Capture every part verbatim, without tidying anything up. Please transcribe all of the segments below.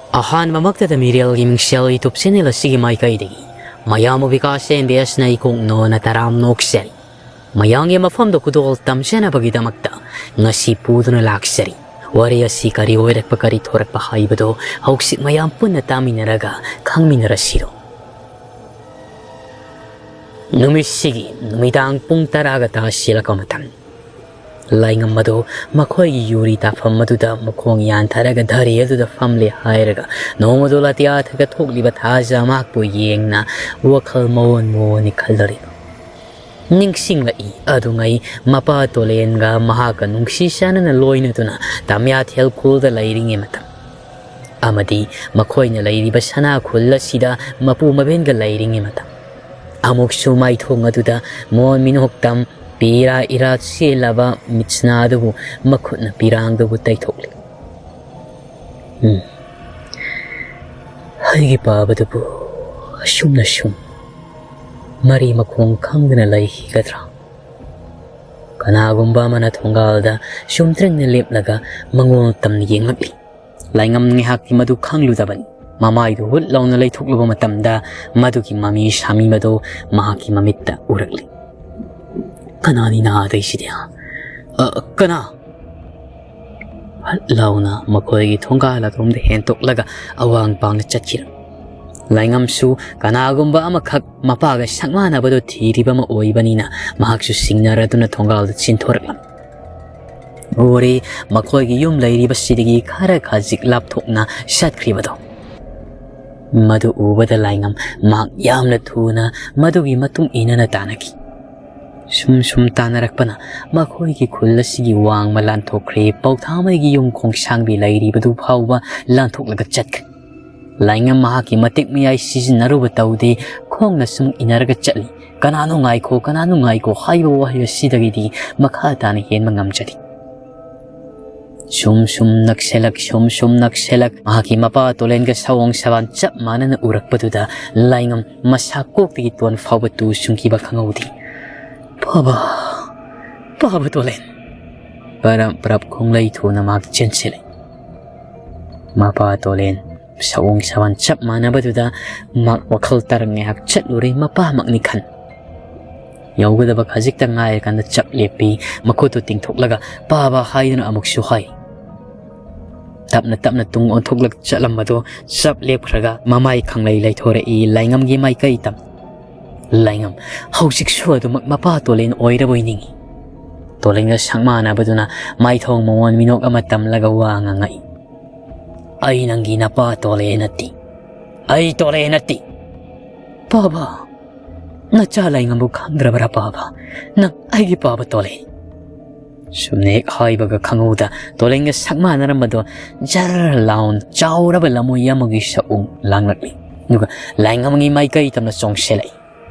ꯑꯍꯥꯟꯕꯃꯛꯇꯗ ꯃꯤꯔꯦꯜꯒꯤ ꯃꯤꯡꯁꯦꯜ YouTube channel ꯑꯁꯤꯒꯤ ꯃꯥꯏꯀꯩꯗꯒꯤ ꯃꯌꯥꯝꯕꯨ ꯕꯤꯀꯥꯁ ꯑꯦꯝ ꯕꯤ ꯑꯦꯁꯅ ꯏꯀꯣꯛ ꯅꯣꯟꯅ ꯇꯔꯥꯝ ꯅꯣꯛꯆꯔꯤ꯫ ꯃꯌꯥꯝꯒꯤ ꯃꯐꯝꯗ ꯈꯨꯗꯣꯜ ꯇꯝꯖꯅꯕꯒꯤꯗꯃꯛꯇ ꯉꯁꯤ ꯄꯨꯗꯨꯅ ꯂꯥꯛꯆꯔꯤ꯫ ꯋꯥꯔꯤ ꯑꯁꯤ ꯀꯔꯤ ꯑꯣꯏꯔꯛꯄ, ꯀꯔꯤ ꯊꯣꯔꯛꯄ ꯍꯥꯏꯕꯗꯣ ꯍꯧꯖꯤꯛ ꯃꯌꯥꯝ ꯄꯨꯟꯅ ꯇꯥꯃꯤꯟꯅꯔꯒ ꯈꯪꯃꯤꯟꯅꯔꯁꯤꯔꯣ꯫ ꯅꯨꯃꯤꯠꯁꯤꯒꯤ ꯅꯨꯃꯤꯗꯥꯡ ꯄꯨꯡ ꯇꯔꯥꯒ ꯇꯥꯁꯤꯜꯂꯛꯄ ꯃꯇꯝ꯫ ꯂꯥꯏꯉꯝ ꯑꯗꯨ ꯃꯈꯣꯏꯒꯤ ꯌꯨꯔꯤ ꯇꯥꯐꯝ ꯑꯗꯨꯗ ꯃꯈꯣꯡ ꯌꯥꯟꯊꯔꯒ ꯙꯔꯤ ꯑꯗꯨꯗ ꯐꯝꯂꯦ ꯍꯥꯏꯔꯒ ꯅꯣꯡꯃꯗꯣ ꯑꯇꯤꯌꯥꯊꯛꯇ ꯊꯣꯛꯂꯤꯕ ꯊꯥꯖ ꯃꯍꯥꯛꯄꯨ ꯌꯦꯡꯅ ꯋꯥꯈꯜ ꯃꯑꯣꯟ ꯃꯑꯣꯟꯅꯤ ꯈꯜꯂꯔꯤꯕ ꯅꯤꯡꯁꯤꯡꯂꯛꯏ꯫ ꯑꯗꯨꯉꯩ ꯃꯄꯥ ꯇꯣꯂꯦꯟꯒ ꯃꯍꯥꯛꯀ ꯅꯨꯡꯁꯤ ꯆꯥꯟꯅꯅ ꯂꯣꯏꯅꯗꯨꯅ ꯇꯝꯌꯥꯊꯦꯜ ꯈꯨꯜꯗ ꯂꯩꯔꯤꯉꯩ ꯃꯇꯝ ꯑꯃꯗꯤ ꯃꯈꯣꯏꯅ ꯂꯩꯔꯤꯕ ꯁꯅꯥ ꯈꯨꯜ ꯑꯁꯤꯗ ꯃꯄꯨ ꯃꯕꯦꯟꯒ ꯂꯩꯔꯤꯉꯩ ꯃꯇꯝ꯫ ꯑꯃꯨꯛꯁꯨ ꯃꯥꯏꯊꯣꯡ ꯑꯗꯨꯗ ꯃꯣꯟ ꯃꯤꯅꯣꯛꯇꯝ ꯄꯤꯔꯥ ꯏꯔꯥ ꯆꯦꯜꯂꯕ ꯃꯤꯠꯁꯅꯥ ꯑꯗꯨꯕꯨ ꯃꯈꯨꯠꯅ ꯄꯤꯔꯥꯡꯗꯨꯕꯨ ꯇꯩꯊꯣꯛꯂꯤ꯫ ꯎꯝ꯫ ꯑꯩꯒꯤ ꯄꯥꯕꯗꯨꯕꯨ ꯑꯁꯨꯝꯅ ꯁꯨꯝ ꯃꯔꯤ ꯃꯈꯣꯡ ꯈꯪꯗꯅ ꯂꯩꯈꯤꯒꯗ꯭ꯔꯥ? ꯀꯅꯥꯒꯨꯝꯕ ꯑꯃꯅ ꯊꯣꯡꯒꯥꯜꯗ ꯆꯨꯝꯗ꯭ꯔꯤꯡꯅ ꯂꯦꯞꯂꯒ ꯃꯉꯣꯟ ꯇꯝꯅ ꯌꯦꯡꯂꯛꯂꯤ꯫ ꯂꯥꯏꯉꯝ ꯉꯥꯏꯍꯥꯛꯇꯤ ꯃꯗꯨ ꯈꯪꯂꯨꯗꯕꯅꯤ꯫ ꯃꯃꯥꯏꯗꯨ ꯍꯨꯠ ꯂꯥꯎꯅ ꯂꯩꯊꯣꯛꯂꯨꯕ ꯃꯇꯝꯗ ꯃꯗꯨꯒꯤ ꯃꯃꯤ ꯁꯥꯃꯤ ꯃꯗꯨ ꯃꯍꯥꯛꯀꯤ ꯃꯃꯤꯠꯇ ꯎꯔꯛꯂꯤ꯫ "ꯀꯅꯥꯅꯤ ꯅꯍꯥꯗꯩꯁꯤꯗꯤ? ꯑ, ꯀꯅꯥ?" ꯍꯠ ꯂꯥꯎꯅ ꯃꯈꯣꯏꯒꯤ ꯊꯣꯡꯒꯥꯜ ꯑꯗꯣꯝꯗ ꯍꯦꯟꯇꯣꯛꯂꯒ ꯑꯋꯥꯡ ꯄꯥꯡꯅ ꯆꯠꯈꯤꯔꯝꯃꯤ꯫ ꯂꯥꯏꯉꯝꯁꯨ ꯀꯅꯥꯒꯨꯝꯕ ꯑꯃꯈꯛ ꯃꯄꯥꯒ ꯁꯛꯃꯥꯟꯅꯕꯗꯨ ꯊꯤꯔꯤꯕ ꯑꯃ ꯑꯣꯏꯕꯅꯤꯅ ꯃꯍꯥꯛꯁꯨ ꯁꯤꯡꯅꯔꯗꯨꯅ ꯊꯣꯡꯒꯥꯜꯗ ꯆꯦꯟꯊꯣꯔꯛꯂꯝꯃꯤ꯫ ꯎꯔꯦ, ꯃꯈꯣꯏꯒꯤ ꯌꯨꯝ ꯂꯩꯔꯤꯕꯁꯤꯗꯒꯤ ꯈꯔ ꯈꯖꯤꯛ ꯂꯥꯞꯊꯣꯛꯅ ꯆꯠꯈ꯭ꯔꯤꯕꯗꯣ꯫ ꯃꯗꯨ ꯎꯕꯗ ꯂꯥꯏꯉꯝ ꯃꯍꯥꯛ ꯌꯥꯝꯅ ꯊꯨꯅ ꯃꯗꯨꯒꯤ ꯃꯇꯨꯡ ꯏꯟꯅꯅ ꯇꯥꯟꯅꯈꯤ꯫ ꯁꯨꯝ ꯁꯨꯝ ꯇꯥꯟꯅꯔꯛꯄꯅ ꯃꯈꯣꯏꯒꯤ ꯈꯨꯜ ꯑꯁꯤꯒꯤ ꯋꯥꯡꯃ ꯂꯥꯟꯊꯣꯛꯈ꯭ꯔꯦ, ꯄꯧꯊꯥꯃꯩꯒꯤ ꯌꯨꯝ ꯈꯣꯡꯁꯥꯡꯕꯤ ꯂꯩꯔꯤꯕꯗꯨ ꯐꯥꯎꯕ ꯂꯥꯟꯊꯣꯛꯂꯒ ꯆꯠꯈ꯭ꯔꯦ꯫ ꯂꯥꯏꯉꯝ ꯃꯍꯥꯛꯀꯤ ꯃꯇꯤꯛ ꯃꯌꯥꯏ ꯁꯤꯖꯤꯟꯅꯔꯨꯕ ꯇꯧꯗꯦ, ꯈꯣꯡꯅ ꯁꯨꯝ ꯏꯟꯅꯔꯒ ꯆꯠꯂꯤ꯫ "ꯀꯅꯥꯅꯣ ꯉꯥꯏꯈꯣ, ꯀꯅꯥꯅꯣ ꯉꯥꯏꯈꯣ" ꯍꯥꯏꯕ ꯋꯥꯍꯩ ꯑꯁꯤꯗꯒꯤꯗꯤ ꯃꯈꯥ ꯇꯥꯅ ꯍꯦꯟꯕ ꯉꯝꯖꯗꯦ꯫ ꯁꯨꯝ ꯁꯨꯝ ꯅꯛꯁꯤꯜꯂꯛ, ꯁꯨꯝ ꯁꯨꯝ ꯅꯛꯁꯤꯜꯂꯛ, ꯃꯍꯥꯛꯀꯤ ꯃꯄꯥ ꯇꯣꯂꯦꯟꯒ ꯁꯑꯣꯡ ꯁꯕꯥꯟ ꯆꯞ ꯃꯥꯟꯅꯅ ꯎꯔꯛꯄꯗꯨꯗ ꯂꯥꯏꯉꯝ ꯃꯁꯥ ꯀꯣꯛꯇꯒꯤ ꯇꯣꯟ ꯐꯥꯎꯕ ꯇꯨ ꯁꯨꯡꯈꯤꯕ ꯈꯪꯍꯧꯗꯦ꯫ "ꯄꯥꯕ, ꯄꯥꯕ ꯇꯣꯂꯦꯟ!" ꯄꯔꯞ ꯄꯔꯞ ꯈꯣꯡꯂꯩ ꯊꯨꯅ ꯃꯍꯥꯛ ꯆꯦꯟꯁꯤꯜꯂꯤ꯫ ꯃꯄꯥ ꯇꯣꯂꯦꯟ ꯁꯑꯣꯡ ꯁꯥꯋꯥꯟ ꯆꯞ ꯃꯥꯟꯅꯕꯗꯨꯗ ꯃꯍꯥꯛ ꯋꯥꯈꯜ ꯇꯥꯔꯒ ꯉꯥꯏꯍꯥꯛ ꯆꯠꯂꯨꯔꯦ꯫ ꯃꯄꯥꯃꯛꯅꯤ ꯈꯟ꯫ ꯌꯧꯒꯗꯕ ꯈꯖꯤꯛꯇ ꯉꯥꯏꯔꯀꯥꯟꯗ ꯆꯞ ꯂꯦꯞꯄꯤ꯫ ꯃꯈꯨꯠꯇꯨ ꯇꯤꯡꯊꯣꯛꯂꯒ "ꯄꯥꯕ" ꯍꯥꯏꯗꯨꯅ ꯑꯃꯨꯛꯁꯨ ꯍꯥꯏ꯫ ꯇꯞꯅ ꯇꯞꯅ ꯇꯨꯡ ꯑꯣꯟꯊꯣꯛꯂꯒ ꯆꯠꯂꯝꯕꯗꯨ ꯆꯞ ꯂꯦꯞꯈ꯭ꯔꯒ ꯃꯃꯥꯏ ꯈꯪꯂꯩ ꯂꯩꯊꯣꯔꯛꯏ꯫ ꯂꯥꯏꯉꯝꯒꯤ ꯃꯥꯏꯀꯩ ꯇꯝ꯫ "ꯂꯥꯏꯉꯝ, ꯍꯧꯖꯤꯛꯁꯨ ꯑꯗꯨꯃꯛ ꯃꯄꯥ ꯇꯣꯂꯦꯟ ꯑꯣꯏꯔꯕꯣꯏ ꯅꯤꯡꯏ?" ꯇꯣꯂꯦꯟꯒ ꯁꯛꯃꯥꯟꯅꯕꯗꯨꯅ ꯃꯥꯏꯊꯣꯡ ꯃꯉꯣꯟ ꯃꯤꯅꯣꯛ ꯑꯃ ꯇꯝꯂꯒ ꯋꯥ ꯉꯥꯡꯉꯛꯏ꯫ "ꯑꯩ ꯅꯪꯒꯤ ꯅꯄꯥ ꯇꯣꯂꯦ ꯅꯠꯇꯦ꯫ ꯑꯩ ꯇꯣꯂꯦ ꯅꯠꯇꯦ꯫" "ꯄꯥꯕ, ꯅꯆꯥ ꯂꯥꯏꯉꯝꯕꯨ ꯈꯪꯗ꯭ꯔꯕ꯭ꯔꯥ ꯄꯥꯕ? ꯅꯪ ꯑꯩꯒꯤ ꯄꯥꯕ ꯇꯣꯂꯦ꯫" ꯁꯨꯝꯅ ꯍꯦꯛ ꯍꯥꯏꯕꯒ ꯈꯪꯍꯧꯗ ꯇꯣꯂꯦꯟꯒ ꯁꯛꯃꯥꯟꯅꯔꯝꯕꯗꯣ ꯖꯔ ꯂꯥꯎꯅ ꯆꯥꯎꯔꯕ ꯂꯝꯍꯨꯏ ꯑꯃꯒꯤ ꯁꯛꯑꯣꯡ ꯂꯥꯡꯂꯛꯂꯤ꯫ ꯑꯗꯨꯒ ꯂꯥꯏꯉꯝꯒꯤ ꯃꯥꯏꯀꯩ ꯇꯝꯅ ꯆꯣꯡꯁꯤꯜꯂꯛꯏ꯫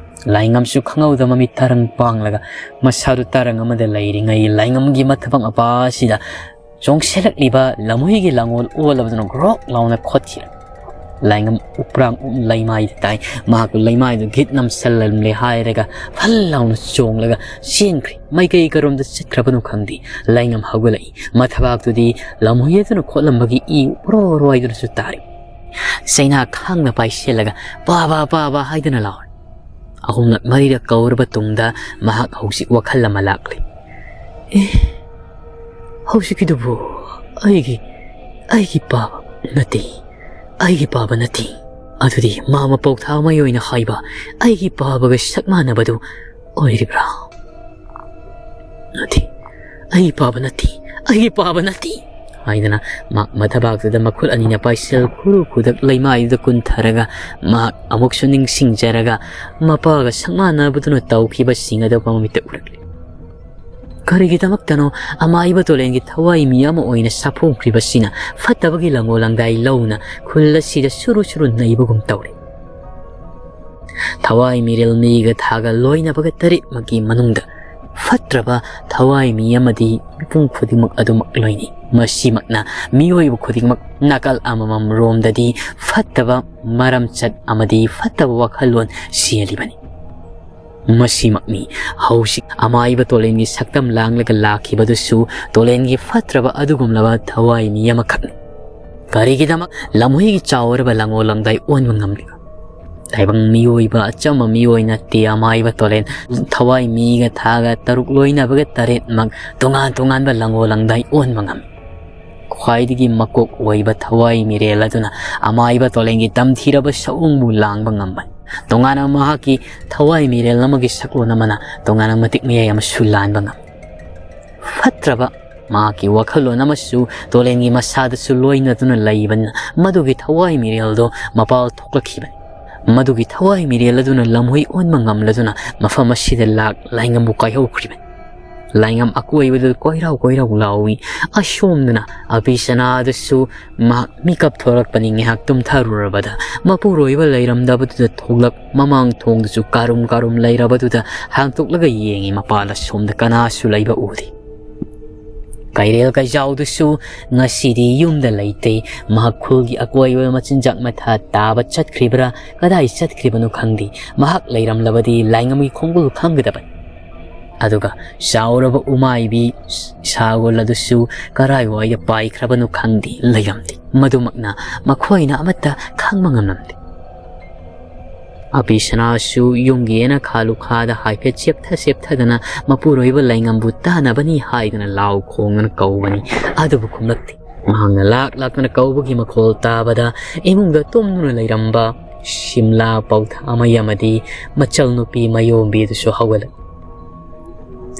ꯂꯥꯏꯉꯝꯁꯨ ꯈꯪꯍꯧꯗ ꯃꯃꯤꯠ ꯇꯔꯪ ꯄꯥꯡꯂꯒ ꯃꯁꯥꯗꯨ ꯇꯔꯪ ꯑꯃꯗ ꯂꯩꯔꯤꯉꯩ ꯂꯥꯏꯉꯝꯒꯤ ꯃꯊꯕꯥꯛ ꯃꯄꯥ ꯑꯁꯤꯗ ꯆꯣꯡꯁꯤꯜꯂꯛꯂꯤꯕ ꯂꯝꯍꯨꯏꯒꯤ ꯂꯥꯡꯒꯣꯜ ꯑꯣꯜꯂꯕꯗꯨꯅ ꯒ꯭ꯔꯣꯛ ꯂꯥꯎꯅ ꯈꯣꯠꯈꯤꯔꯝꯃꯤ꯫ ꯂꯥꯏꯉꯝ ꯎꯄ꯭ꯔꯥꯡ ꯎꯞ ꯂꯩꯃꯥꯏꯗ ꯇꯥꯏ꯫ ꯃꯍꯥꯛ ꯂꯩꯃꯥꯏꯗꯨ ꯒꯤꯠ ꯅꯝꯁꯜꯂꯝꯂꯦ ꯍꯥꯏꯔꯒ ꯐꯜ ꯂꯥꯎꯅ ꯆꯣꯡꯂꯒ ꯆꯦꯟꯈ꯭ꯔꯦ꯫ ꯃꯥꯏꯀꯩ ꯀꯔꯣꯝꯗ ꯆꯠꯈ꯭ꯔꯕꯅꯣ ꯈꯪꯗꯦ꯫ ꯂꯥꯏꯉꯝ ꯍꯧꯒꯠꯂꯛꯏ꯫ ꯃꯊꯕꯥꯛꯇꯨꯗꯤ ꯂꯝꯍꯨꯏ ꯑꯗꯨꯅ ꯈꯣꯠꯂꯝꯕꯒꯤ ꯏ ꯑꯣꯔꯣ ꯑꯣꯔꯣ ꯍꯥꯏꯗꯨꯅꯁꯨ ꯇꯥꯔꯤ꯫ ꯆꯩꯅꯥ ꯈꯥꯡꯅ ꯄꯥꯏꯁꯤꯜꯂꯒ "ꯄꯥꯕ, ꯄꯥꯕ" ꯍꯥꯏꯗꯨꯅ ꯂꯥꯎꯔꯦ꯫ ꯑꯍꯨꯝꯂꯛ ꯃꯔꯤꯔꯛ ꯀꯧꯔꯕ ꯇꯨꯡꯗ ꯃꯍꯥꯛ ꯍꯧꯖꯤꯛ ꯋꯥꯈꯜ ꯑꯃ ꯂꯥꯛꯂꯤ꯫ "ꯑꯦ, ꯍꯧꯖꯤꯛꯀꯤꯗꯨꯕꯨ ꯑꯩꯒꯤ, ꯑꯩꯒꯤ ꯄꯥꯕ ꯅꯠꯇꯦ, ꯑꯩꯒꯤ ꯄꯥꯕ ꯅꯠꯇꯦ꯫ ꯑꯗꯨꯗꯤ ꯃꯥ ꯃꯄꯧ ꯊꯥ ꯃꯩ ꯑꯣꯏꯅ ꯍꯥꯏꯕ ꯑꯩꯒꯤ ꯄꯥꯕꯒ ꯁꯛ ꯃꯥꯟꯅꯕꯗꯨ ꯑꯣꯏꯔꯤꯕ꯭ꯔꯥ? ꯅꯠꯇꯦ, ꯑꯩꯒꯤ ꯄꯥꯕ ꯅꯠꯇꯦ, ꯑꯩꯒꯤ ꯄꯥꯕ ꯅꯠꯇꯦ" ꯍꯥꯏꯗꯅ ꯃꯍꯥꯛ ꯃꯊꯕꯥꯛꯇꯨꯗ ꯃꯈꯨꯠ ꯑꯅꯤꯅ ꯄꯥꯏꯁꯤꯜ ꯈꯨꯔꯨ ꯈꯨꯗꯛ ꯂꯩꯃꯥꯏꯗꯨꯗ ꯀꯨꯟꯊꯔꯒ ꯃꯍꯥꯛ ꯑꯃꯨꯛꯁꯨ ꯅꯤꯡꯁꯤꯡꯖꯔꯒ ꯃꯄꯥꯒ ꯁꯛ ꯃꯥꯟꯅꯕꯗꯨꯅ ꯇꯧꯈꯤꯕꯁꯤꯡ ꯑꯗꯨ ꯃꯃꯤꯠꯇ ꯎꯔꯛꯂꯤ꯫ ꯀꯔꯤꯒꯤꯗꯃꯛꯇꯅꯣ ꯑꯃꯥꯏꯕ ꯇꯣꯂꯦꯟꯒꯤ ꯊꯋꯥꯏ ꯃꯤ ꯑꯃ ꯑꯣꯏꯅ ꯁꯥꯐꯣꯡꯈ꯭ꯔꯤꯕꯁꯤꯅ ꯐꯠꯇꯕꯒꯤ ꯂꯪꯒꯣ ꯂꯪꯗꯥꯏ ꯂꯧꯅ ꯈꯨꯜ ꯑꯁꯤꯗ ꯁꯨꯔꯨ ꯁꯨꯔꯨ ꯅꯩꯕꯒꯨꯝ ꯇꯧꯔꯤ꯫ ꯊꯋꯥꯏ ꯃꯤꯔꯦꯜ ꯃꯤꯒ ꯊꯥꯒ ꯂꯣꯏꯅꯕꯒ ꯇꯔꯦꯠꯃꯛꯀꯤ ꯃꯅꯨꯡꯗ ꯐꯠꯇ꯭ꯔꯕ ꯊꯋꯥꯏ ꯃꯤ ꯑꯃꯗꯤ ꯃꯤꯄꯨꯝ ꯈꯨꯗꯤꯡꯃꯛ ꯑꯗꯨꯃꯛ ꯂꯣꯏꯅꯩ꯫ ꯃꯁꯤꯃꯛꯅ ꯃꯤꯑꯣꯏꯕ ꯈꯨꯗꯤꯡꯃꯛ ꯅꯥꯀꯜ ꯑꯃꯃꯝ ꯔꯣꯝꯗꯗꯤ ꯐꯠꯇꯕ ꯃꯔꯝꯆꯠ ꯑꯃꯗꯤ ꯐꯠꯇꯕ ꯋꯥꯈꯜꯂꯣꯟ ꯆꯦꯜꯂꯤꯕꯅꯤ꯫ ꯃꯁꯤꯃꯛꯅꯤ ꯍꯧꯖꯤꯛ ꯑꯃꯥꯏꯕ ꯇꯣꯂꯦꯟꯒꯤ ꯁꯛꯇꯝ ꯂꯥꯡꯂꯒ ꯂꯥꯛꯈꯤꯕꯗꯨꯁꯨ ꯇꯣꯂꯦꯟꯒꯤ ꯐꯠꯇ꯭ꯔꯕ ꯑꯗꯨꯒꯨꯝꯂꯕ ꯊꯋꯥꯏ ꯃꯤ ꯑꯃꯈꯛꯅꯤ꯫ ꯀꯔꯤꯒꯤꯗꯃꯛ ꯂꯝꯍꯨꯏꯒꯤ ꯆꯥꯎꯔꯕ ꯂꯪꯉꯣ ꯂꯪꯗꯥꯏ ꯑꯣꯟꯕ ꯉꯝꯂꯤꯕ? ꯇꯥꯏꯕꯪ ꯃꯤꯑꯣꯏꯕ ꯑꯆꯝꯕ ꯃꯤꯑꯣꯏ ꯅꯠꯇꯦ ꯑꯃꯥꯏꯕ ꯇꯣꯂꯦꯟ꯫ ꯊꯋꯥꯏ ꯃꯤꯒ ꯊꯥꯒ ꯇꯔꯨꯛ ꯂꯣꯏꯅꯕꯒ ꯇꯔꯦꯠꯃꯛ ꯇꯣꯉꯥꯟ ꯇꯣꯉꯥꯟꯕ ꯂꯪꯉꯣ ꯂꯪꯗꯥꯏ ꯑꯣꯟꯕ ꯉꯝꯃꯤ꯫ ꯈ꯭ꯋꯥꯏꯗꯒꯤ ꯃꯀꯣꯛ ꯑꯣꯏꯕ ꯊꯋꯥꯏ ꯃꯤꯔꯦꯜ ꯑꯗꯨꯅ ꯑꯃꯥꯏꯕ ꯇꯣꯂꯦꯟꯒꯤ ꯇꯝꯊꯤꯔꯕ ꯁꯑꯣꯡꯕꯨ ꯂꯥꯡꯕ ꯉꯝꯕꯅꯤ꯫ ꯇꯣꯉꯥꯟꯅ ꯃꯍꯥꯛꯀꯤ ꯊꯋꯥꯏ ꯃꯤꯔꯦꯜ ꯑꯃꯒꯤ ꯁꯛꯂꯣꯟ ꯑꯃꯅ ꯇꯣꯉꯥꯟꯅ ꯃꯇꯤꯛ ꯃꯌꯥꯏ ꯑꯃꯁꯨ ꯂꯥꯟꯕ ꯉꯝꯃꯤ꯫ ꯐꯠꯇ꯭ꯔꯕ ꯃꯍꯥꯛꯀꯤ ꯋꯥꯈꯜꯂꯣꯟ ꯑꯃꯁꯨ ꯇꯣꯂꯦꯟꯒꯤ ꯃꯁꯥꯗꯁꯨ ꯂꯣꯏꯅꯗꯨꯅ ꯂꯩꯕꯅꯤꯅ ꯃꯗꯨꯒꯤ ꯊꯋꯥꯏ ꯃꯤꯔꯦꯜꯗꯣ ꯃꯄꯥꯜ ꯊꯣꯛꯂꯛꯈꯤꯕꯅꯤ꯫ ꯃꯗꯨꯒꯤ ꯊꯋꯥꯏ ꯃꯤꯔꯦꯜ ꯑꯗꯨꯅ ꯂꯝꯍꯨꯏ ꯑꯣꯟꯕ ꯉꯝꯂꯗꯨꯅ ꯃꯐꯝ ꯑꯁꯤꯗ ꯂꯥꯛ ꯂꯥꯏꯉꯝꯕꯨ ꯀꯥꯏꯍꯧꯈ꯭ꯔꯤꯕꯅꯤ꯫ ꯂꯥꯏꯉꯝ ꯑꯀꯣꯏꯕꯗꯨ ꯀꯣꯏꯔꯥꯎ ꯀꯣꯏꯔꯥꯎ ꯂꯥꯎꯏ꯫ ꯑꯁꯣꯝꯗꯅ ꯑꯕꯤꯁꯅꯥꯗꯨꯁꯨ ꯃꯍꯥꯛ ꯃꯤꯀꯞ ꯊꯣꯔꯛꯄꯅꯤ꯫ ꯉꯥꯏꯍꯥꯛ ꯇꯨꯝꯊꯔꯨꯔꯕꯗ ꯃꯄꯨꯔꯣꯏꯕ ꯂꯩꯔꯝꯗꯕꯗꯨꯗ ꯊꯣꯛꯂꯛ ꯃꯃꯥꯡ ꯊꯣꯡꯗꯨꯁꯨ ꯀꯥꯔꯨꯝ ꯀꯥꯔꯨꯝ ꯂꯩꯔꯕꯗꯨꯗ ꯍꯥꯡꯇꯣꯛꯂꯒ ꯌꯦꯡꯉꯤ꯫ ꯃꯄꯥꯟ ꯑꯁꯣꯝꯗ ꯀꯅꯥꯁꯨ ꯂꯩꯕ ꯎꯗꯦ꯫ ꯀꯩꯔꯦꯜ ꯀꯩꯖꯥꯎꯗꯨꯁꯨ ꯉꯁꯤꯗꯤ ꯌꯨꯝꯗ ꯂꯩꯇꯦ꯫ ꯃꯍꯥꯛ ꯈꯨꯜꯒꯤ ꯑꯀꯣꯏꯕ ꯃꯆꯤꯟꯖꯥꯛ ꯃꯊꯥ ꯇꯥꯕ ꯆꯠꯈ꯭ꯔꯤꯕ꯭ꯔꯥ, ꯀꯗꯥꯏ ꯆꯠꯈ꯭ꯔꯤꯕꯅꯣ ꯈꯪꯗꯦ꯫ ꯃꯍꯥꯛ ꯂꯩꯔꯝꯂꯕꯗꯤ ꯂꯥꯏꯉꯝꯒꯤ ꯈꯣꯡꯒꯨꯜ ꯈꯪꯒꯗꯕꯅꯤ꯫ ꯑꯗꯨꯒ ꯆꯥꯎꯔꯕ ꯎꯃꯥꯏꯕꯤ ꯁꯥꯒꯣꯜ ꯑꯗꯨꯁꯨ ꯀꯔꯥꯏꯋꯥꯏꯗ ꯄꯥꯏꯈ꯭ꯔꯕꯅꯣ ꯈꯪꯗꯦ, ꯂꯩꯔꯝꯗꯦ꯫ ꯃꯗꯨꯃꯛꯅ ꯃꯈꯣꯏꯅ ꯑꯃꯠꯇ ꯈꯪꯕ ꯉꯝꯂꯝꯗꯦ꯫ ꯑꯕꯤꯁꯅꯥꯁꯨ ꯌꯨꯝꯒꯤ ꯌꯦꯅꯈꯥ ꯂꯨꯈꯥꯗ ꯍꯥꯏꯐꯦꯠ ꯆꯦꯞꯊ ꯆꯦꯞꯊꯗꯅ ꯃꯄꯨꯔꯣꯏꯕ ꯂꯩꯉꯝꯕꯨ ꯇꯥꯅꯕꯅꯤ ꯍꯥꯏꯗꯨꯅ ꯂꯥꯎ ꯈꯣꯡꯗꯨꯅ ꯀꯧꯕꯅꯤ, ꯑꯗꯨꯕꯨ ꯈꯨꯝꯂꯛꯇꯦ꯫ ꯃꯍꯥꯛꯅ ꯂꯥꯛ ꯂꯥꯛꯇꯨꯅ ꯀꯧꯕꯒꯤ ꯃꯈꯣꯜ ꯇꯥꯕꯗ ꯏꯃꯨꯡꯗ ꯇꯨꯝꯗꯨꯅ ꯂꯩꯔꯝꯕ ꯁꯤꯝꯂꯥ ꯄꯧꯊꯥꯃꯩ ꯑꯃꯗꯤ ꯃꯆꯜ ꯅꯨꯄꯤ ꯃꯌꯣꯝꯕꯤꯗꯨꯁꯨ ꯍꯧꯒꯠꯂꯛꯏ꯫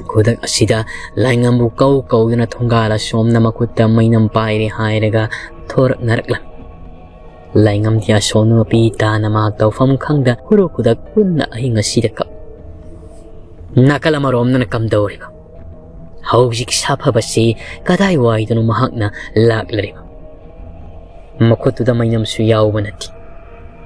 ꯈꯨꯗꯛ ꯑꯁꯤꯗ ꯂꯥꯏꯉꯝꯕꯨ ꯀꯧ ꯀꯧꯗꯨꯅ ꯊꯣꯡꯒꯥꯜ ꯑꯁꯣꯝꯅ ꯃꯈꯨꯠꯇ ꯃꯩꯅꯝ ꯄꯥꯏꯔꯦ ꯍꯥꯏꯔꯒ ꯊꯣꯔꯛꯅꯔꯛꯂꯝꯃꯤ꯫ ꯂꯥꯏꯉꯝꯗꯤ ꯑꯁꯣꯝꯅ ꯃꯄꯤ ꯇꯥꯅ ꯃꯍꯥꯛ ꯇꯧꯐꯝ ꯈꯪꯗ ꯈꯨꯔꯨ ꯈꯨꯗꯛ ꯄꯨꯟꯅ ꯑꯍꯤꯡ ꯑꯁꯤꯗ ꯀꯞ ꯅꯥꯀꯜ ꯑꯃꯔꯣꯝꯗꯅ ꯀꯝꯗꯧꯔꯤꯕ? ꯍꯧꯖꯤꯛ ꯁꯥꯐꯕꯁꯤ ꯀꯗꯥꯏꯋꯥꯏꯗꯅꯣ ꯃꯍꯥꯛꯅ ꯂꯥꯛꯂꯔꯤꯕ? ꯃꯈꯨꯠꯇꯨꯗ ꯃꯩꯅꯝꯁꯨ ꯌꯥꯎꯕ ꯅꯠꯇꯦ꯫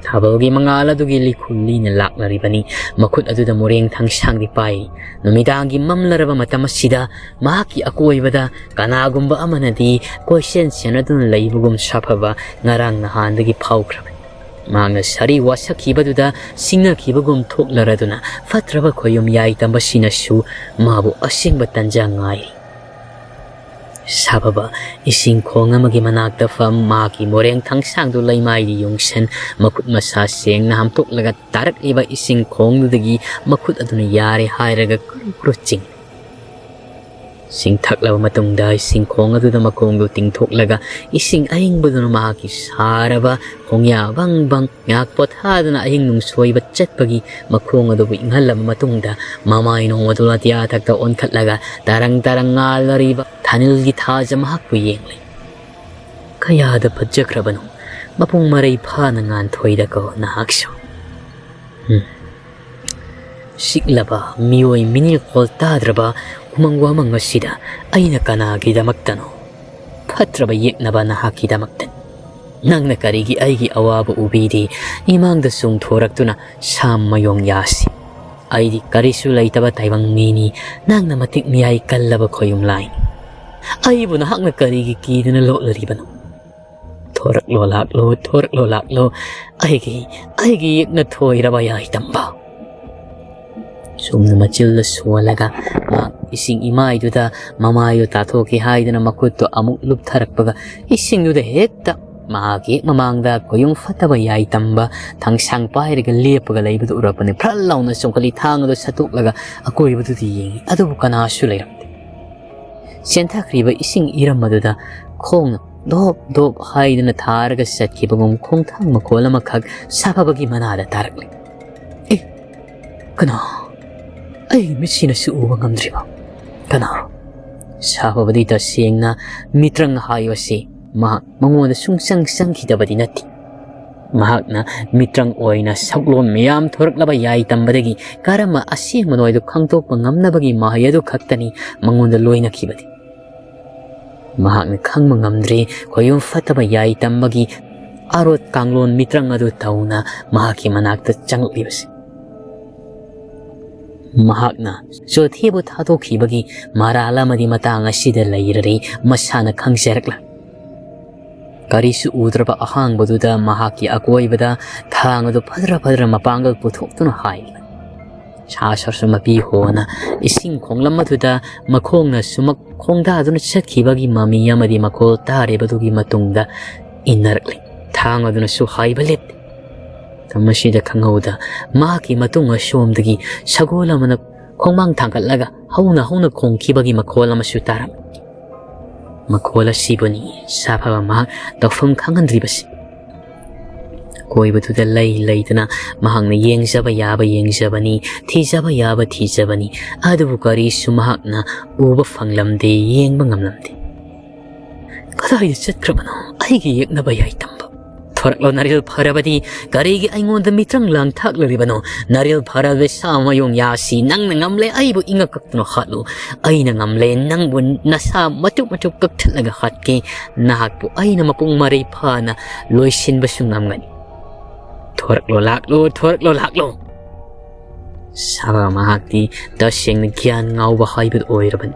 ꯊꯥꯕꯜꯒꯤ ꯃꯉꯥꯜ ꯑꯗꯨꯒꯤ ꯂꯤꯈꯨꯜ ꯂꯤꯅ ꯂꯥꯛꯂꯔꯤꯕꯅꯤ꯫ ꯃꯈꯨꯠ ꯑꯗꯨꯗ ꯃꯣꯔꯦꯡ ꯊꯥꯡꯁꯥꯡꯗꯤ ꯄꯥꯏꯔꯤ꯫ ꯅꯨꯃꯤꯗꯥꯡꯒꯤ ꯃꯝꯂꯔꯕ ꯃꯇꯝ ꯑꯁꯤꯗ ꯃꯍꯥꯛꯀꯤ ꯑꯀꯣꯏꯕꯗ ꯀꯅꯥꯒꯨꯝꯕ ꯑꯃꯅꯗꯤ ꯀꯣꯏꯁꯦꯟ ꯁꯦꯟꯅꯗꯨꯅ ꯂꯩꯕꯒꯨꯝ ꯁꯥꯐꯕ ꯉꯔꯥꯡ ꯅꯍꯥꯟꯗꯒꯤ ꯐꯥꯎꯈ꯭ꯔꯕꯅꯤ꯫ ꯃꯍꯥꯛꯅ ꯁꯥꯔꯤ ꯋꯥꯁꯛꯈꯤꯕꯗꯨꯗ ꯁꯤꯡꯅꯈꯤꯕꯒꯨꯝ ꯊꯣꯛꯂꯔꯗꯨꯅ ꯐꯠꯇ꯭ꯔꯕ ꯈꯣꯌꯨꯝ ꯌꯥꯏ ꯇꯝꯕꯁꯤꯅꯁꯨ ꯃꯥꯕꯨ ꯑꯁꯦꯡꯕ ꯇꯟꯖꯥ ꯉꯥꯏꯔꯤ꯫ ꯁꯥꯐꯕ ꯏꯁꯤꯡ ꯈꯣꯡ ꯑꯃꯒꯤ ꯃꯅꯥꯛꯇ ꯐꯝ, ꯃꯍꯥꯛꯀꯤ ꯃꯣꯔꯦꯡ ꯊꯥꯡꯁꯥꯡꯗꯨ ꯂꯩꯃꯥꯏꯗ ꯌꯨꯡꯁꯟ, ꯃꯈꯨꯠ ꯃꯁꯥ ꯁꯦꯡꯅ ꯍꯥꯝꯇꯣꯛꯂꯒ ꯇꯥꯔꯛꯂꯤꯕ ꯏꯁꯤꯡ ꯈꯣꯡꯗꯨꯗꯒꯤ ꯃꯈꯨꯠ ꯑꯗꯨꯅ ꯌꯥꯔꯦ ꯍꯥꯏꯔꯒ ꯀꯨꯔꯨ ꯀꯨꯔꯨ ꯆꯤꯡ꯫ ꯏꯁꯤꯡ ꯊꯛꯂꯕ ꯃꯇꯨꯡꯗ ꯏꯁꯤꯡ ꯈꯣꯡ ꯑꯗꯨꯗ ꯃꯈꯣꯡꯗꯨ ꯇꯤꯡꯊꯣꯛꯂꯒ ꯏꯁꯤꯡ ꯑꯏꯪꯕꯗꯨꯅ ꯃꯍꯥꯛꯀꯤ ꯁꯥꯔꯕ ꯈꯣꯡꯌꯥ ꯕꯪ ꯕꯪ ꯉꯥꯏꯍꯥꯛ ꯄꯣꯊꯥꯗꯨꯅ ꯑꯍꯤꯡ ꯅꯨꯡꯁꯣꯏꯕ ꯆꯠꯄꯒꯤ ꯃꯈꯣꯡ ꯑꯗꯨꯕꯨ ꯏꯪꯍꯜꯂꯕ ꯃꯇꯨꯡꯗ ꯃꯃꯥꯏ ꯅꯣꯡꯃꯗꯨ ꯑꯇꯤꯌꯥ ꯊꯛꯇ ꯑꯣꯟꯈꯠꯂꯒ ꯇꯔꯪ ꯇꯔꯪ ꯉꯥꯜꯂꯔꯤꯕ ꯊꯥꯅꯤꯜꯒꯤ ꯊꯥꯖ ꯃꯍꯥꯛꯄꯨ ꯌꯦꯡꯂꯤ꯫ ꯀꯌꯥꯗ ꯐꯖꯈ꯭ꯔꯕꯅꯣ, ꯃꯄꯨꯡ ꯃꯔꯩ ꯐꯥꯅ ꯉꯥꯟꯊꯣꯏꯗꯀꯣ ꯅꯍꯥꯛꯁꯨ꯫ ꯎꯝ꯫ ꯁꯤꯛꯂꯕ ꯃꯤꯑꯣꯏ ꯃꯤꯅꯤꯜꯈꯣꯜ ꯇꯥꯗ꯭ꯔꯕ ꯎꯃꯪ ꯋꯥꯃꯪ ꯑꯁꯤꯗ ꯑꯩꯅ ꯀꯅꯥꯒꯤꯗꯃꯛꯇꯅꯣ? ꯐꯠꯇ꯭ꯔꯕ ꯌꯦꯛꯅꯕ ꯅꯍꯥꯛꯀꯤꯗꯃꯛꯇꯅꯤ꯫ ꯅꯪꯅ ꯀꯔꯤꯒꯤ ꯑꯩꯒꯤ ꯑꯋꯥꯕ ꯎꯕꯤꯗꯦ? ꯏꯃꯥꯡꯗ ꯆꯣꯡꯊꯣꯔꯛꯇꯨꯅ ꯁꯥꯝ ꯃꯌꯣꯡ ꯌꯥꯁꯤ꯫ ꯑꯩꯗꯤ ꯀꯔꯤꯁꯨ ꯂꯩꯇꯕ ꯇꯥꯏꯕꯪ ꯃꯤꯅꯤ, ꯅꯪꯅ ꯃꯇꯤꯛ ꯃꯤꯌꯥꯏ ꯀꯜꯂꯕ ꯈꯣꯌꯨꯝ ꯂꯥꯏꯅꯤ꯫ ꯑꯩꯕꯨ ꯅꯍꯥꯛꯅ ꯀꯔꯤꯒꯤ ꯀꯤꯗꯨꯅ ꯂꯣꯠꯂꯔꯤꯕꯅꯣ? ꯊꯣꯔꯛꯂꯣ ꯂꯥꯛꯂꯣ, ꯊꯣꯔꯛꯂꯣ ꯂꯥꯛꯂꯣ, ꯑꯩꯒꯤ, ꯑꯩꯒꯤ ꯌꯦꯛꯅ ꯊꯣꯏꯔꯕ ꯌꯥꯏꯇꯝꯕ꯫ ꯁꯨꯝꯅ ꯃꯆꯤꯜꯗ ꯁꯣꯜꯂꯒ ꯃꯍꯥꯛ ꯏꯁꯤꯡ ꯏꯃꯥꯏꯗꯨꯗ ꯃꯃꯥꯏꯗꯨ ꯇꯥꯊꯣꯛꯀꯦ ꯍꯥꯏꯗꯨꯅ ꯃꯈꯨꯠꯇꯨ ꯑꯃꯨꯛ ꯂꯨꯞꯊꯔꯛꯄꯒ ꯏꯁꯤꯡꯗꯨꯗ ꯍꯦꯛꯇ ꯃꯍꯥꯛꯀꯤ ꯍꯦꯛ ꯃꯃꯥꯡꯗ ꯈꯣꯌꯨꯝ ꯐꯠꯇꯕ ꯌꯥꯏꯇꯝꯕ ꯊꯥꯡꯁꯥꯡ ꯄꯥꯏꯔꯒ ꯂꯦꯞꯄꯒ ꯂꯩꯕꯗꯨ ꯎꯔꯛꯄꯅꯤ꯫ ꯐ꯭ꯔꯜ ꯂꯥꯎꯅ ꯆꯣꯡꯈꯠꯂꯤ, ꯊꯥꯡ ꯑꯗꯨ ꯁꯠꯇꯣꯛꯂꯒ ꯑꯀꯣꯏꯕꯗꯨꯗ ꯌꯦꯡꯉꯤ, ꯑꯗꯨꯕꯨ ꯀꯅꯥꯁꯨ ꯂꯩꯔꯝꯗꯦ꯫ ꯆꯦꯟꯊꯈ꯭ꯔꯤꯕ ꯏꯁꯤꯡ ꯏꯔꯝ ꯑꯗꯨꯗ ꯈꯣꯡꯅ ꯗꯣꯞ ꯗꯣꯞ ꯍꯥꯏꯗꯨꯅ ꯊꯥꯔꯒ ꯆꯠꯈꯤꯕꯒꯨꯝ ꯈꯣꯡꯊꯥꯡ ꯃꯈꯣꯜ ꯑꯃꯈꯛ ꯁꯥꯐꯕꯒꯤ ꯃꯅꯥꯗ ꯇꯥꯔꯛꯂꯤ꯫ "ꯑꯦ, ꯀꯅꯥ? ꯑꯩꯒꯤ ꯃꯤꯠꯁꯤꯅꯁꯨ ꯎꯕ ꯉꯝꯗ꯭ꯔꯤꯕ ꯀꯅꯥ?" ꯁꯥꯐꯕꯗꯤ ꯇꯁꯦꯡꯅ ꯃꯤꯇ꯭ꯔꯪ ꯍꯥꯏꯕꯁꯤ ꯃꯍꯥꯛ ꯃꯉꯣꯟꯗ ꯁꯨꯡꯆꯪ ꯆꯪꯈꯤꯗꯕꯗꯤ ꯅꯠꯇꯦ꯫ ꯃꯍꯥꯛꯅ ꯃꯤꯇ꯭ꯔꯪ ꯑꯣꯏꯅ ꯁꯛꯂꯣꯟ ꯃꯌꯥꯝ ꯊꯣꯔꯛꯂꯕ ꯌꯥꯏ ꯇꯝꯕꯗꯒꯤ ꯀꯔꯝꯕ ꯑꯁꯦꯡꯕꯅꯣ ꯍꯥꯏꯗꯨ ꯈꯪꯗꯣꯛꯄ ꯉꯝꯅꯕꯒꯤ ꯃꯍꯩ ꯑꯗꯨ ꯈꯛꯇꯅꯤ ꯃꯉꯣꯟꯗ ꯂꯣꯏꯅꯈꯤꯕꯗꯤ꯫ ꯃꯍꯥꯛꯅ ꯈꯪꯕ ꯉꯝꯗ꯭ꯔꯤ ꯈꯣꯌꯨꯝ ꯐꯠꯇꯕ ꯌꯥꯏ ꯇꯝꯕꯒꯤ ꯑꯔꯣꯠ ꯀꯥꯡꯂꯣꯟ ꯃꯤꯇ꯭ꯔꯪ ꯑꯗꯨ ꯇꯧꯅ ꯃꯍꯥꯛꯀꯤ ꯃꯅꯥꯛꯇ ꯆꯪꯂꯛꯂꯤꯕꯁꯤ꯫ ꯃꯍꯥꯛꯅ ꯆꯣꯊꯦꯕꯨ ꯊꯥꯗꯣꯛꯈꯤꯕꯒꯤ ꯃꯔꯥꯜ ꯑꯃꯗꯤ ꯃꯇꯥꯡ ꯑꯁꯤꯗ ꯂꯩꯔꯔꯦ ꯃꯁꯥꯅ ꯈꯪꯖꯔꯛꯂ꯫ ꯀꯔꯤꯁꯨ ꯎꯗ꯭ꯔꯕ ꯑꯍꯥꯡꯕꯗꯨꯗ ꯃꯍꯥꯛꯀꯤ ꯑꯀꯣꯏꯕꯗ ꯊꯥꯡ ꯑꯗꯨ ꯐꯗ꯭ꯔ ꯐꯗ꯭ꯔ ꯃꯄꯥꯡꯒꯜ ꯄꯨꯊꯣꯛꯇꯨꯅ ꯍꯥꯏ꯫ ꯁꯥ ꯁꯣꯔꯁꯨ ꯃꯄꯤ ꯍꯣꯅ ꯏꯁꯤꯡ ꯈꯣꯡꯂꯝ ꯑꯗꯨꯗ ꯃꯈꯣꯡꯅ ꯁꯨꯃꯛ ꯈꯣꯡꯗꯥꯗꯨꯅ ꯆꯠꯈꯤꯕꯒꯤ ꯃꯃꯤ ꯑꯃꯗꯤ ꯃꯈꯣꯜ ꯇꯥꯔꯤꯕꯗꯨꯒꯤ ꯃꯇꯨꯡꯗ ꯏꯟꯅꯔꯛꯂꯤ꯫ ꯊꯥꯡ ꯑꯗꯨꯅꯁꯨ ꯍꯥꯏꯕ ꯂꯦꯞꯇꯦ꯫ ꯃꯁꯤꯗ ꯈꯪꯍꯧꯗ ꯃꯍꯥꯛꯀꯤ ꯃꯇꯨꯡ ꯑꯁꯣꯝꯗꯒꯤ ꯁꯒꯣꯜ ꯑꯃꯅ ꯈꯣꯡꯃꯥꯡ ꯊꯥꯡꯒꯠꯂꯒ ꯍꯧꯅ ꯍꯧꯅ ꯈꯣꯡꯈꯤꯕꯒꯤ ꯃꯈꯣꯜ ꯑꯃꯁꯨ ꯇꯥꯔꯝꯃꯤ꯫ ꯃꯈꯣꯜ ꯑꯁꯤꯕꯨꯅꯤ ꯁꯥꯐꯕ ꯃꯍꯥꯛ ꯇꯧꯐꯝ ꯈꯪꯍꯟꯗ꯭ꯔꯤꯕꯁꯤ꯫ ꯀꯣꯏꯕꯗꯨꯗ ꯂꯩ ꯂꯩꯗꯅ ꯃꯍꯥꯛꯅ ꯌꯦꯡꯖꯕ ꯌꯥꯕ ꯌꯦꯡꯖꯕꯅꯤ, ꯊꯤꯖꯕ ꯌꯥꯕ ꯊꯤꯖꯕꯅꯤ, ꯑꯗꯨꯕꯨ ꯀꯔꯤꯁꯨ ꯃꯍꯥꯛꯅ ꯎꯕ ꯐꯪꯂꯝꯗꯦ, ꯌꯦꯡꯕ ꯉꯝꯂꯝꯗꯦ꯫ ꯀꯗꯥꯏꯗ ꯆꯠꯈ꯭ꯔꯕꯅꯣ ꯑꯩꯒꯤ ꯌꯦꯛꯅꯕ ꯌꯥꯏꯇꯝꯕ? ꯊꯣꯔꯛꯂꯣ ꯅꯔꯦꯜ ꯐꯔꯕꯗꯤ, ꯀꯔꯤꯒꯤ ꯑꯩꯉꯣꯟꯗ ꯃꯤꯇ꯭ꯔꯪ ꯂꯥꯡ ꯊꯥꯛꯂꯤꯕꯅꯣ? ꯅꯔꯦꯜ ꯐꯔꯕ ꯁꯥ ꯃꯌꯣꯡ ꯌꯥꯁꯤ, ꯅꯪꯅ ꯉꯝꯂꯦ ꯑꯩꯕꯨ ꯏꯉꯛ ꯀꯛꯇꯨꯅ ꯍꯥꯠꯂꯨ꯫ ꯑꯩꯅ ꯉꯝꯂꯦ ꯅꯪꯕꯨ ꯅꯁꯥ ꯃꯇꯨꯞ ꯃꯇꯨꯞ ꯀꯛꯊꯠꯂꯒ ꯍꯥꯠꯀꯦ꯫ ꯅꯍꯥꯛꯄꯨ ꯑꯩꯅ ꯃꯄꯨꯡ ꯃꯔꯩ ꯐꯥꯅ ꯂꯣꯏꯁꯤꯟꯕꯁꯨ ꯉꯝꯒꯅꯤ꯫ ꯊꯣꯔꯛꯂꯣ ꯂꯥꯛꯂꯣ, ꯊꯣꯔꯛꯂꯣ ꯂꯥꯛꯂꯣ꯫ ꯁꯥꯕ ꯃꯍꯥꯛꯇꯤ ꯇꯁꯦꯡꯅ ꯒ꯭ꯌꯥꯟ ꯉꯥꯎꯕ ꯍꯥꯏꯕꯗꯨ ꯑꯣꯏꯔꯕꯅꯤ꯫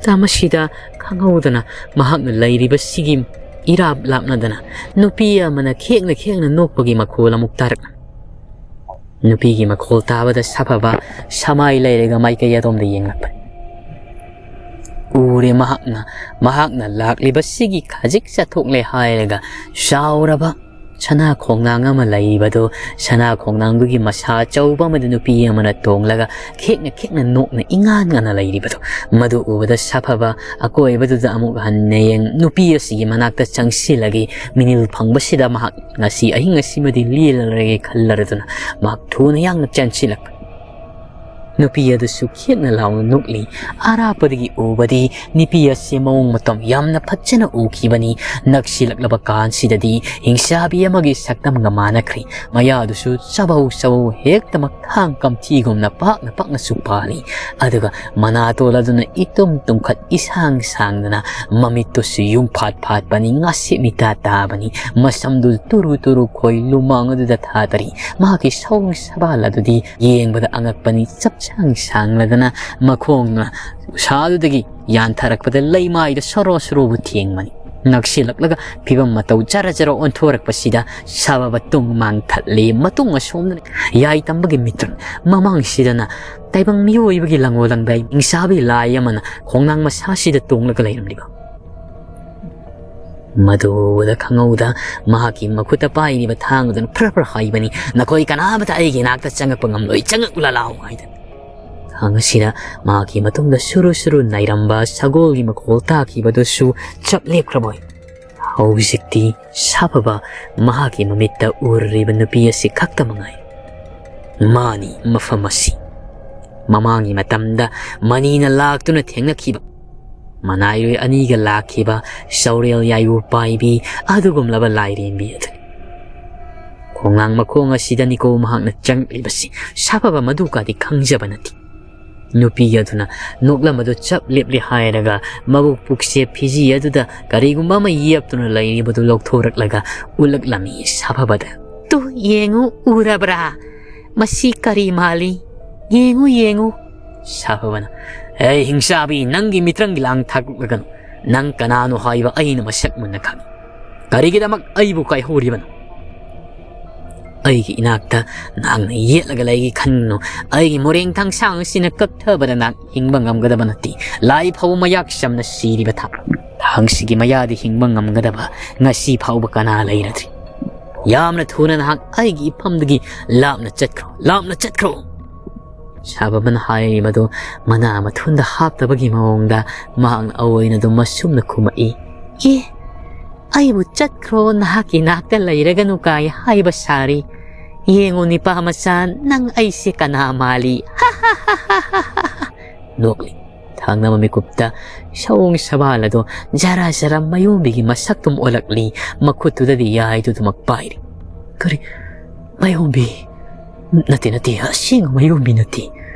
ꯇꯥꯃꯁꯤꯗ ꯈꯪꯍꯧꯗꯅ ꯃꯍꯥꯛꯅ ꯂꯩꯔꯤꯕꯁꯤꯒꯤ ꯏꯔꯥꯞ ꯂꯥꯞꯅꯗꯅ ꯅꯨꯄꯤ ꯑꯃꯅ ꯈꯦꯡꯅ ꯈꯦꯡꯅ ꯅꯣꯛꯄꯒꯤ ꯃꯈꯣꯜ ꯑꯃꯨꯛ ꯇꯥꯔꯛꯂꯝꯃꯤ꯫ ꯅꯨꯄꯤꯒꯤ ꯃꯈꯣꯜ ꯇꯥꯕꯗ ꯁꯥꯐꯕ ꯁꯃꯥꯏ ꯂꯩꯔꯒ ꯃꯥꯏꯀꯩ ꯑꯗꯣꯝꯗ ꯌꯦꯡꯂꯛꯄꯅꯤ꯫ ꯎꯔꯦ ꯃꯍꯥꯛꯅ, ꯃꯍꯥꯛꯅ ꯂꯥꯛꯂꯤꯕꯁꯤꯒꯤ ꯈꯖꯤꯛ ꯆꯠꯊꯣꯛꯂꯦ ꯍꯥꯏꯔꯒ ꯆꯥꯎꯔꯕ ꯁꯅꯥ ꯈꯣꯡꯅꯥꯡ ꯑꯃ ꯂꯩꯔꯤꯕꯗꯨ, ꯁꯅꯥ ꯈꯣꯡꯅꯥꯡꯗꯨꯒꯤ ꯃꯁꯥ ꯑꯆꯧꯕ ꯑꯃꯗ ꯅꯨꯄꯤ ꯑꯃꯅ ꯇꯣꯡꯂꯒ ꯈꯦꯛꯅ ꯈꯦꯛꯅ ꯅꯣꯛꯅ ꯏꯉꯥꯟ ꯉꯥꯟꯅ ꯂꯩꯔꯤꯕꯗꯨ, ꯃꯗꯨ ꯎꯕꯗ ꯁꯥꯐꯕ ꯑꯀꯣꯏꯕꯗꯨꯗ ꯑꯃꯨꯛ ꯍꯟꯅ ꯌꯦꯡ ꯅꯨꯄꯤ ꯑꯁꯤꯒꯤ ꯃꯅꯥꯛꯇ ꯆꯪꯁꯤꯜꯂꯒ ꯃꯤꯅꯤꯜ ꯐꯪꯕꯁꯤꯗ ꯃꯍꯥꯛ ꯉꯁꯤ ꯑꯍꯤꯡ ꯑꯁꯤꯃꯗꯤ ꯂꯦꯜꯂꯔꯒꯦ ꯈꯜꯂꯔꯗꯨꯅ ꯃꯍꯥꯛ ꯊꯨꯅ ꯌꯥꯡꯅ ꯆꯦꯟꯁꯤꯜꯂꯛꯄ꯫ ꯅꯨꯄꯤ ꯑꯗꯨꯁꯨ ꯈꯦꯛꯅ ꯂꯥꯎꯅ ꯅꯣꯛꯂꯤ꯫ ꯑꯔꯥꯞꯄꯗꯒꯤ ꯎꯕꯗꯤ ꯅꯨꯄꯤ ꯑꯁꯤ ꯃꯑꯣꯡ ꯃꯇꯧ ꯌꯥꯝꯅ ꯐꯖꯅ ꯎꯈꯤꯕꯅꯤ꯫ ꯅꯛꯁꯤꯜꯂꯛꯂꯕ ꯀꯥꯟꯁꯤꯗꯗꯤ ꯍꯤꯡꯁꯥꯕꯤ ꯑꯃꯒꯤ ꯁꯛꯇꯝꯒ ꯃꯥꯟꯅꯈ꯭ꯔꯤ꯫ ꯃꯌꯥꯗꯨꯁꯨ ꯆꯕꯧ ꯆꯕꯧ ꯍꯦꯛꯇ ꯃꯈꯥꯡ ꯀꯝꯊꯤꯒꯨꯝꯅ ꯄꯥꯛꯅ ꯄꯥꯛꯅꯁꯨ ꯄꯥꯜꯂꯤ꯫ ꯑꯗꯨꯒ ꯃꯅꯥꯇꯣꯜ ꯑꯗꯨꯅ ꯏꯇꯨꯝ ꯇꯨꯝꯈꯠ ꯏꯁꯥꯡ ꯁꯥꯡꯗꯅ ꯃꯃꯤꯠꯇꯨꯁꯨ ꯌꯨꯝ ꯐꯥꯠ ꯐꯥꯠꯄꯅꯤ, ꯉꯥꯁꯤꯠ ꯃꯤꯇꯥ ꯇꯥꯕꯅꯤ꯫ ꯃꯁꯝꯗꯨ ꯇꯨꯔꯨ ꯇꯨꯔꯨ ꯈꯣꯏ ꯂꯨꯃꯥꯡ ꯑꯗꯨꯗ ꯊꯥꯗꯔꯤ꯫ ꯃꯍꯥꯛꯀꯤ ꯁꯑꯣꯡ ꯁꯕꯥꯜ ꯑꯗꯨꯗꯤ ꯌꯦꯡꯕꯗ ꯑꯉꯛꯄꯅꯤ꯫ ꯆꯞ ꯁꯥꯡ ꯁꯥꯡꯂꯗꯅ ꯃꯈꯣꯡꯅ ꯎꯁꯥꯗꯨꯗꯒꯤ ꯌꯥꯟꯊꯔꯛꯄꯗ ꯂꯩꯃꯥꯏꯗ ꯁꯣꯔꯣ ꯁꯣꯔꯣꯕꯨ ꯊꯦꯡꯕꯅꯤ꯫ ꯅꯛꯁꯤꯜꯂꯛꯂꯒ ꯐꯤꯕꯝ ꯃꯇꯧ ꯖꯔ ꯖꯔ ꯑꯣꯟꯊꯣꯔꯛꯄꯁꯤꯗ ꯁꯥꯕꯕ ꯇꯨꯡ ꯃꯥꯡ ꯊꯠꯂꯤ꯫ ꯃꯇꯨꯡ ꯑꯁꯣꯝꯗꯅ ꯌꯥꯏ ꯇꯝꯕꯒꯤ ꯃꯤꯇ꯭ꯔꯪ, ꯃꯃꯥꯡꯁꯤꯗꯅ ꯇꯥꯏꯕꯪ ꯃꯤꯑꯣꯏꯕꯒꯤ ꯂꯪꯉꯣ ꯂꯪꯗꯥꯏ ꯍꯤꯡꯁꯥꯕꯤ ꯂꯥꯏ ꯑꯃꯅ ꯈꯣꯡꯅꯥꯡ ꯃꯁꯥꯁꯤꯗ ꯇꯣꯡꯂꯒ ꯂꯩꯔꯝꯂꯤꯕ꯫ ꯃꯗꯨꯗ ꯈꯪꯍꯧꯗ ꯃꯍꯥꯛꯀꯤ ꯃꯈꯨꯠꯇ ꯄꯥꯏꯔꯤꯕ ꯊꯥꯡ ꯑꯗꯨꯅ ꯐꯔ ꯐꯔ ꯍꯥꯏꯕꯅꯤ, "ꯅꯈꯣꯏ ꯀꯅꯥꯃꯇ ꯑꯩꯒꯤ ꯏꯅꯥꯛꯇ ꯆꯪꯉꯛꯄ ꯉꯝꯂꯣꯏ, ꯆꯪꯉꯛꯂꯨ ꯂꯥꯎ" ꯍꯥꯏꯗꯅ꯫ ꯊꯥꯡ ꯑꯁꯤꯗ ꯃꯍꯥꯛꯀꯤ ꯃꯇꯨꯡꯗ ꯁꯨꯔꯨ ꯁꯨꯔꯨ ꯅꯩꯔꯝꯕ ꯁꯒꯣꯜꯒꯤ ꯃꯈꯣꯜ ꯇꯥꯈꯤꯕꯗꯨꯁꯨ ꯆꯞ ꯂꯦꯞꯈ꯭ꯔꯕ ꯑꯣꯏ꯫ ꯍꯧꯖꯤꯛꯇꯤ ꯁꯥꯐꯕ ꯃꯍꯥꯛꯀꯤ ꯃꯃꯤꯠꯇ ꯎꯔꯤꯕ ꯅꯨꯄꯤ ꯑꯁꯤ ꯈꯛꯇ ꯃꯉꯥꯏ꯫ ꯃꯥꯅꯤ ꯃꯐꯝ ꯑꯁꯤ꯫ ꯃꯃꯥꯡꯒꯤ ꯃꯇꯝꯗ ꯃꯅꯤꯅ ꯂꯥꯛꯇꯨꯅ ꯊꯦꯡꯅꯈꯤꯕ, ꯃꯅꯥꯏꯔꯣꯏ ꯑꯅꯤꯒ ꯂꯥꯛꯈꯤꯕ ꯆꯧꯔꯦꯜ ꯌꯥꯏꯌꯨ ꯄꯥꯏꯕꯤ ꯑꯗꯨꯒꯨꯝꯂꯕ ꯂꯥꯏꯔꯦꯝꯕꯤ ꯑꯗꯨꯅꯤ꯫ ꯈꯣꯡꯅꯥꯡ ꯃꯈꯣꯡ ꯑꯁꯤꯗꯅꯤꯀꯣ ꯃꯍꯥꯛꯅ ꯆꯪꯂꯤꯕꯁꯤ꯫ ꯁꯥꯐꯕ ꯃꯗꯨ ꯀꯥꯗꯤ ꯈꯪꯖꯕ ꯅꯠꯇꯦ꯫ ꯅꯨꯄꯤ ꯑꯗꯨꯅ ꯅꯣꯛꯂꯝꯕꯗꯨ ꯆꯞ ꯂꯦꯞꯂꯦ ꯍꯥꯏꯔꯒ ꯃꯕꯨꯛ ꯄꯨꯛꯁꯦ ꯐꯤꯖꯤ ꯑꯗꯨꯗ ꯀꯔꯤꯒꯨꯝꯕ ꯑꯃ ꯌꯦꯞꯇꯨꯅ ꯂꯩꯔꯤꯕꯗꯨ ꯂꯧꯊꯣꯔꯛꯂꯒ ꯎꯠꯂꯛꯂꯝꯃꯤ ꯁꯥꯐꯕꯗ꯫ "ꯇꯨ ꯌꯦꯡꯉꯨ, ꯎꯔꯕ꯭ꯔꯥ? ꯃꯁꯤ ꯀꯔꯤ ꯃꯥꯜꯂꯤ? ꯌꯦꯡꯉꯨ, ꯌꯦꯡꯉꯨ꯫" ꯁꯥꯐꯕꯅ, "ꯑꯦ ꯍꯤꯡꯆꯥꯕꯤ, ꯅꯪꯒꯤ ꯃꯤꯇ꯭ꯔꯪꯒꯤ ꯂꯥꯡ ꯊꯥꯛꯂꯒꯅꯨ꯫ ꯅꯪ ꯀꯅꯥꯅꯣ ꯍꯥꯏꯕ ꯑꯩꯅ ꯃꯁꯛ ꯃꯨꯟꯅ ꯈꯪꯏ꯫ ꯀꯔꯤꯒꯤꯗꯃꯛ ꯑꯩꯕꯨ ꯀꯥꯏꯍꯧꯔꯤꯕꯅꯣ? ꯑꯩꯒꯤ ꯏꯅꯥꯛꯇ ꯅꯍꯥꯛꯅ ꯌꯦꯠꯂꯒ ꯂꯩꯒꯦ ꯈꯟꯒꯅꯨ꯫ ꯑꯩꯒꯤ ꯃꯣꯔꯦꯡ ꯊꯥꯡꯁꯥꯡ ꯑꯁꯤꯅ ꯀꯛꯊꯕꯗ ꯅꯍꯥꯛ ꯍꯤꯡꯕ ꯉꯝꯒꯗꯕ ꯅꯠꯇꯦ꯫ ꯂꯥꯏ ꯐꯥꯎꯕ ꯃꯌꯥꯛ ꯆꯝꯅ ꯁꯤꯔꯤꯕ ꯊꯥꯡ, ꯊꯥꯡꯁꯤꯒꯤ ꯃꯌꯥꯗ ꯍꯤꯡꯕ ꯉꯝꯒꯗꯕ ꯉꯁꯤ ꯐꯥꯎꯕ ꯀꯅꯥ ꯂꯩꯔꯗ꯭ꯔꯤ? ꯌꯥꯝꯅ ꯊꯨꯅ ꯅꯍꯥꯛ ꯑꯩꯒꯤ ꯏꯐꯝꯗꯒꯤ ꯂꯥꯞꯅ ꯆꯠꯈ꯭ꯔꯣ, ꯂꯥꯞꯅ ꯆꯠꯈ꯭ꯔꯣ꯫" ꯁꯥꯕꯕꯅ ꯍꯥꯏꯔꯤꯕꯗꯨ ꯃꯅꯥ ꯃꯊꯨꯟꯗ ꯍꯥꯞꯇꯕꯒꯤ ꯃꯑꯣꯡꯗ ꯃꯍꯥꯛꯅ ꯑꯑꯣꯏꯅꯗꯨ ꯃꯁꯨꯝꯅ ꯈꯨꯝꯃꯛꯏ, "ꯑꯦ, ꯑꯩꯕꯨ ꯆꯠꯈ꯭ꯔꯣ, ꯅꯍꯥꯛꯀꯤ ꯅꯥꯛꯇ ꯂꯩꯔꯒꯅꯨ ꯀꯥꯏ ꯍꯥꯏꯕ ꯁꯥꯔꯤ꯫ ꯌꯦꯡꯉꯨ ꯅꯤꯄꯥ ꯃꯆꯥ, ꯅꯪ ꯑꯩꯁꯦ ꯀꯅꯥ ꯃꯥꯜꯂꯤ?" ꯅꯣꯛꯂꯤ꯫ ꯊꯪꯅꯕ ꯃꯤꯀꯨꯞꯇ ꯁꯑꯣꯡ ꯁꯕꯥꯜ ꯑꯗꯣ ꯖꯔꯥ ꯖꯔꯥ ꯃꯌꯣꯝꯕꯤꯒꯤ ꯃꯁꯛꯇꯨꯝ ꯑꯣꯜꯂꯛꯂꯤ, ꯃꯈꯨꯠꯇꯨꯗꯗꯤ ꯌꯥꯏꯗꯨꯗꯨꯃꯛ ꯄꯥꯏꯔꯤ꯫ "ꯀꯔꯤ? ꯃꯌꯣꯝꯕꯤ? ꯅꯠꯇꯦ, ꯅꯠꯇꯦ, ꯑꯁꯦꯡꯕ ꯃꯌꯣꯝꯕꯤ ꯅꯠꯇꯦ꯫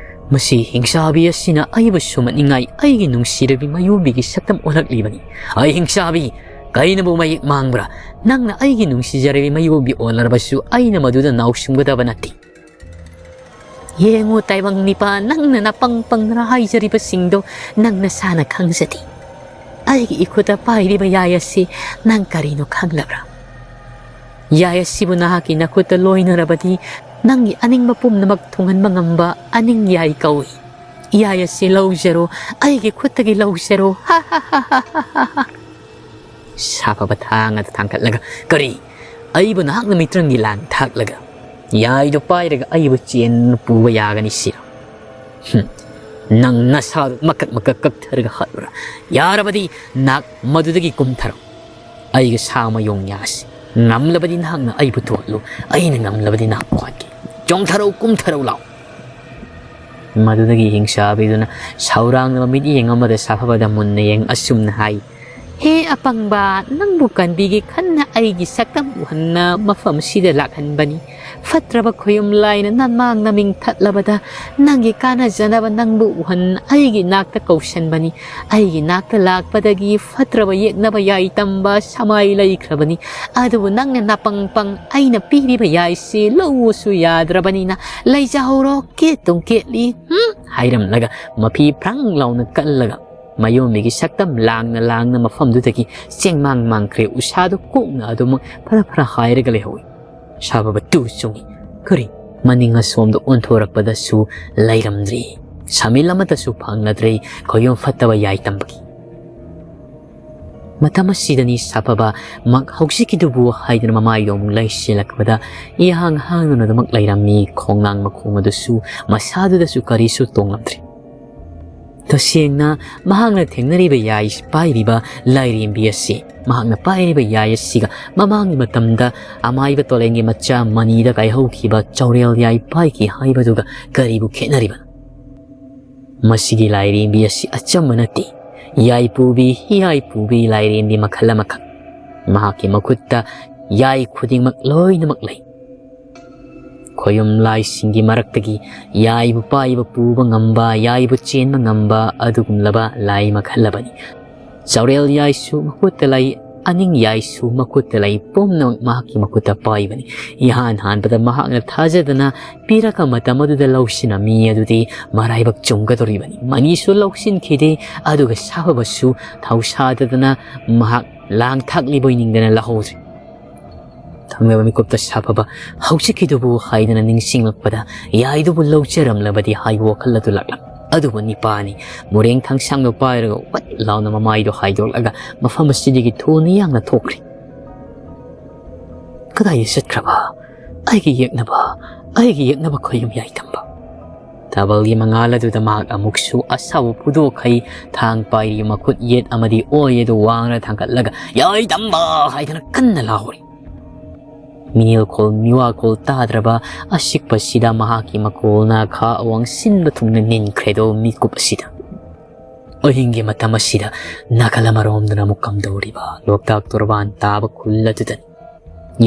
ꯃꯁꯤ ꯍꯤꯡꯆꯥꯕꯤ ꯑꯁꯤꯅ ꯑꯩꯕꯨ ꯁꯨꯝꯍꯠꯅꯤꯡꯉꯥꯏ ꯑꯩꯒꯤ ꯅꯨꯡꯁꯤꯔꯕꯤ ꯃꯌꯣꯝꯕꯤꯒꯤ ꯁꯛꯇꯝ ꯑꯣꯜꯂꯛꯂꯤꯕꯅꯤ꯫ ꯑꯩ ꯍꯤꯡꯆꯥꯕꯤ, ꯀꯩꯅꯕꯨ ꯃꯌꯦꯛ ꯃꯥꯡꯕ꯭ꯔꯥ? ꯅꯪꯅ ꯑꯩꯒꯤ ꯅꯨꯡꯁꯤꯖꯔꯕꯤ ꯃꯌꯣꯝꯕꯤ ꯑꯣꯜꯂꯔꯕꯁꯨ ꯑꯩꯅ ꯃꯗꯨꯗ ꯅꯥꯎꯁꯨꯝꯒꯗꯕ ꯅꯠꯇꯦ꯫ ꯌꯦꯡꯉꯨ ꯇꯥꯏꯕꯪ ꯅꯤꯄꯥ, ꯅꯪꯅ ꯅꯄꯪ ꯄꯪꯗꯅ ꯍꯥꯏꯖꯔꯤꯕꯁꯤꯡꯗꯣ ꯅꯪ ꯅꯁꯥꯅ ꯈꯪꯖꯗꯦ꯫ ꯑꯩꯒꯤ ꯏꯈꯨꯠꯇ ꯄꯥꯏꯔꯤꯕ ꯌꯥꯏ ꯑꯁꯤ ꯅꯪ ꯀꯔꯤꯅꯣ ꯈꯪꯂꯕ꯭ꯔꯥ? ꯌꯥꯏ ꯑꯁꯤꯕꯨ ꯅꯍꯥꯛꯀꯤ ꯅꯈꯨꯠꯇ ꯂꯣꯏꯅꯔꯕꯗꯤ, ꯅꯪꯒꯤ ꯑꯅꯤꯡꯕ ꯄꯨꯝꯅꯃꯛ ꯊꯨꯡꯍꯟꯕ ꯉꯝꯕ ꯑꯅꯤꯡ ꯌꯥꯏ ꯀꯧꯏ꯫ ꯌꯥꯏ ꯑꯁꯤ ꯂꯧꯖꯔꯣ, ꯑꯩꯒꯤ ꯈꯨꯠꯇꯒꯤ ꯂꯧꯖꯔꯣ꯫ ꯍꯥ ꯍꯥ ꯍꯥ ꯍꯥ ꯍꯥ ꯍꯥ ꯍꯥ꯫ ꯁꯥꯐꯕ ꯊꯥꯡ ꯑꯗꯨ ꯊꯥꯡꯒꯠꯂꯒ, "ꯀꯔꯤ? ꯑꯩꯕꯨ ꯅꯍꯥꯛꯅ ꯃꯤꯇ꯭ꯔꯪꯒꯤ ꯂꯥꯡ ꯊꯥꯛꯂꯒ, ꯌꯥꯏꯗꯣ ꯄꯥꯏꯔꯒ ꯑꯩꯕꯨ ꯆꯦꯟ ꯄꯨꯕ ꯌꯥꯒꯅꯤ ꯁꯤꯔ? ꯍꯨꯝ, ꯅꯪ ꯅꯁꯥꯗꯨ ꯃꯀꯛ ꯃꯀꯛ ꯀꯛꯊꯔꯒ ꯍꯥꯠꯂꯨꯔ꯫ ꯌꯥꯔꯕꯗꯤ ꯅꯍꯥꯛ ꯃꯗꯨꯗꯒꯤ ꯀꯨꯝꯊꯔꯣ꯫ ꯑꯩꯒ ꯁꯥ ꯃꯌꯣꯡ ꯌꯥꯁꯤ꯫ ꯉꯝꯂꯕꯗꯤ ꯅꯍꯥꯛꯅ ꯑꯩꯕꯨ ꯊꯣꯛꯍꯜꯂꯨ, ꯑꯩꯅ ꯉꯝꯂꯕꯗꯤ ꯅꯍꯥꯛꯄꯨ ꯍꯥꯠꯀꯦ꯫ ꯆꯣꯡꯊꯔꯧ, ꯀꯨꯝꯊꯔꯧ ꯂꯥꯎ꯫" ꯃꯗꯨꯗꯒꯤ ꯍꯤꯡꯆꯥꯕꯤꯗꯨꯅ ꯁꯧꯔꯥꯡꯅꯕ ꯃꯤꯠꯌꯦꯡ ꯑꯃꯗ ꯁꯥꯐꯕꯗ ꯃꯨꯟꯅ ꯌꯦꯡ ꯑꯁꯨꯝꯅ ꯍꯥꯏ, "ꯍꯦ ꯑꯄꯪꯕ, ꯅꯪꯕꯨ ꯀꯟꯕꯤꯒꯦ ꯈꯟꯅ ꯑꯩꯒꯤ ꯁꯛꯇꯝ ꯎꯍꯟꯅ ꯃꯐꯝꯁꯤꯗ ꯂꯥꯛꯍꯟꯕꯅꯤ꯫ ꯐꯠꯇ꯭ꯔꯕ ꯈꯣꯌꯨꯝ ꯂꯥꯏꯅ ꯅꯃꯥꯡ ꯅꯃꯤꯡ ꯊꯠꯂꯕꯗ ꯅꯪꯒꯤ ꯀꯥꯟꯅꯖꯅꯕ ꯅꯪꯕꯨ ꯎꯍꯟ ꯑꯩꯒꯤ ꯅꯥꯛꯇ ꯀꯧꯁꯟꯕꯅꯤ꯫ ꯑꯩꯒꯤ ꯅꯥꯛꯇ ꯂꯥꯛꯄꯗꯒꯤ ꯐꯠꯇ꯭ꯔꯕ ꯌꯦꯛꯅꯕ ꯌꯥꯏ ꯇꯝꯕ ꯁꯃꯥꯏ ꯂꯩꯈ꯭ꯔꯕꯅꯤ꯫ ꯑꯗꯨꯕꯨ ꯅꯪꯅ ꯅꯥꯄꯪ ꯄꯪ ꯑꯩꯅ ꯄꯤꯔꯤꯕ ꯌꯥꯏꯁꯤ ꯂꯧꯎꯁꯨ ꯌꯥꯗ꯭ꯔꯕꯅꯤꯅ ꯂꯩꯖꯍꯧꯔꯣ, ꯀꯦꯠꯇꯨꯝ ꯀꯦꯠꯂꯤ, ꯍꯨꯝ?" ꯍꯥꯏꯔꯝꯂꯒ ꯃꯐꯤ ꯐ꯭ꯔꯪ ꯂꯥꯎꯅ ꯀꯜꯂꯒ ꯃꯌꯣꯝꯕꯤꯒꯤ ꯁꯛꯇꯝ ꯂꯥꯡꯅ ꯂꯥꯡꯅ ꯃꯐꯝꯗꯨꯗꯒꯤ ꯆꯦꯡꯃꯥꯡ ꯃꯥꯡꯈ꯭ꯔꯦ꯫ ꯎꯁꯥꯗꯨ ꯀꯣꯛꯅ ꯑꯗꯨꯃꯛ ꯐꯔ ꯐꯔ ꯍꯥꯏꯔꯒ ꯂꯩꯍꯧꯏ꯫ ꯁꯥꯐꯕ ꯇꯨ ꯆꯨꯡꯏ꯫ ꯀꯔꯤ? ꯃꯅꯤꯡ ꯑꯁꯣꯝꯗ ꯑꯣꯟꯊꯣꯔꯛꯄꯗꯁꯨ ꯂꯩꯔꯝꯗ꯭ꯔꯤ꯫ ꯁꯃꯤꯜ ꯑꯃꯠꯇꯁꯨ ꯐꯪꯂꯗ꯭ꯔꯦ꯫ ꯈꯣꯌꯨꯝ ꯐꯠꯇꯕ ꯌꯥꯏ ꯇꯝꯕꯒꯤ ꯃꯇꯝ ꯑꯁꯤꯗꯅꯤ ꯁꯥꯐꯕ ꯃꯛ ꯍꯧꯖꯤꯛꯀꯤꯗꯨꯕꯨ ꯍꯥꯏꯗꯨꯅ ꯃꯃꯥꯏꯗꯣ ꯑꯃꯨꯛ ꯂꯩꯁꯤꯜꯂꯛꯄꯗ ꯏꯍꯥꯡ ꯍꯥꯡꯗꯨꯅ ꯑꯗꯨꯃꯛ ꯂꯩꯔꯝꯃꯤ꯫ ꯈꯣꯡꯅꯥꯡ ꯃꯈꯣꯡ ꯑꯗꯨꯁꯨ ꯃꯁꯥꯗꯨꯗꯁꯨ ꯀꯔꯤꯁꯨ ꯇꯣꯡꯂꯝꯗ꯭ꯔꯤ꯫ ꯇꯁꯦꯡꯅ ꯃꯍꯥꯛꯅ ꯊꯦꯡꯅꯔꯤꯕ ꯌꯥꯏ ꯄꯥꯏꯔꯤꯕ ꯂꯥꯏꯔꯦꯝꯕꯤ ꯑꯁꯤ, ꯃꯍꯥꯛꯅ ꯄꯥꯏꯔꯤꯕ ꯌꯥꯏ ꯑꯁꯤꯒ ꯃꯃꯥꯡꯒꯤ ꯃꯇꯝꯗ ꯑꯃꯥꯏꯕ ꯇꯣꯂꯦꯟꯒꯤ ꯃꯆꯥ ꯃꯅꯤꯗ ꯀꯥꯏꯍꯧꯈꯤꯕ ꯆꯥꯎꯔꯦꯜ ꯌꯥꯏ ꯄꯥꯏꯈꯤ ꯍꯥꯏꯕꯗꯨꯒ ꯀꯔꯤꯕꯨ ꯈꯦꯠꯅꯔꯤꯕꯅꯣ? ꯃꯁꯤꯒꯤ ꯂꯥꯏꯔꯦꯝꯕꯤ ꯑꯁꯤ ꯑꯆꯝꯕ ꯅꯠꯇꯦ꯫ ꯌꯥꯏꯄꯨꯕꯤ, ꯍꯤꯌꯥꯏꯄꯨꯕꯤ ꯂꯥꯏꯔꯦꯝꯕꯤ ꯃꯈꯜ ꯑꯃꯈꯛ꯫ ꯃꯍꯥꯛꯀꯤ ꯃꯈꯨꯠꯇ ꯌꯥꯏ ꯈꯨꯗꯤꯡꯃꯛ ꯂꯣꯏꯅꯃꯛ ꯂꯩ꯫ ꯈꯣꯌꯨꯝ ꯂꯥꯏꯁꯤꯡꯒꯤ ꯃꯔꯛꯇꯒꯤ ꯌꯥꯏꯕꯨ ꯄꯥꯏꯕ ꯄꯨꯕ ꯉꯝꯕ, ꯌꯥꯏꯕꯨ ꯆꯦꯟꯕ ꯉꯝꯕ ꯑꯗꯨꯒꯨꯝꯂꯕ ꯂꯥꯏ ꯃꯈꯜ ꯑꯃꯅꯤ꯫ ꯆꯥꯎꯔꯦꯜ ꯌꯥꯏꯁꯨ ꯃꯈꯨꯠꯇ ꯂꯩ꯫ ꯑꯅꯤꯡ ꯌꯥꯏꯁꯨ ꯃꯈꯨꯠꯇ ꯂꯩ, ꯄꯨꯝꯅꯃꯛ ꯃꯍꯥꯛꯀꯤ ꯃꯈꯨꯠꯇ ꯄꯥꯏꯕꯅꯤ꯫ ꯏꯍꯥꯟ ꯍꯥꯟꯕꯗ ꯃꯍꯥꯛꯅ ꯊꯥꯖꯗꯅ ꯄꯤꯔꯛꯄ ꯃꯇꯝ ꯑꯗꯨꯗ ꯂꯧꯁꯤꯟꯕ ꯃꯤ ꯑꯗꯨꯗꯤ ꯃꯔꯥꯏꯕꯛ ꯆꯨꯝꯒꯗꯧꯔꯤꯕꯅꯤ꯫ ꯃꯅꯤꯁꯨ ꯂꯧꯁꯤꯟꯈꯤꯗꯦ, ꯑꯗꯨꯒ ꯁꯥꯐꯕꯁꯨ ꯊꯧꯁꯥꯗꯗꯅ ꯃꯍꯥꯛ ꯂꯥꯡ ꯊꯥꯛꯂꯤꯕꯣꯏ ꯅꯤꯡꯗꯅ ꯂꯧꯍꯧꯗ꯭ꯔꯦ꯫ ꯊꯪꯅꯕ ꯃꯤꯀꯨꯞꯇ ꯁꯥꯐꯕ "ꯍꯧꯖꯤꯛꯀꯤꯗꯨꯕꯨ" ꯍꯥꯏꯗꯅ ꯅꯤꯡꯁꯤꯡꯂꯛꯄꯗ, ꯌꯥꯏꯗꯨꯕꯨ ꯂꯧꯖꯔꯝꯂꯕꯗꯤ ꯍꯥꯏꯕ ꯋꯥꯈꯜ ꯑꯗꯨ ꯂꯥꯛꯂꯝꯃꯤ꯫ ꯑꯗꯨꯕꯨ ꯅꯤꯄꯥꯅꯤ ꯃꯨꯔꯦꯡ ꯊꯥꯡꯁꯥꯡꯗꯣ ꯄꯥꯏꯔꯒ ꯋꯠ ꯂꯥꯎꯅ ꯃꯃꯥꯏꯗꯣ ꯍꯥꯏꯗꯣꯛꯂꯒ ꯃꯐꯝ ꯑꯁꯤꯗꯒꯤ ꯊꯨꯅ ꯌꯥꯡꯅ ꯊꯣꯛꯈ꯭ꯔꯦ꯫ "ꯀꯗꯥꯏꯗ ꯆꯠꯈ꯭ꯔꯕ ꯑꯩꯒꯤ ꯌꯦꯛꯅꯕ, ꯑꯩꯒꯤ ꯌꯦꯛꯅꯕ ꯈꯣꯌꯨꯝ ꯌꯥꯏꯗꯝꯕ?" ꯊꯥꯕꯜꯒꯤ ꯃꯉꯥꯜ ꯑꯗꯨꯗ ꯃꯍꯥꯛ ꯑꯃꯨꯛꯁꯨ ꯑꯁꯥꯎꯕ ꯐꯨꯗꯣꯛꯈꯩ ꯊꯥꯡ ꯄꯥꯏꯔꯤ ꯃꯈꯨꯠ ꯌꯦꯠ ꯑꯃꯗꯤ ꯑꯣꯏ ꯑꯗꯨ ꯋꯥꯡꯅ ꯊꯥꯡꯒꯠꯂꯒ "ꯌꯥꯏꯗꯝꯕ" ꯍꯥꯏꯗꯅ ꯀꯟꯅ ꯂꯥꯎꯔꯤ꯫ ꯃꯤꯅꯦꯜꯈꯣꯜ ꯃꯤꯋꯥꯈꯣꯜ ꯇꯥꯗ꯭ꯔꯕ ꯑꯁꯤꯛꯄꯁꯤꯗ ꯃꯍꯥꯛꯀꯤ ꯃꯀꯣꯜ ꯅꯥꯈꯥ ꯑꯋꯥꯡ ꯁꯤꯟꯕ ꯊꯨꯡꯅ ꯅꯤꯟꯈ꯭ꯔꯦꯗꯣ ꯃꯤꯀꯨꯞ ꯑꯁꯤꯗ꯫ ꯑꯍꯤꯡꯒꯤ ꯃꯇꯝ ꯑꯁꯤꯗ ꯅꯥꯀꯜ ꯑꯃꯔꯣꯝꯗꯅ ꯑꯃꯨꯛ ꯀꯝꯗꯧꯔꯤꯕ ꯂꯣꯛꯇꯥꯛ ꯇꯣꯔꯕꯥꯟ ꯇꯥꯕ ꯈꯨꯜ ꯑꯗꯨꯗꯅꯤ꯫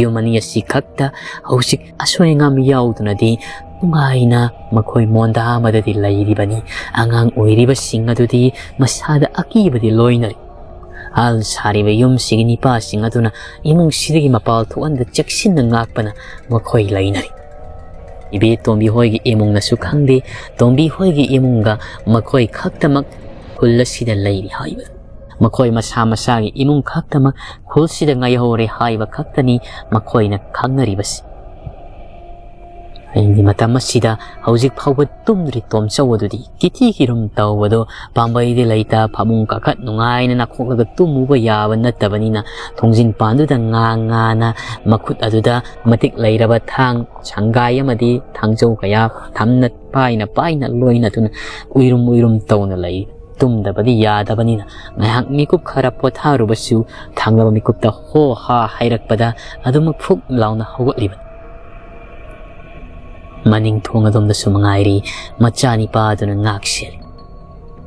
ꯌꯨꯝ ꯑꯅꯤ ꯑꯁꯤ ꯈꯛꯇ ꯍꯧꯖꯤꯛ ꯑꯁꯣꯏ ꯑꯉꯥꯝ ꯌꯥꯎꯗꯅꯗꯤ ꯅꯨꯡꯉꯥꯏꯅ ꯃꯈꯣꯏ ꯃꯣꯟꯗꯥ ꯑꯃꯗꯗꯤ ꯂꯩꯔꯤꯕꯅꯤ꯫ ꯑꯉꯥꯡ ꯑꯣꯏꯔꯤꯕꯁꯤꯡ ꯑꯗꯨꯗꯤ ꯃꯁꯥꯗ ꯑꯀꯤꯕꯗꯤ ꯂꯣꯏꯅꯔꯤ꯫ ꯍꯥꯜ ꯁꯥꯔꯤꯕ ꯌꯨꯝꯁꯤꯒꯤ ꯅꯤꯄꯥꯁꯤꯡ ꯑꯗꯨꯅ ꯏꯃꯨꯡꯁꯤꯗꯒꯤ ꯃꯄꯥꯜ ꯊꯣꯛꯍꯟꯗ ꯆꯦꯛꯁꯤꯟꯅ ꯉꯥꯛꯄꯅ ꯃꯈꯣꯏ ꯂꯩꯅꯔꯤ꯫ ꯏꯕꯦ ꯇꯣꯝꯕꯤ ꯍꯣꯏꯒꯤ ꯏꯃꯨꯡꯅꯁꯨ ꯈꯪꯗꯦ, ꯇꯣꯝꯕꯤ ꯍꯣꯏꯒꯤ ꯏꯃꯨꯡꯒ ꯃꯈꯣꯏ ꯈꯛꯇꯃꯛ ꯈꯨꯜ ꯑꯁꯤꯗ ꯂꯩꯔꯤ ꯍꯥꯏꯕ꯫ ꯃꯈꯣꯏ ꯃꯁꯥ ꯃꯁꯥꯒꯤ ꯏꯃꯨꯡ ꯈꯛꯇꯃꯛ ꯈꯨꯜꯁꯤꯗ ꯉꯥꯏꯍꯧꯔꯦ ꯍꯥꯏꯕ ꯈꯛꯇꯅꯤ ꯃꯈꯣꯏꯅ ꯈꯪꯅꯔꯤꯕꯁꯤ꯫ ꯑꯩꯒꯤ ꯃꯇꯝ ꯑꯁꯤꯗ ꯍꯧꯖꯤꯛ ꯐꯥꯎꯕ ꯇꯨꯝꯗ꯭ꯔꯤ ꯇꯣꯝꯆꯧ ꯑꯗꯨꯗꯤ ꯀꯤꯊꯤ ꯀꯤꯔꯨꯝ ꯇꯧꯕꯗꯣ ꯄꯥꯝꯕꯩꯗꯤ ꯂꯩꯇ, ꯐꯃꯨꯡ ꯀꯥꯈꯠ ꯅꯨꯡꯉꯥꯏꯅ ꯅꯥꯈꯣꯛꯂꯒ ꯇꯨꯝꯃꯨꯕ ꯌꯥꯕ ꯅꯠꯇꯕꯅꯤꯅ, ꯊꯣꯡꯖꯤꯟ ꯄꯥꯟꯗꯨꯗ ꯉꯥ ꯉꯥꯅ ꯃꯈꯨꯠ ꯑꯗꯨꯗ ꯃꯇꯤꯛ ꯂꯩꯔꯕ ꯊꯥꯡ ꯁꯪꯒꯥꯏ ꯑꯃꯗꯤ ꯊꯥꯡꯖꯧ ꯀꯌꯥ ꯊꯝꯅ ꯄꯥꯏꯅ ꯄꯥꯏꯅ ꯂꯣꯏꯅꯗꯨꯅ ꯎꯏꯔꯨꯝ ꯎꯏꯔꯨꯝ ꯇꯧꯅ ꯂꯩ꯫ ꯇꯨꯝꯗꯕꯗꯤ ꯌꯥꯗꯕꯅꯤꯅ ꯉꯥꯏꯍꯥꯛ ꯃꯤꯀꯨꯞ ꯈꯔ ꯄꯣꯊꯥꯔꯨꯕꯁꯨ ꯊꯥꯡꯂꯕ ꯃꯤꯀꯨꯞꯇ ꯍꯣ ꯍꯥ ꯍꯥꯏꯔꯛꯄꯗ ꯑꯗꯨꯃꯛ ꯐꯨꯛ ꯂꯥꯎꯅ ꯍꯧꯒꯠꯂꯤꯕꯅꯤ꯫ ꯃꯅꯤꯡ ꯊꯣꯡ ꯑꯗꯣꯝꯗꯁꯨ ꯃꯉꯥꯏꯔꯤ ꯃꯆꯥꯅꯤꯄꯥ ꯑꯗꯨꯅ ꯉꯥꯛ ꯁꯦꯜꯂꯤ꯫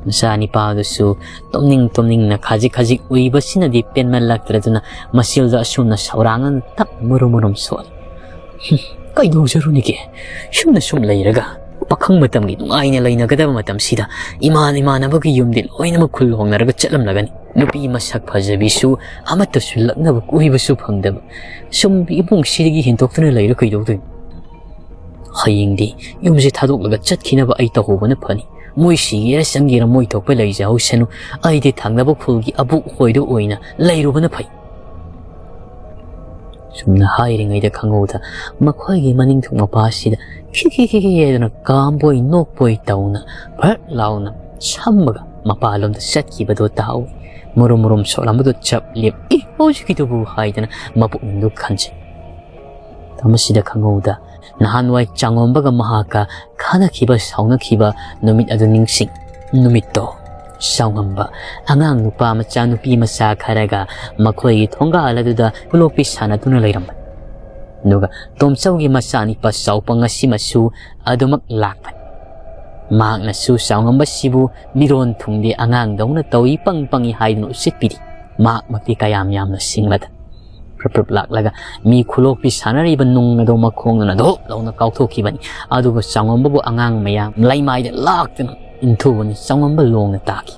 ꯃꯆꯥꯅꯤꯄꯥ ꯑꯗꯨꯁꯨ ꯇꯨꯝꯅꯤꯡ ꯇꯨꯝꯅꯤꯡꯅ ꯈꯖꯤꯛ ꯈꯖꯤꯛ ꯎꯏꯕꯁꯤꯅꯗꯤ ꯄꯦꯟꯃꯜꯂꯛꯇ꯭ꯔꯗꯨꯅ ꯃꯁꯤꯜꯗ ꯑꯁꯨꯝꯅ ꯁꯧꯔꯥꯡꯅ ꯇꯞ ꯃꯨꯔꯨꯝ ꯃꯨꯔꯨꯝ ꯁꯣꯜꯂꯤ꯫ "ꯍꯨꯝ, ꯀꯩꯗꯧꯖꯔꯨꯅꯤꯒꯦ? ꯁꯨꯝꯅ ꯁꯨꯝ ꯂꯩꯔꯒ ꯄꯥꯈꯪ ꯃꯇꯝꯒꯤ ꯅꯨꯡꯉꯥꯏꯅ ꯂꯩꯅꯒꯗꯕ ꯃꯇꯝꯁꯤꯗ ꯏꯃꯥꯟ ꯏꯃꯥꯟꯅꯕꯒꯤ ꯌꯨꯝꯗꯤ ꯂꯣꯏꯅꯃꯛ ꯈꯨꯜ ꯍꯣꯡꯅꯔꯒ ꯆꯠꯂꯝꯂꯒꯅꯤ꯫ ꯅꯨꯄꯤ ꯃꯁꯛ ꯐꯖꯕꯤꯁꯨ ꯑꯃꯠꯇꯁꯨ ꯂꯛꯅꯕ ꯀꯣꯏꯕꯁꯨ ꯐꯪꯗꯕ꯫ ꯁꯨꯝ ꯏꯃꯨꯡꯁꯤꯗꯒꯤ ꯍꯦꯟꯗꯣꯛꯇꯨꯅ ꯂꯩꯔ ꯀꯩꯗꯧꯗꯣꯏꯅꯣ? ꯍꯌꯦꯡꯗꯤ ꯌꯨꯝꯁꯦ ꯊꯥꯗꯣꯛꯂꯒ ꯆꯠꯈꯤꯅꯕ ꯑꯩ ꯇꯧꯍꯧꯕꯅ ꯐꯅꯤ꯫ ꯃꯣꯏ ꯁꯤꯒꯦꯔꯥ ꯆꯪꯒꯦꯔꯥ ꯃꯣꯏ ꯊꯣꯛꯄ ꯂꯩꯖꯍꯧꯁꯅꯨ꯫ ꯑꯩꯗꯤ ꯊꯪꯅꯕ ꯈꯨꯜꯒꯤ ꯑꯕꯣꯛ ꯍꯣꯏꯗ ꯑꯣꯏꯅ ꯂꯩꯔꯨꯕꯅ ꯐꯩ꯫ ꯁꯨꯝꯅ ꯍꯥꯏꯔꯤꯉꯩꯗ ꯈꯪꯍꯧꯗ ꯃꯈꯣꯏꯒꯤ ꯃꯅꯤꯡꯊꯪ ꯃꯄꯥꯁꯤꯗ ꯈꯤ ꯈꯤ ꯈꯤ ꯈꯤ ꯍꯥꯏꯗꯨꯅ ꯀꯥꯝꯕꯣꯏ ꯅꯣꯛꯄꯣꯏ ꯇꯧꯅ ꯐꯔꯠ ꯂꯥꯎꯅ ꯁꯝꯃꯒ ꯃꯄꯥꯟꯂꯣꯝꯗ ꯆꯠꯈꯤꯕꯗꯣ ꯇꯥꯍꯧꯏ꯫ ꯃꯔꯨꯝ ꯃꯔꯨꯝ ꯁꯣꯛꯂꯝꯕꯗꯣ ꯆꯞ ꯂꯦꯞ꯫ "ꯏ, ꯍꯧꯖꯤꯛꯀꯤꯗꯨꯕꯨ?" ꯍꯥꯏꯗꯅ ꯃꯄꯨꯛꯅꯤꯡꯗꯨ ꯈꯟꯖꯩ꯫ ꯃꯁꯤꯗ ꯈꯪꯍꯧꯗ ꯅꯍꯥꯟꯋꯥꯏ ꯆꯥꯉꯣꯝꯕꯒ ꯃꯍꯥꯛꯀ ꯈꯠꯅꯈꯤꯕ ꯁꯥꯎꯅꯈꯤꯕ ꯅꯨꯃꯤꯠ ꯑꯗꯨ ꯅꯤꯡꯁꯤꯡ꯫ ꯅꯨꯃꯤꯠꯇꯣ ꯆꯥꯎꯉꯝꯕ ꯑꯉꯥꯡ ꯅꯨꯄꯥ ꯃꯆꯥ ꯅꯨꯄꯤ ꯃꯆꯥ ꯈꯔꯒ ꯃꯈꯣꯏꯒꯤ ꯊꯣꯡꯒꯥꯜ ꯑꯗꯨꯗ ꯈꯨꯂꯣꯛꯄꯤ ꯁꯥꯟꯅꯗꯨꯅ ꯂꯩꯔꯝꯕꯅꯤ꯫ ꯑꯗꯨꯒ ꯇꯣꯝꯆꯧꯒꯤ ꯃꯆꯥꯅꯤꯄꯥ ꯆꯥꯎꯄꯪ ꯑꯁꯤꯃꯁꯨ ꯑꯗꯨꯃꯛ ꯂꯥꯛꯄꯅꯤ꯫ ꯃꯍꯥꯛꯅꯁꯨ ꯆꯥꯎꯉꯝꯕꯁꯤꯕꯨ ꯃꯤꯔꯣꯟ ꯊꯨꯡꯗꯦ, ꯑꯉꯥꯡꯗꯧꯅ ꯇꯧꯏ, ꯄꯪ ꯄꯪꯏ ꯍꯥꯏꯗꯨꯅ ꯎꯁꯤꯠꯄꯤꯔꯤ꯫ ꯃꯍꯥꯛꯃꯛꯇꯤ ꯀꯌꯥꯝ ꯌꯥꯝꯅ ꯁꯤꯡꯂꯗ꯫ ꯄ꯭ꯔꯞ ꯄ꯭ꯔꯞ ꯂꯥꯛꯂꯒ ꯃꯤ ꯈꯨꯂꯣꯛꯄꯤ ꯁꯥꯟꯅꯔꯤꯕ ꯅꯨꯡ ꯑꯗꯨ ꯃꯈꯣꯡꯗꯨꯅ ꯙꯣꯞ ꯂꯥꯎꯅ ꯀꯥꯎꯊꯣꯛꯈꯤꯕꯅꯤ꯫ ꯑꯗꯨꯒ ꯆꯥꯉꯝꯕꯕꯨ ꯑꯉꯥꯡ ꯃꯌꯥꯝ ꯂꯩꯃꯥꯏꯗ ꯂꯥꯛꯇꯨꯅ ꯏꯟꯊꯨꯕꯅꯤ꯫ ꯆꯥꯉꯝꯕ ꯂꯣꯡꯅ ꯇꯥꯈꯤ꯫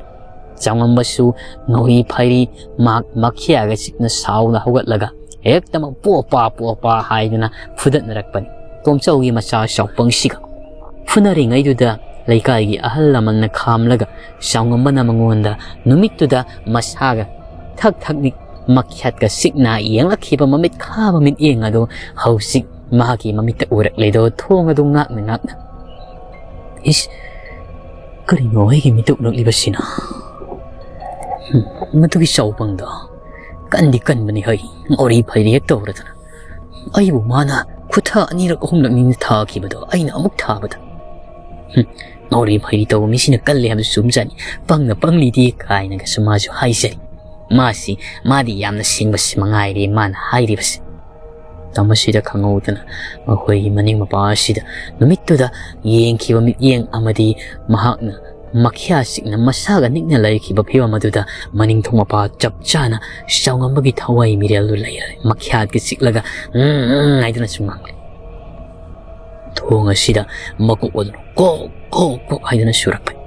ꯆꯥꯉꯝꯕꯁꯨ ꯉꯧꯔꯤ ꯐꯩꯔꯤ ꯃꯍꯥꯛ ꯃꯈꯤꯌꯥꯒ ꯆꯤꯛꯅ ꯁꯥꯎꯅ ꯍꯧꯒꯠꯂꯒ ꯍꯦꯛꯇꯃꯛ ꯄꯣꯄꯥ ꯄꯣꯄꯥ ꯍꯥꯏꯗꯨꯅ ꯐꯨꯗꯠꯅꯔꯛꯄꯅꯤ ꯇꯣꯝꯆꯧꯒꯤ ꯃꯆꯥ ꯆꯥꯎꯄꯪꯁꯤꯒ꯫ ꯐꯨꯅꯔꯤꯉꯩꯗꯨꯗ ꯂꯩꯀꯥꯏꯒꯤ ꯑꯍꯜ ꯂꯃꯟꯅ ꯈꯥꯝꯂꯒ ꯆꯥꯎꯉꯝꯕꯅ ꯃꯉꯣꯟꯗ ꯅꯨꯃꯤꯠꯇꯨꯗ ꯃꯁꯥꯒ ꯊꯛ ꯊꯛꯅꯤꯛ ꯃꯈ꯭ꯌꯥꯠꯀ ꯆꯤꯛꯅ ꯌꯦꯡꯂꯛꯈꯤꯕ ꯃꯃꯤꯠ ꯈꯥꯕ ꯃꯤꯠꯌꯦꯡ ꯑꯗꯨ ꯍꯧꯖꯤꯛ ꯃꯍꯥꯛꯀꯤ ꯃꯃꯤꯠꯇ ꯎꯔꯛꯂꯦꯗꯣ ꯊꯣꯡ ꯑꯗꯨ ꯉꯥꯛꯅ ꯉꯥꯛꯅ꯫ "ꯏꯁ, ꯀꯔꯤꯅꯣ ꯑꯩꯒꯤ ꯃꯤꯠꯇ ꯎꯔꯛꯂꯤꯕꯁꯤꯅ? ꯍꯨꯝ, ꯃꯗꯨꯒꯤ ꯆꯥꯎꯄꯪꯗꯣ ꯀꯟꯗꯤ ꯀꯟꯕꯅꯤ ꯍꯩ, ꯉꯥꯎꯔꯤ ꯐꯩꯔꯤ ꯍꯦꯛ ꯇꯧꯔꯗꯅ꯫ ꯑꯩꯕꯨ ꯃꯥꯅ ꯈꯨꯠꯊꯥ ꯑꯅꯤꯔꯛ ꯑꯍꯨꯝꯂꯛꯅꯤꯅ ꯊꯥꯈꯤꯕꯗꯣ ꯑꯩꯅ ꯑꯃꯨꯛ ꯊꯥꯕꯗ꯫ ꯍꯨꯝ, ꯉꯥꯎꯔꯤ ꯐꯩꯔꯤ ꯇꯧꯕ ꯃꯤꯁꯤꯅ ꯀꯜꯂꯦ ꯍꯥꯏꯕꯁꯨ ꯆꯨꯝꯖꯥꯠꯅꯤ, ꯄꯪꯅ ꯄꯪꯂꯤꯗꯤ" ꯀꯥꯏꯅꯒꯁꯨ ꯃꯥꯁꯨ ꯍꯥꯏꯖꯔꯤ꯫ ꯃꯥꯁꯤ, ꯃꯥꯗꯤ ꯌꯥꯝꯅ ꯁꯤꯡꯕꯁꯤ ꯃꯉꯥꯏꯔꯦ ꯃꯥꯅ ꯍꯥꯏꯔꯤꯕꯁꯤ꯫ ꯃꯁꯤꯗ ꯈꯪꯍꯧꯗꯅ ꯃꯈꯣꯏꯒꯤ ꯃꯅꯤꯡ ꯃꯄꯥ ꯑꯁꯤꯗ ꯅꯨꯃꯤꯠꯇꯨꯗ ꯌꯦꯡꯈꯤꯕ ꯃꯤꯠꯌꯦꯡ ꯑꯃꯗꯤ ꯃꯍꯥꯛꯅ ꯃꯈ꯭ꯌꯥ ꯆꯤꯛꯅ ꯃꯁꯥꯒ ꯅꯤꯛꯅ ꯂꯩꯈꯤꯕ ꯐꯤꯕꯝ ꯑꯗꯨꯗ ꯃꯅꯤꯡꯊꯣꯡ ꯃꯄꯥ ꯆꯞ ꯆꯥꯅ ꯆꯥꯎꯉꯝꯕꯒꯤ ꯊꯋꯥꯏ ꯃꯤꯔꯦꯜꯗꯨ ꯂꯩꯔꯦ꯫ ꯃꯈ꯭ꯌꯥꯠꯀꯤ ꯆꯤꯛꯂꯒ "ꯎꯝ, ꯎꯝ" ꯍꯥꯏꯗꯨꯅꯁꯨ ꯉꯥꯡꯂꯦ꯫ ꯊꯣꯡ ꯑꯁꯤꯗ ꯃꯀꯣꯛ ꯑꯗꯨꯅ ꯀꯣꯛ ꯀꯣꯛ ꯀꯣꯛ ꯍꯥꯏꯗꯨꯅ ꯁꯨꯔꯛꯄꯅꯤ꯫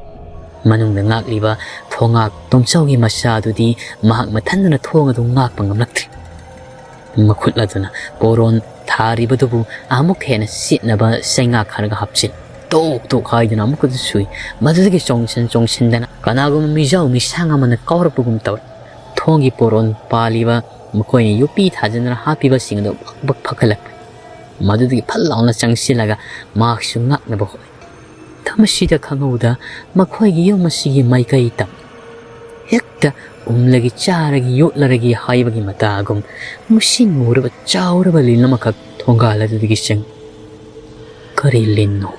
ꯃꯅꯨꯡꯗ ꯉꯥꯛꯂꯤꯕ ꯊꯣꯡꯉꯥꯛ ꯇꯣꯝꯆꯧꯒꯤ ꯃꯆꯥꯗꯨꯗꯤ ꯃꯍꯥꯛ ꯃꯊꯟꯗꯅ ꯊꯣꯡ ꯑꯗꯨ ꯉꯥꯛꯄ ꯉꯝꯂꯛꯇ꯭ꯔꯦ꯫ ꯃꯈꯨꯠ ꯑꯗꯨꯅ ꯄꯣꯔꯣꯟ ꯊꯥꯔꯤꯕꯗꯨꯕꯨ ꯑꯃꯨꯛ ꯍꯦꯟꯅ ꯁꯤꯠꯅꯕ ꯆꯩꯉꯥꯛ ꯈꯔꯒ ꯍꯥꯞꯆꯤꯜꯂꯤ꯫ ꯇꯣꯛ ꯇꯣꯛ ꯍꯥꯏꯗꯨꯅ ꯑꯃꯨꯛꯀꯁꯨ ꯁꯨꯏ꯫ ꯃꯗꯨꯗꯒꯤ ꯆꯣꯡꯁꯤꯟ ꯆꯣꯡꯁꯤꯟꯗꯅ ꯀꯅꯥꯒꯨꯝꯕ ꯃꯤꯖꯥꯎ ꯃꯤꯁꯥꯡ ꯑꯃꯅ ꯀꯥꯎꯔꯛꯄꯒꯨꯝ ꯇꯧꯏ꯫ ꯊꯣꯡꯒꯤ ꯄꯣꯔꯣꯟ ꯄꯥꯜꯂꯤꯕ ꯃꯈꯣꯏꯅ ꯌꯣꯠꯄꯤ ꯊꯥꯖꯤꯟꯗꯨꯅ ꯍꯥꯞꯄꯤꯕꯁꯤꯡ ꯑꯗꯨ ꯕꯛ ꯕꯛ ꯐꯒꯠꯂꯛꯄ꯫ ꯃꯗꯨꯗꯒꯤ ꯐꯠ ꯂꯥꯎꯅ ꯆꯪꯁꯤꯜꯂꯒ ꯃꯍꯥꯛꯁꯨ ꯉꯥꯛꯅꯕ ꯍꯣꯠꯅꯩ꯫ ꯃꯁꯤꯗ ꯈꯪꯍꯧꯗ ꯃꯈꯣꯏꯒꯤ ꯌꯨꯝ ꯑꯁꯤꯒꯤ ꯃꯥꯏꯀꯩ ꯇꯝ ꯍꯦꯛꯇ ꯎꯝꯂꯒꯦ ꯆꯥꯔꯒꯦ ꯌꯣꯠꯂꯔꯒꯦ ꯍꯥꯏꯕꯒꯤ ꯃꯇꯥꯒꯨꯝ ꯃꯨꯁꯤꯟ ꯃꯨꯔꯕ ꯆꯥꯎꯔꯕ ꯂꯤꯟ ꯑꯃꯈꯛ ꯊꯣꯡꯒꯥꯜ ꯑꯗꯨꯗꯒꯤ ꯆꯪꯏ꯫ ꯀꯔꯤ ꯂꯤꯟꯅꯣ,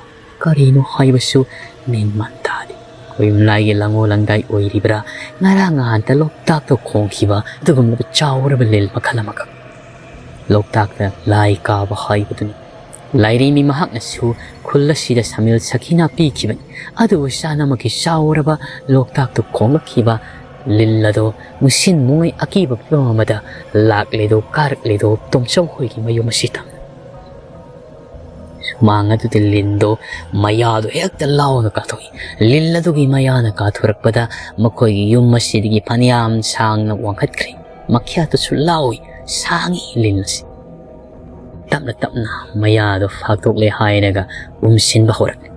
ꯀꯔꯤꯅꯣ ꯍꯥꯏꯕꯁꯨ ꯃꯦꯟ ꯃꯥꯟ ꯇꯥꯗꯦ꯫ ꯈꯣꯏꯌꯨꯝ ꯂꯥꯏꯒꯤ ꯂꯪꯉꯣ ꯂꯪꯗꯥꯏ ꯑꯣꯏꯔꯤꯕ꯭ꯔꯥ, ꯉꯔꯥꯡ ꯅꯍꯥꯟꯇ ꯂꯣꯛꯇꯥꯛꯇ ꯈꯣꯡꯈꯤꯕ ꯑꯗꯨꯒꯨꯝꯂꯕ ꯆꯥꯎꯔꯕ ꯂꯤꯟ ꯃꯈꯜ ꯑꯃꯈꯛ꯫ ꯂꯣꯛꯇꯥꯛꯇ ꯂꯥꯏ ꯀꯥꯕ ꯍꯥꯏꯕꯗꯨꯅꯤ꯫ ꯂꯥꯏꯔꯦꯝꯕꯤ ꯃꯍꯥꯛꯅꯁꯨ ꯈꯨꯜ ꯑꯁꯤꯗ ꯁꯃꯤꯜ ꯁꯈꯤꯅꯥ ꯄꯤꯈꯤꯕꯅꯤ꯫ ꯑꯗꯨꯕꯨ ꯆꯥꯅꯃꯛꯀꯤ ꯆꯥꯎꯔꯕ ꯂꯣꯛꯇꯥꯛꯇ ꯈꯣꯡꯂꯛꯈꯤꯕ ꯂꯤꯟ ꯑꯗꯣ ꯃꯨꯁꯤꯟ ꯃꯨꯉꯩ ꯑꯀꯤꯕ ꯐꯤꯕꯝ ꯑꯃꯗ ꯂꯥꯛꯂꯦꯗꯣ ꯀꯥꯔꯛꯂꯦꯗꯣ ꯇꯣꯝꯆꯧ ꯍꯣꯏꯒꯤ ꯃꯌꯨꯝ ꯑꯁꯤꯗ꯫ ꯁꯨꯃꯥꯡ ꯑꯗꯨꯗ ꯂꯤꯟꯗꯣ ꯃꯌꯥꯗꯣ ꯍꯦꯛꯇ ꯂꯥꯎꯅ ꯀꯥꯊꯣꯛꯏ꯫ ꯂꯤꯟ ꯑꯗꯨꯒꯤ ꯃꯌꯥꯅ ꯀꯥꯊꯣꯔꯛꯄꯗ ꯃꯈꯣꯏꯒꯤ ꯌꯨꯝ ꯑꯁꯤꯗꯒꯤ ꯐꯅꯌꯥꯝ ꯁꯥꯡꯅ ꯋꯥꯡꯈꯠꯈ꯭ꯔꯦ꯫ ꯃꯈ꯭ꯌꯥꯠꯇꯨꯁꯨ ꯂꯥꯎꯏ, ꯁꯥꯡꯏ ꯂꯤꯟ ꯑꯁꯤ꯫ ꯇꯞꯅ ꯇꯞꯅ ꯃꯌꯥꯗꯣ ꯐꯥꯛꯇꯣꯛꯂꯦ ꯍꯥꯏꯔꯒ ꯎꯝꯁꯤꯟꯕ ꯍꯧꯔꯛꯂꯦ꯫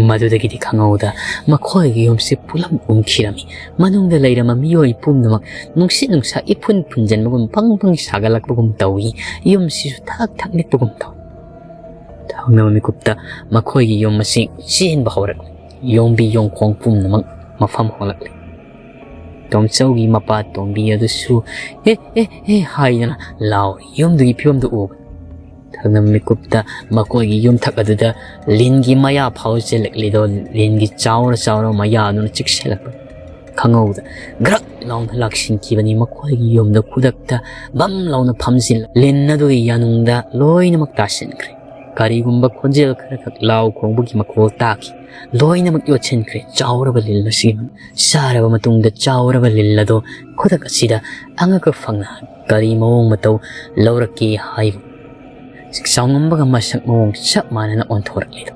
ꯃꯗꯨꯗꯒꯤꯗꯤ ꯈꯪꯍꯧꯗ ꯃꯈꯣꯏꯒꯤ ꯌꯨꯝꯁꯤ ꯄꯨꯂꯞ ꯎꯝꯈꯤꯔꯝꯃꯤ꯫ ꯃꯅꯨꯡꯗ ꯂꯩꯔꯝꯕ ꯃꯤꯑꯣꯏ ꯄꯨꯝꯅꯃꯛ ꯅꯨꯡꯁꯤꯠ ꯅꯨꯡꯁꯥ ꯏꯐꯨꯟ ꯐꯨꯟꯖꯟꯕꯒꯨꯝ ꯐꯪ ꯐꯪ ꯁꯥꯒꯠꯂꯛꯄꯒꯨꯝ ꯇꯧꯏ꯫ ꯌꯨꯝꯁꯤꯁꯨ ꯊꯛ ꯊꯛ ꯅꯤꯛꯄꯒꯨꯝ ꯇꯧꯏ꯫ ꯊꯪꯅꯕ ꯃꯤꯀꯨꯞꯇ ꯃꯈꯣꯏꯒꯤ ꯌꯨꯝ ꯑꯁꯤ ꯆꯦꯟꯕ ꯍꯧꯔꯛꯂꯦ꯫ ꯌꯣꯝꯕꯤ ꯌꯣꯡꯈꯣꯡ ꯄꯨꯝꯅꯃꯛ ꯃꯐꯝ ꯍꯣꯡꯂꯛꯂꯦ꯫ ꯇꯣꯝꯆꯧꯒꯤ ꯃꯄꯥ ꯇꯣꯝꯕꯤ ꯑꯗꯨꯁꯨ "ꯑꯦ, ꯑꯦ, ꯑꯦ" ꯍꯥꯏꯗꯨꯅ ꯂꯥꯎꯔꯤ꯫ ꯌꯨꯝꯗꯨꯒꯤ ꯐꯤꯕꯝꯗꯨ ꯎꯕ ꯊꯪꯅꯕ ꯃꯤꯀꯨꯞꯇ ꯃꯈꯣꯏꯒꯤ ꯌꯨꯝꯊꯛ ꯑꯗꯨꯗ ꯂꯤꯟꯒꯤ ꯃꯌꯥ ꯐꯥꯎ ꯆꯦꯜꯂꯛꯂꯤꯗꯣ, ꯂꯤꯟꯒꯤ ꯆꯥꯎꯔ ꯆꯥꯎꯔ ꯃꯌꯥ ꯑꯗꯨꯅ ꯆꯤꯛꯁꯤꯜꯂꯛꯄ꯫ ꯈꯪꯍꯧꯗ ꯒ꯭ꯔꯛ ꯂꯥꯎꯅ ꯂꯥꯛꯁꯤꯟꯈꯤꯕꯅꯤ꯫ ꯃꯈꯣꯏꯒꯤ ꯌꯨꯝꯗ ꯈꯨꯗꯛꯇ ꯕꯝ ꯂꯥꯎꯅ ꯐꯝꯖꯤꯜꯂ ꯂꯤꯟ ꯑꯗꯨꯒꯤ ꯌꯥꯅꯨꯡꯗ ꯂꯣꯏꯅꯃꯛ ꯇꯥꯁꯤꯟꯈ꯭ꯔꯦ꯫ ꯀꯔꯤꯒꯨꯝꯕ ꯈꯣꯟꯖꯦꯜ ꯈꯔꯈꯛ ꯂꯥꯎ ꯈꯣꯡꯕꯒꯤ ꯃꯈꯣꯜ ꯇꯥꯈꯤ꯫ ꯂꯣꯏꯅꯃꯛ ꯌꯣꯠꯁꯤꯟꯈ꯭ꯔꯦ꯫ ꯆꯥꯎꯔꯕ ꯂꯤꯟ ꯑꯁꯤ ꯆꯥꯔꯕ ꯃꯇꯨꯡꯗ ꯆꯥꯎꯔꯕ ꯂꯤꯟ ꯑꯗꯣ ꯈꯨꯗꯛ ꯑꯁꯤꯗ ꯑꯉꯛꯄ ꯐꯪꯅ ꯀꯔꯤ ꯃꯑꯣꯡ ꯃꯇꯧ ꯂꯧꯔꯛꯀꯦ ꯍꯥꯏꯕ ꯆꯥꯎꯉꯝꯕꯒ ꯃꯁꯛ ꯃꯑꯣꯡ ꯆꯞ ꯃꯥꯟꯅꯅ ꯑꯣꯟꯊꯣꯔꯛꯂꯤꯗꯣ꯫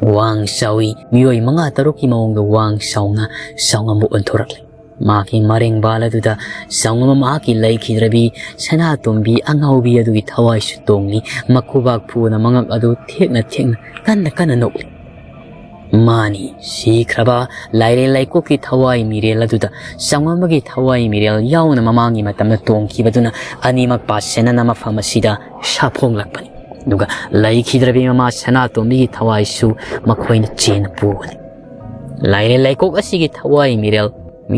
ꯋꯥꯡ ꯆꯥꯎꯏ, ꯃꯤꯑꯣꯏ ꯃꯉꯥ ꯇꯔꯨꯛꯀꯤ ꯃꯑꯣꯡꯗ ꯋꯥꯡ ꯆꯥꯎꯅ ꯁꯪꯒꯣꯝ ꯑꯃ ꯑꯣꯟꯊꯣꯔꯛꯂꯦ꯫ ꯃꯍꯥꯛꯀꯤ ꯃꯔꯦꯡꯕꯥꯜ ꯑꯗꯨꯗ ꯁꯪꯒꯣꯝ ꯑꯃ ꯃꯍꯥꯛꯀꯤ ꯂꯩꯈꯤꯗ꯭ꯔꯕꯤ ꯁꯅꯥꯇꯣꯝꯕꯤ ꯑꯉꯥꯎꯕꯤ ꯑꯗꯨꯒꯤ ꯊꯋꯥꯏꯁꯨ ꯇꯣꯡꯂꯤ꯫ ꯃꯈꯨꯕꯥꯛ ꯐꯨꯅ ꯃꯉꯛ ꯑꯗꯨ ꯊꯦꯛꯅ ꯊꯦꯛꯅ ꯀꯟꯅ ꯀꯟꯅ ꯅꯣꯛꯂꯤ꯫ ꯃꯥꯅꯤ, ꯁꯤꯈ꯭ꯔꯕ ꯂꯥꯏꯔꯦꯜ ꯂꯩꯀꯣꯛꯀꯤ ꯊꯋꯥꯏ ꯃꯤꯔꯦꯜ ꯑꯗꯨꯗ ꯁꯪꯒꯣꯝ ꯑꯃꯒꯤ ꯊꯋꯥꯏ ꯃꯤꯔꯦꯜ ꯌꯥꯎꯅ ꯃꯃꯥꯡꯒꯤ ꯃꯇꯝꯗ ꯇꯣꯡꯈꯤꯕꯗꯨꯅ ꯑꯅꯤꯃꯛ ꯄꯥꯁꯤꯟꯅꯅ ꯃꯐꯝ ꯑꯁꯤꯗ ꯁꯥꯐꯣꯡꯂꯛꯄꯅꯤ꯫ ꯑꯗꯨꯒ ꯂꯩꯈꯤꯗ꯭ꯔꯕꯤ ꯃꯃꯥ ꯁꯅꯥꯇꯣꯝꯕꯤꯒꯤ ꯊꯋꯥꯏꯁꯨ ꯃꯈꯣꯏꯅ ꯆꯦꯟꯅ ꯄꯨꯕꯅꯤ꯫ ꯂꯥꯏꯔꯦꯜ ꯂꯩꯀꯣꯛ ꯑꯁꯤꯒꯤ ꯊꯋꯥꯏ ꯃꯤꯔꯦꯜ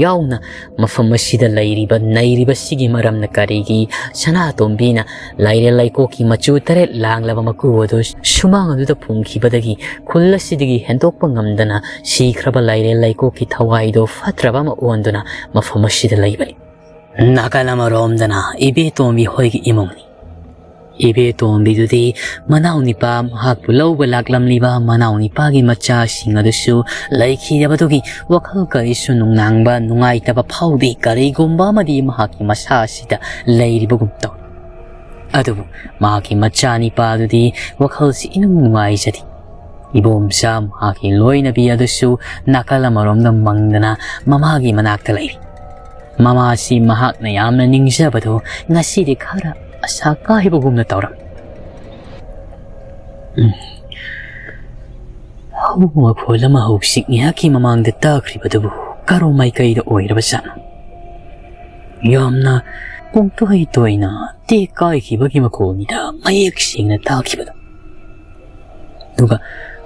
ꯌꯥꯎꯅ ꯃꯐꯝ ꯑꯁꯤꯗ ꯂꯩꯔꯤꯕ ꯅꯩꯔꯤꯕꯁꯤꯒꯤ ꯃꯔꯝꯅ ꯀꯔꯤꯒꯤ ꯁꯅꯥꯇꯣꯝꯕꯤꯅ ꯂꯥꯏꯔꯦꯜ ꯂꯩꯀꯣꯛꯀꯤ ꯃꯆꯨ ꯇꯔꯦꯠ ꯂꯥꯡꯂꯕ ꯃꯀꯨ ꯑꯗꯨ ꯁꯨꯃꯥꯡ ꯑꯗꯨꯗ ꯐꯨꯝꯈꯤꯕꯗꯒꯤ ꯈꯨꯜ ꯑꯁꯤꯗꯒꯤ ꯍꯦꯟꯗꯣꯛꯄ ꯉꯝꯗꯅ ꯁꯤꯈ꯭ꯔꯕ ꯂꯥꯏꯔꯦꯜ ꯂꯩꯀꯣꯛꯀꯤ ꯊꯋꯥꯏꯗꯣ ꯐꯠꯇ꯭ꯔꯕ ꯑꯃ ꯑꯣꯟꯗꯨꯅ ꯃꯐꯝ ꯑꯁꯤꯗ ꯂꯩꯕꯅꯤ? ꯅꯥꯀꯜ ꯑꯃꯔꯣꯝꯗꯅ ꯏꯕꯦꯇꯣꯝꯕꯤ ꯍꯣꯏꯒꯤ ꯏꯃꯨꯡꯅꯤ꯫ ꯏꯕꯦꯇꯣꯝꯕꯤꯗꯨꯗꯤ ꯃꯅꯥꯎꯅꯤꯄꯥ, ꯃꯍꯥꯛꯄꯨ ꯂꯧꯕ ꯂꯥꯛꯂꯝꯂꯤꯕ ꯃꯅꯥꯎꯅꯤꯄꯥꯒꯤ ꯃꯆꯥꯁꯤꯡ ꯑꯗꯨꯁꯨ ꯂꯩꯈꯤꯗꯕꯗꯨꯒꯤ ꯋꯥꯈꯜ ꯀꯔꯤꯁꯨ ꯅꯨꯡꯅꯥꯡꯕ, ꯅꯨꯡꯉꯥꯏꯇꯕ ꯐꯥꯎꯗꯦ꯫ ꯀꯔꯤꯒꯨꯝꯕ ꯑꯃꯗꯤ ꯃꯍꯥꯛꯀꯤ ꯃꯁꯥ ꯑꯁꯤꯗ ꯂꯩꯔꯤꯕꯒꯨꯝ ꯇꯧꯏ꯫ ꯑꯗꯨꯕꯨ ꯃꯍꯥꯛꯀꯤ ꯃꯆꯥꯅꯤꯄꯥꯗꯨꯗꯤ ꯋꯥꯈꯜꯁꯤ ꯏꯅꯨꯡ ꯅꯨꯡꯉꯥꯏꯖꯗꯦ꯫ ꯏꯕꯣꯝꯆꯥ ꯃꯍꯥꯛꯀꯤ ꯂꯣꯏꯅꯕꯤ ꯑꯗꯨꯁꯨ ꯅꯥꯀꯜ ꯑꯃꯔꯣꯝꯗ ꯃꯪꯗꯅ ꯃꯃꯥꯒꯤ ꯃꯅꯥꯛꯇ ꯂꯩꯔꯤ꯫ ꯃꯃꯥꯁꯤ ꯃꯍꯥꯛꯅ ꯌꯥꯝꯅ ꯅꯤꯡꯖꯕꯗꯨ ꯉꯁꯤꯗꯤ ꯈꯔ ꯑꯁꯥ ꯀꯥꯏꯕꯒꯨꯝꯅ ꯇꯧꯔꯝꯃꯤ꯫ ꯎꯝ꯫ ꯍꯧ ꯃꯈꯣꯜ ꯑꯃ ꯍꯧꯖꯤꯛ ꯉꯥꯏꯍꯥꯛꯀꯤ ꯃꯃꯥꯡꯗ ꯇꯥꯈ꯭ꯔꯤꯕꯗꯨꯕꯨ ꯀꯔꯣꯝ ꯃꯥꯏꯀꯩꯗ ꯑꯣꯏꯔꯕꯖꯥꯠꯅꯣ? ꯌꯥꯝꯅ ꯄꯨꯡꯇꯣꯏ ꯇꯣꯏꯅ ꯇꯦꯛ ꯀꯥꯏꯈꯤꯕꯒꯤ ꯃꯈꯣꯜꯅꯤꯗ ꯃꯌꯦꯛ ꯁꯦꯡꯅ ꯇꯥꯈꯤꯕꯗꯣ꯫ ꯑꯗꯨꯒ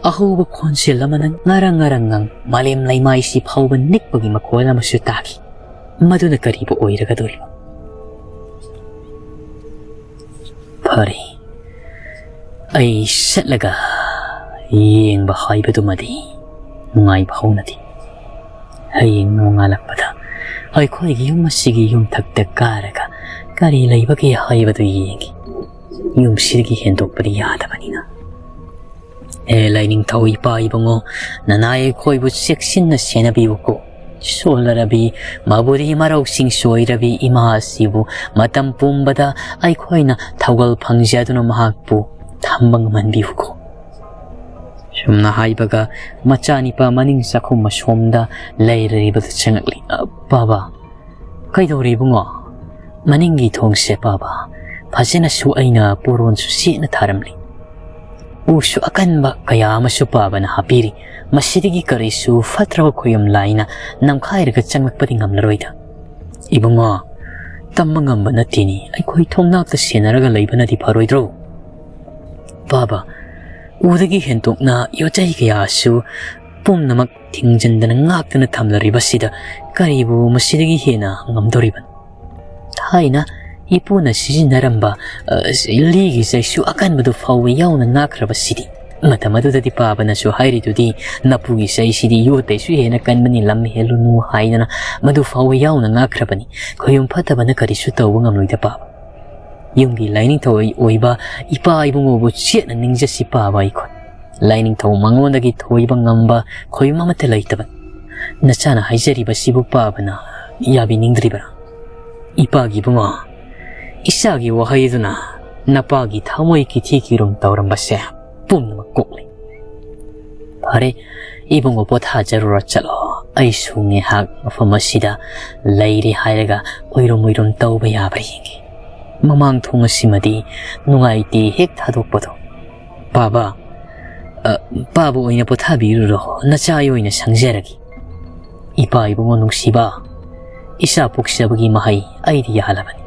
ꯑꯍꯧꯕ ꯈꯣꯟꯖꯦꯜ ꯑꯃꯅ ꯉꯔꯪ ꯉꯔꯪ ꯉꯪ ꯃꯥꯂꯦꯝ ꯂꯩꯃꯥꯏꯁꯤ ꯐꯥꯎꯕ ꯅꯤꯛꯄꯒꯤ ꯃꯈꯣꯜ ꯑꯃꯁꯨ ꯇꯥꯈꯤ꯫ ꯃꯗꯨꯅ ꯀꯔꯤꯕꯨ ꯑꯣꯏꯔꯒꯗꯧꯔꯤꯕ? ꯐꯔꯦ, ꯑꯩ ꯆꯠꯂꯒ ꯌꯦꯡꯕ ꯍꯥꯏꯕꯗꯨꯃꯗꯤ ꯅꯨꯡꯉꯥꯏꯕ ꯍꯧꯅꯗꯦ꯫ ꯍꯌꯦꯡ ꯅꯣꯡꯉꯥꯜꯂꯛꯄꯗ ꯑꯩꯈꯣꯏꯒꯤ ꯌꯨꯝ ꯑꯁꯤꯒꯤ ꯌꯨꯝꯊꯛꯇ ꯀꯥꯔꯒ ꯀꯔꯤ ꯂꯩꯕꯒꯦ ꯍꯥꯏꯕꯗꯨ ꯌꯦꯡꯒꯦ꯫ ꯌꯨꯝꯁꯤꯗꯒꯤ ꯍꯦꯟꯗꯣꯛꯄꯗꯤ ꯌꯥꯗꯕꯅꯤꯅ꯫ ꯍꯦ ꯂꯥꯏꯅꯤꯡꯊꯧ ꯏꯄꯥ ꯏꯕꯨꯡꯉꯣ, ꯅꯅꯥꯏ ꯑꯩꯈꯣꯏꯕꯨ ꯆꯦꯛꯁꯤꯟꯅ ꯁꯦꯟꯅꯕꯤꯌꯨꯀꯣ꯫ ꯁꯣꯜꯂꯔꯕꯤ ꯃꯕꯨꯔꯤ ꯃꯔꯧꯁꯤꯡ ꯁꯣꯏꯔꯕꯤ ꯏꯃꯥ ꯑꯁꯤꯕꯨ ꯃꯇꯝ ꯄꯨꯝꯕꯗ ꯑꯩꯈꯣꯏꯅ ꯊꯧꯒꯜ ꯐꯪꯖꯗꯨꯅ ꯃꯍꯥꯛꯄꯨ ꯊꯝꯕ ꯉꯝꯍꯟꯕꯤꯌꯨꯀꯣ꯫ ꯁꯨꯝꯅ ꯍꯥꯏꯕꯒ ꯃꯆꯥꯅꯤꯄꯥ ꯃꯅꯤꯡ ꯆꯥꯛꯈꯨꯝ ꯑꯁꯣꯝꯗ ꯂꯩꯔꯤꯕꯗꯨ ꯆꯪꯉꯛꯂꯤ꯫ "ꯑ, ꯄꯥꯕ, ꯀꯩꯗꯧꯔꯤ ꯏꯕꯨꯡꯉꯣ? ꯃꯅꯤꯡꯒꯤ ꯊꯣꯡꯁꯦ ꯄꯥꯕ ꯐꯖꯅꯁꯨ ꯑꯩꯅ ꯄꯣꯔꯣꯟꯁꯨ ꯁꯦꯠꯅ ꯊꯥꯔꯝꯂꯤ꯫ ꯎꯁꯨ ꯑꯀꯟꯕ ꯀꯌꯥ ꯑꯃꯁꯨ ꯄꯥꯕꯅ ꯍꯥꯞꯄꯤꯔꯤ꯫ ꯃꯁꯤꯗꯒꯤ ꯀꯔꯤꯁꯨ ꯐꯠꯇ꯭ꯔꯕ ꯈꯣꯌꯨꯝ ꯂꯥꯏꯅ ꯅꯝꯈꯥꯏꯔꯒ ꯆꯪꯂꯛꯄꯗꯤ ꯉꯝꯂꯔꯣꯏꯗ꯫ ꯏꯕꯨꯡꯉꯣ, ꯇꯝꯕ ꯉꯝꯕ ꯅꯠꯇꯦꯅꯤ꯫ ꯑꯩꯈꯣꯏ ꯊꯣꯡꯅꯥꯛꯇ ꯁꯦꯟꯅꯔꯒ ꯂꯩꯕꯅꯗꯤ ꯐꯔꯣꯏꯗ꯭ꯔꯣ? ꯄꯥꯕ, ꯎꯗꯒꯤ ꯍꯦꯟꯗꯣꯛꯅ ꯌꯣꯠꯆꯩ ꯀꯌꯥꯁꯨ ꯄꯨꯝꯅꯃꯛ ꯊꯤꯡꯖꯤꯟꯗꯅ ꯉꯥꯛꯇꯅ ꯊꯝꯂꯔꯤꯕꯁꯤꯗ ꯀꯔꯤꯕꯨ ꯃꯁꯤꯗꯒꯤ ꯍꯦꯟꯅ ꯉꯝꯗꯧꯔꯤꯕꯅꯣ? ꯊꯥꯏꯅ ꯏꯄꯨꯅ ꯁꯤꯖꯤꯟꯅꯔꯝꯕ, ꯑ, ꯂꯤꯒꯤ ꯆꯩꯁꯨ ꯑꯀꯟꯕꯗꯨ ꯐꯥꯎꯕ ꯌꯥꯎꯅ ꯉꯥꯛꯈ꯭ꯔꯕꯁꯤꯗꯤ꯫ ꯃꯇꯝ ꯑꯗꯨꯗꯗꯤ ꯄꯥꯕꯅꯁꯨ ꯍꯥꯏꯔꯤꯗꯨꯗꯤ, "ꯅꯄꯨꯒꯤ ꯆꯩꯁꯤꯗꯤ ꯌꯣꯠꯇꯩꯁꯨ ꯍꯦꯟꯅ ꯀꯟꯕꯅꯤ, ꯂꯝ ꯍꯦꯜꯂꯨꯅꯨ" ꯍꯥꯏꯗꯅ ꯃꯗꯨ ꯐꯥꯎꯕ ꯌꯥꯎꯅ ꯉꯥꯛꯈ꯭ꯔꯕꯅꯤ꯫ ꯈꯣꯌꯨꯝ ꯐꯠꯇꯕꯅ ꯀꯔꯤꯁꯨ ꯇꯧꯕ ꯉꯝꯂꯣꯏꯗ ꯄꯥꯕ꯫ ꯌꯨꯝꯒꯤ ꯂꯥꯏꯅꯤꯡꯊꯧ ꯑꯣꯏꯕ ꯏꯄꯥ ꯏꯕꯨꯡꯉꯣꯕꯨ ꯆꯦꯠꯅ ꯅꯤꯡꯖꯁꯤ ꯄꯥꯕ ꯑꯩꯈꯣꯏ꯫ ꯂꯥꯏꯅꯤꯡꯊꯧ ꯃꯉꯣꯟꯗꯒꯤ ꯊꯣꯏꯕ ꯉꯝꯕ ꯈꯣꯌꯨꯝ ꯑꯃꯠꯇ ꯂꯩꯇꯕ꯫ ꯅꯆꯥꯅ ꯍꯥꯏꯖꯔꯤꯕꯁꯤꯕꯨ ꯄꯥꯕꯅ ꯌꯥꯕꯤꯅꯤꯡꯗ꯭ꯔꯤꯕ꯭ꯔꯥ? ꯏꯄꯥꯒꯤ ꯏꯕꯨꯡꯉꯣ, ꯏꯆꯥꯒꯤ ꯋꯥꯍꯩꯗꯨꯅ ꯅꯄꯥꯒꯤ ꯊꯃꯣꯏ ꯀꯤꯊꯤ ꯀꯤꯔꯨꯝ ꯇꯧꯔꯝꯕꯁꯦ ꯄꯨꯝꯅꯃꯛ ꯀꯣꯛꯂꯦ꯫ ꯐꯔꯦ, ꯏꯕꯨꯡꯉꯣ ꯄꯣꯊꯥꯖꯔꯨꯔꯣ ꯆꯠꯂꯣ꯫ ꯑꯩꯁꯨ ꯉꯥꯏꯍꯥꯛ ꯃꯐꯝ ꯑꯁꯤꯗ ꯂꯩꯔꯦ ꯍꯥꯏꯔꯒ ꯎꯏꯔꯨꯝ ꯎꯏꯔꯨꯝ ꯇꯧꯕ ꯌꯥꯕ꯭ꯔꯥ ꯌꯦꯡꯒꯦ꯫ ꯃꯃꯥꯡ ꯊꯣꯡ ꯑꯁꯤꯃꯗꯤ ꯅꯨꯡꯉꯥꯏꯇꯦ ꯍꯦꯛ ꯊꯥꯗꯣꯛꯄꯗꯣ꯫ ꯄꯥꯕ, ꯑ, ꯄꯥꯕ ꯑꯣꯏꯅ ꯄꯣꯊꯥꯕꯤꯔꯨꯔꯣ, ꯅꯆꯥ ꯑꯩ ꯑꯣꯏꯅ ꯁꯪꯖꯔꯒꯦ꯫ ꯏꯄꯥ ꯏꯕꯨꯡꯉꯣ ꯅꯨꯡꯁꯤꯕ, ꯏꯆꯥ ꯄꯣꯛꯆꯕꯒꯤ ꯃꯍꯩ ꯑꯩꯗꯤ ꯌꯥꯜꯂꯕꯅꯤ꯫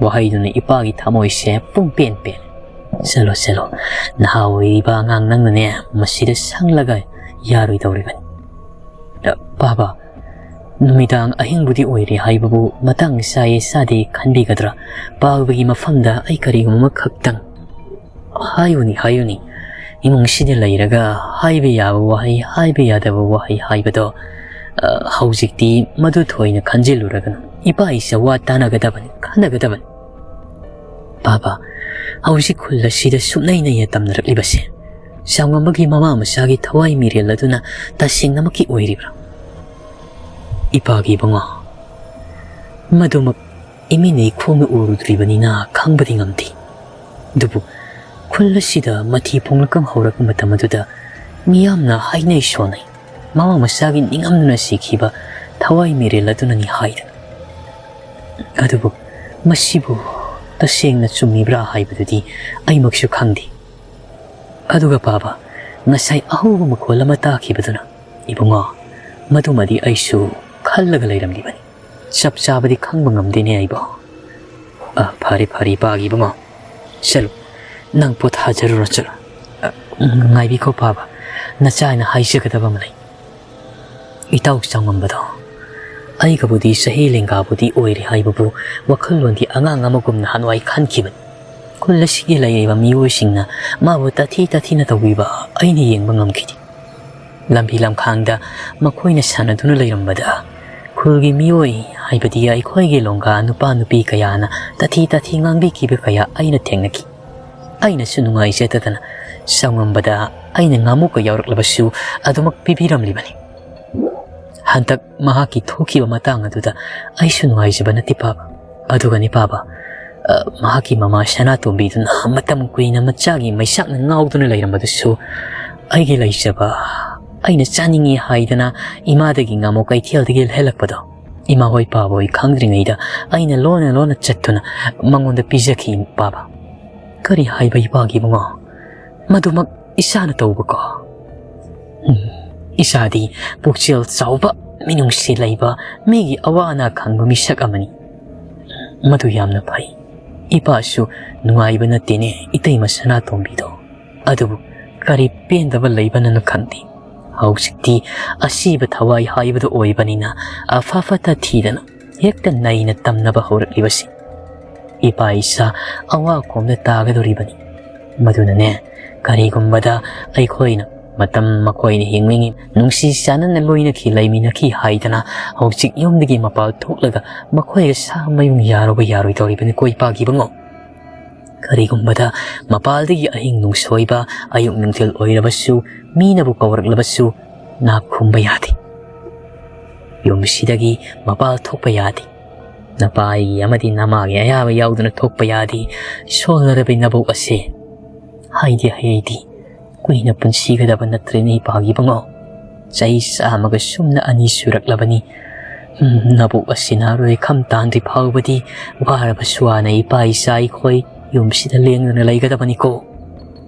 ꯋꯥꯍꯩꯗꯨꯅ ꯏꯄꯥꯒꯤ ꯊꯃꯣꯏꯁꯦ ꯄꯨꯡ ꯄꯦꯟ ꯄꯦꯜꯂꯦ꯫ ꯆꯠꯂꯣ, ꯆꯠꯂꯣ, ꯅꯍꯥ ꯑꯣꯏꯔꯤꯕ ꯑꯉꯥꯡ ꯅꯪꯅꯅꯦ ꯃꯁꯤꯗ ꯁꯪꯂꯒ ꯌꯥꯔꯣꯏꯗꯧꯔꯤꯕꯅꯤ꯫ ꯑ, ꯄꯥꯕ, ꯅꯨꯃꯤꯗꯥꯡ ꯑꯍꯤꯡꯕꯨꯗꯤ ꯑꯣꯏꯔꯦ ꯍꯥꯏꯕꯕꯨ ꯃꯇꯥꯡ ꯆꯥꯏꯌꯦ ꯆꯥꯗꯦ ꯈꯟꯕꯤꯒꯗ꯭ꯔꯥ? ꯄꯥꯕꯒꯤ ꯃꯐꯝꯗ ꯑꯩ ꯀꯔꯤꯒꯨꯝꯕ ꯑꯃꯈꯛꯇꯪ ꯍꯥꯏꯌꯨꯅꯤ, ꯍꯥꯏꯌꯨꯅꯤ꯫ ꯏꯃꯨꯡꯁꯤꯗ ꯂꯩꯔꯒ ꯍꯥꯏꯕ ꯌꯥꯕ ꯋꯥꯍꯩ, ꯍꯥꯏꯕ ꯌꯥꯗꯕ ꯋꯥꯍꯩ ꯍꯥꯏꯕꯗꯣ, ꯑ, ꯍꯧꯖꯤꯛꯇꯤ ꯃꯗꯨ ꯊꯣꯏꯅ ꯈꯟꯖꯤꯜꯂꯨꯔꯒꯅꯨ꯫ ꯏꯄꯥ ꯏꯆꯥ ꯋꯥ ꯇꯥꯅꯒꯗꯕꯅꯤ, ꯈꯟꯅꯒꯗꯕꯅꯤ꯫ ꯄꯥꯕ, ꯍꯧꯖꯤꯛ ꯈꯨꯜ ꯑꯁꯤꯗ ꯁꯨꯞꯅꯩ ꯅꯩꯅ ꯇꯝꯅꯔꯛꯂꯤꯕꯁꯦ ꯆꯥꯎꯉꯝꯕꯒꯤ ꯃꯃꯥ ꯃꯆꯥꯒꯤ ꯊꯋꯥꯏ ꯃꯤꯔꯦꯜ ꯑꯗꯨꯅ ꯇꯁꯦꯡꯅꯃꯛꯀꯤ ꯑꯣꯏꯔꯤꯕ꯭ꯔꯥ? ꯏꯄꯥꯒꯤ ꯏꯕꯨꯡꯉꯣ, ꯃꯗꯨꯃꯛ ꯏꯃꯤꯠꯅ ꯏꯈꯣꯡꯅ ꯎꯔꯨꯗ꯭ꯔꯤꯕꯅꯤꯅ ꯈꯪꯕꯗꯤ ꯉꯝꯗꯦ꯫ ꯑꯗꯨꯕꯨ ꯈꯨꯜ ꯑꯁꯤꯗ ꯃꯊꯤ ꯐꯣꯡꯂꯛꯀ ꯍꯧꯔꯛꯄ ꯃꯇꯝ ꯑꯗꯨꯗ ꯃꯤꯌꯥꯝꯅ ꯍꯥꯏꯅꯩ ꯁꯣꯟꯅꯩ, ꯃꯃꯥ ꯃꯆꯥꯒꯤ ꯅꯤꯡꯉꯝꯗꯨꯅ ꯁꯤꯈꯤꯕ ꯊꯋꯥꯏ ꯃꯤꯔꯦꯜ ꯑꯗꯨꯅꯅꯤ ꯍꯥꯏꯗꯅ꯫ ꯑꯗꯨꯕꯨ ꯃꯁꯤꯕꯨ ꯇꯁꯦꯡꯅ ꯆꯨꯝꯃꯤꯕ꯭ꯔꯥ ꯍꯥꯏꯕꯗꯨꯗꯤ ꯑꯩꯃꯛꯁꯨ ꯈꯪꯗꯦ꯫ ꯑꯗꯨꯒ ꯄꯥꯕ, ꯉꯁꯥꯏ ꯑꯍꯧꯕ ꯃꯈꯣꯜ ꯑꯃ ꯇꯥꯈꯤꯕꯗꯨꯅ, ꯏꯕꯨꯡꯉꯣ, ꯃꯗꯨꯃꯗꯤ ꯑꯩꯁꯨ ꯈꯜꯂꯒ ꯂꯩꯔꯝꯂꯤꯕꯅꯤ꯫ ꯆꯞ ꯆꯥꯕꯗꯤ ꯈꯪꯕ ꯉꯝꯗꯦꯅꯦ ꯑꯩꯕꯣ꯫ ꯑ, ꯐꯔꯦ, ꯐꯔꯦ, ꯏꯄꯥꯒꯤ ꯏꯕꯨꯡꯉꯣ꯫ ꯆꯠꯂꯨ, ꯅꯪ ꯄꯣꯊꯥꯖꯔꯨꯔꯣ, ꯆꯠꯂꯨ꯫ ꯑ, ꯉꯥꯏꯕꯤꯈꯣ ꯄꯥꯕ, ꯅꯆꯥꯅ ꯍꯥꯏꯖꯒꯗꯕ ꯑꯃ ꯂꯩ꯫ ꯏꯇꯥꯎ ꯆꯥꯎꯉꯝꯕꯗꯣ, ꯑꯩꯒꯕꯨꯗꯤ ꯆꯍꯤ ꯂꯦꯡꯒꯥꯕꯨꯗꯤ ꯑꯣꯏꯔꯦ ꯍꯥꯏꯕꯕꯨ, ꯋꯥꯈꯜꯂꯣꯟꯗꯤ ꯑꯉꯥꯡ ꯑꯃꯒꯨꯝꯅ ꯍꯥꯟꯋꯥꯏ ꯈꯟꯈꯤꯕꯅꯤ꯫ ꯈꯨꯜ ꯑꯁꯤꯒꯤ ꯂꯩꯔꯤꯕ ꯃꯤꯑꯣꯏꯁꯤꯡꯅ ꯃꯥꯕꯨ ꯇꯥꯊꯤ ꯇꯥꯊꯤꯅ ꯇꯧꯕꯤꯕ ꯑꯩꯅ ꯌꯦꯡꯕ ꯉꯝꯈꯤꯗꯦ꯫ ꯂꯝꯕꯤ ꯂꯝꯈꯥꯡꯗ ꯃꯈꯣꯏꯅ ꯁꯥꯟꯅꯗꯨꯅ ꯂꯩꯔꯝꯕꯗ, ꯈꯨꯜꯒꯤ ꯃꯤꯑꯣꯏ, ꯍꯥꯏꯕꯗꯤ ꯑꯩꯈꯣꯏꯒꯤ ꯂꯣꯡꯒꯥ ꯅꯨꯄꯥ ꯅꯨꯄꯤ ꯀꯌꯥꯅ ꯇꯥꯊꯤ ꯇꯥꯊꯤ ꯉꯥꯡꯕꯤꯈꯤꯕ ꯀꯌꯥ ꯑꯩꯅ ꯊꯦꯡꯅꯈꯤ꯫ ꯑꯩꯅꯁꯨ ꯅꯨꯡꯉꯥꯏꯖꯗꯗꯅ ꯆꯥꯎꯉꯝꯕꯗ ꯑꯩꯅ ꯉꯥꯃꯨꯛꯀ ꯌꯥꯎꯔꯛꯂꯕꯁꯨ ꯑꯗꯨꯃꯛ ꯄꯤꯕꯤꯔꯝꯂꯤꯕꯅꯤ꯫ ꯍꯟꯗꯛ ꯃꯍꯥꯛꯀꯤ ꯊꯣꯛꯈꯤꯕ ꯃꯇꯥꯡ ꯑꯗꯨꯗ ꯑꯩꯁꯨ ꯅꯨꯡꯉꯥꯏꯖꯕ ꯅꯠꯇꯦ ꯄꯥꯕ꯫ ꯑꯗꯨꯒꯅꯤ ꯄꯥꯕ, ꯑ, ꯃꯍꯥꯛꯀꯤ ꯃꯃꯥ ꯁꯅꯥꯇꯣꯝꯕꯤꯗꯨꯅ ꯃꯇꯝ ꯀꯨꯏꯅ ꯃꯆꯥꯒꯤ ꯃꯩꯁꯥꯛꯅ ꯉꯥꯎꯗꯨꯅ ꯂꯩꯔꯝꯕꯗꯨꯁꯨ, ꯑꯩꯒꯤ ꯂꯩꯖꯕ, ꯑꯩꯅ ꯆꯥꯅꯤꯡꯉꯤ ꯍꯥꯏꯗꯅ ꯏꯃꯥꯗꯒꯤ ꯉꯥꯃꯨꯛ ꯀꯩꯊꯦꯜꯗꯒꯤ ꯂꯩꯍꯜꯂꯛꯄꯗꯣ, ꯏꯃꯥ ꯍꯣꯏ ꯄꯥꯕ ꯍꯣꯏ ꯈꯪꯗ꯭ꯔꯤꯉꯩꯗ ꯑꯩꯅ ꯂꯣꯟꯅ ꯂꯣꯟꯅ ꯆꯠꯇꯨꯅ ꯃꯉꯣꯟꯗ ꯄꯤꯖꯈꯤ ꯄꯥꯕ꯫ ꯀꯔꯤ ꯍꯥꯏꯕ ꯏꯄꯥꯒꯤ ꯏꯕꯨꯡꯉꯣ? ꯃꯗꯨꯃꯛ ꯏꯁꯥꯅ ꯇꯧꯕꯀꯣ꯫ ꯎꯝ, ꯏꯁꯥꯗꯤ ꯄꯨꯛꯆꯦꯜ ꯆꯥꯎꯕ, ꯃꯤꯅꯨꯡꯁꯤ ꯂꯩꯕ, ꯃꯤꯒꯤ ꯑꯋꯥ ꯑꯅꯥ ꯈꯪꯕ ꯃꯤꯁꯛ ꯑꯃꯅꯤ꯫ ꯃꯗꯨ ꯌꯥꯝꯅ ꯐꯩ꯫ ꯏꯄꯥꯁꯨ ꯅꯨꯡꯉꯥꯏꯕ ꯅꯠꯇꯦꯅꯦ ꯏꯇꯩꯃ ꯁꯅꯥꯇꯣꯝꯕꯤꯗꯣ꯫ ꯑꯗꯨꯕꯨ ꯀꯔꯤ ꯄꯦꯟꯗꯕ ꯂꯩꯕꯅꯅꯣ ꯈꯪꯗꯦ꯫ ꯍꯧꯖꯤꯛꯇꯤ ꯑꯁꯤꯕ ꯊꯋꯥꯏ ꯍꯥꯏꯕꯗꯨ ꯑꯣꯏꯕꯅꯤꯅ ꯑꯐ ꯐꯠꯇ ꯊꯤꯗꯅ ꯍꯦꯛꯇ ꯅꯩꯅ ꯇꯝꯅꯕ ꯍꯧꯔꯛꯂꯤꯕꯁꯤ꯫ ꯏꯄꯥ ꯏꯆꯥ ꯑꯋꯥ ꯈꯣꯝꯗ ꯇꯥꯒꯗꯧꯔꯤꯕꯅꯤ꯫ ꯃꯗꯨꯅꯅꯦ, ꯀꯔꯤꯒꯨꯝꯕꯗ ꯑꯩꯈꯣꯏꯅ ꯃꯇꯝ ꯃꯈꯣꯏꯅ ꯍꯤꯡꯂꯤꯉꯩ ꯅꯨꯡꯁꯤ ꯆꯥꯟꯅꯅ ꯂꯣꯏꯅꯈꯤ, ꯂꯩꯃꯤꯟꯅꯈꯤ ꯍꯥꯏꯗꯅ ꯍꯧꯖꯤꯛ ꯌꯨꯝꯗꯒꯤ ꯃꯄꯥꯜ ꯊꯣꯛꯂꯒ ꯃꯈꯣꯏꯒ ꯁꯥ ꯃꯌꯨꯡ ꯌꯥꯔꯨꯕ ꯌꯥꯔꯣꯏꯗꯧꯔꯤꯕꯅꯤꯀꯣ ꯏꯄꯥꯒꯤ ꯏꯕꯨꯡꯉꯣ꯫ ꯀꯔꯤꯒꯨꯝꯕꯗ ꯃꯄꯥꯜꯗꯒꯤ ꯑꯍꯤꯡ ꯅꯨꯡꯁꯣꯏꯕ, ꯑꯌꯨꯛ ꯅꯨꯡꯊꯤꯜ ꯑꯣꯏꯔꯕꯁꯨ, ꯃꯤꯅꯕꯨ ꯀꯧꯔꯛꯂꯕꯁꯨ ꯅꯥ ꯈꯨꯝꯕ ꯌꯥꯗꯦ꯫ ꯌꯨꯝꯁꯤꯗꯒꯤ ꯃꯄꯥꯜ ꯊꯣꯛꯄ ꯌꯥꯗꯦ꯫ ꯅꯄꯥꯒꯤ ꯑꯃꯗꯤ ꯅꯃꯥꯒꯤ ꯑꯌꯥꯕ ꯌꯥꯎꯗꯅ ꯊꯣꯛꯄ ꯌꯥꯗꯦ꯫ ꯁꯣꯜꯂꯔꯕ ꯅꯕꯨꯛ ꯑꯁꯦ ꯍꯥꯏꯗꯤ ꯍꯥꯏꯗꯤ ꯀꯨꯏꯅ ꯄꯨꯟꯁꯤꯒꯗꯕ ꯅꯠꯇ꯭ꯔꯦꯅꯦ, ꯏꯄꯥꯒꯤ ꯏꯕꯨꯡꯉꯣ꯫ ꯆꯍꯤ ꯆꯥꯝꯃꯒ ꯁꯨꯝꯅ ꯑꯅꯤ ꯁꯨꯔꯛꯂꯕꯅꯤ꯫ ꯎꯝ, ꯅꯕꯨꯛ ꯑꯁꯤ ꯅꯥꯔꯣꯏ ꯈꯝ ꯇꯥꯟꯗ꯭ꯔꯤ ꯐꯥꯎꯕꯗꯤ ꯋꯥꯔꯕꯁꯨ ꯋꯥꯅ ꯏꯄꯥ ꯏꯆꯥ ꯑꯩꯈꯣꯏ ꯌꯨꯝꯁꯤꯗ ꯂꯦꯡꯗꯅ ꯂꯩꯒꯗꯕꯅꯤꯀꯣ꯫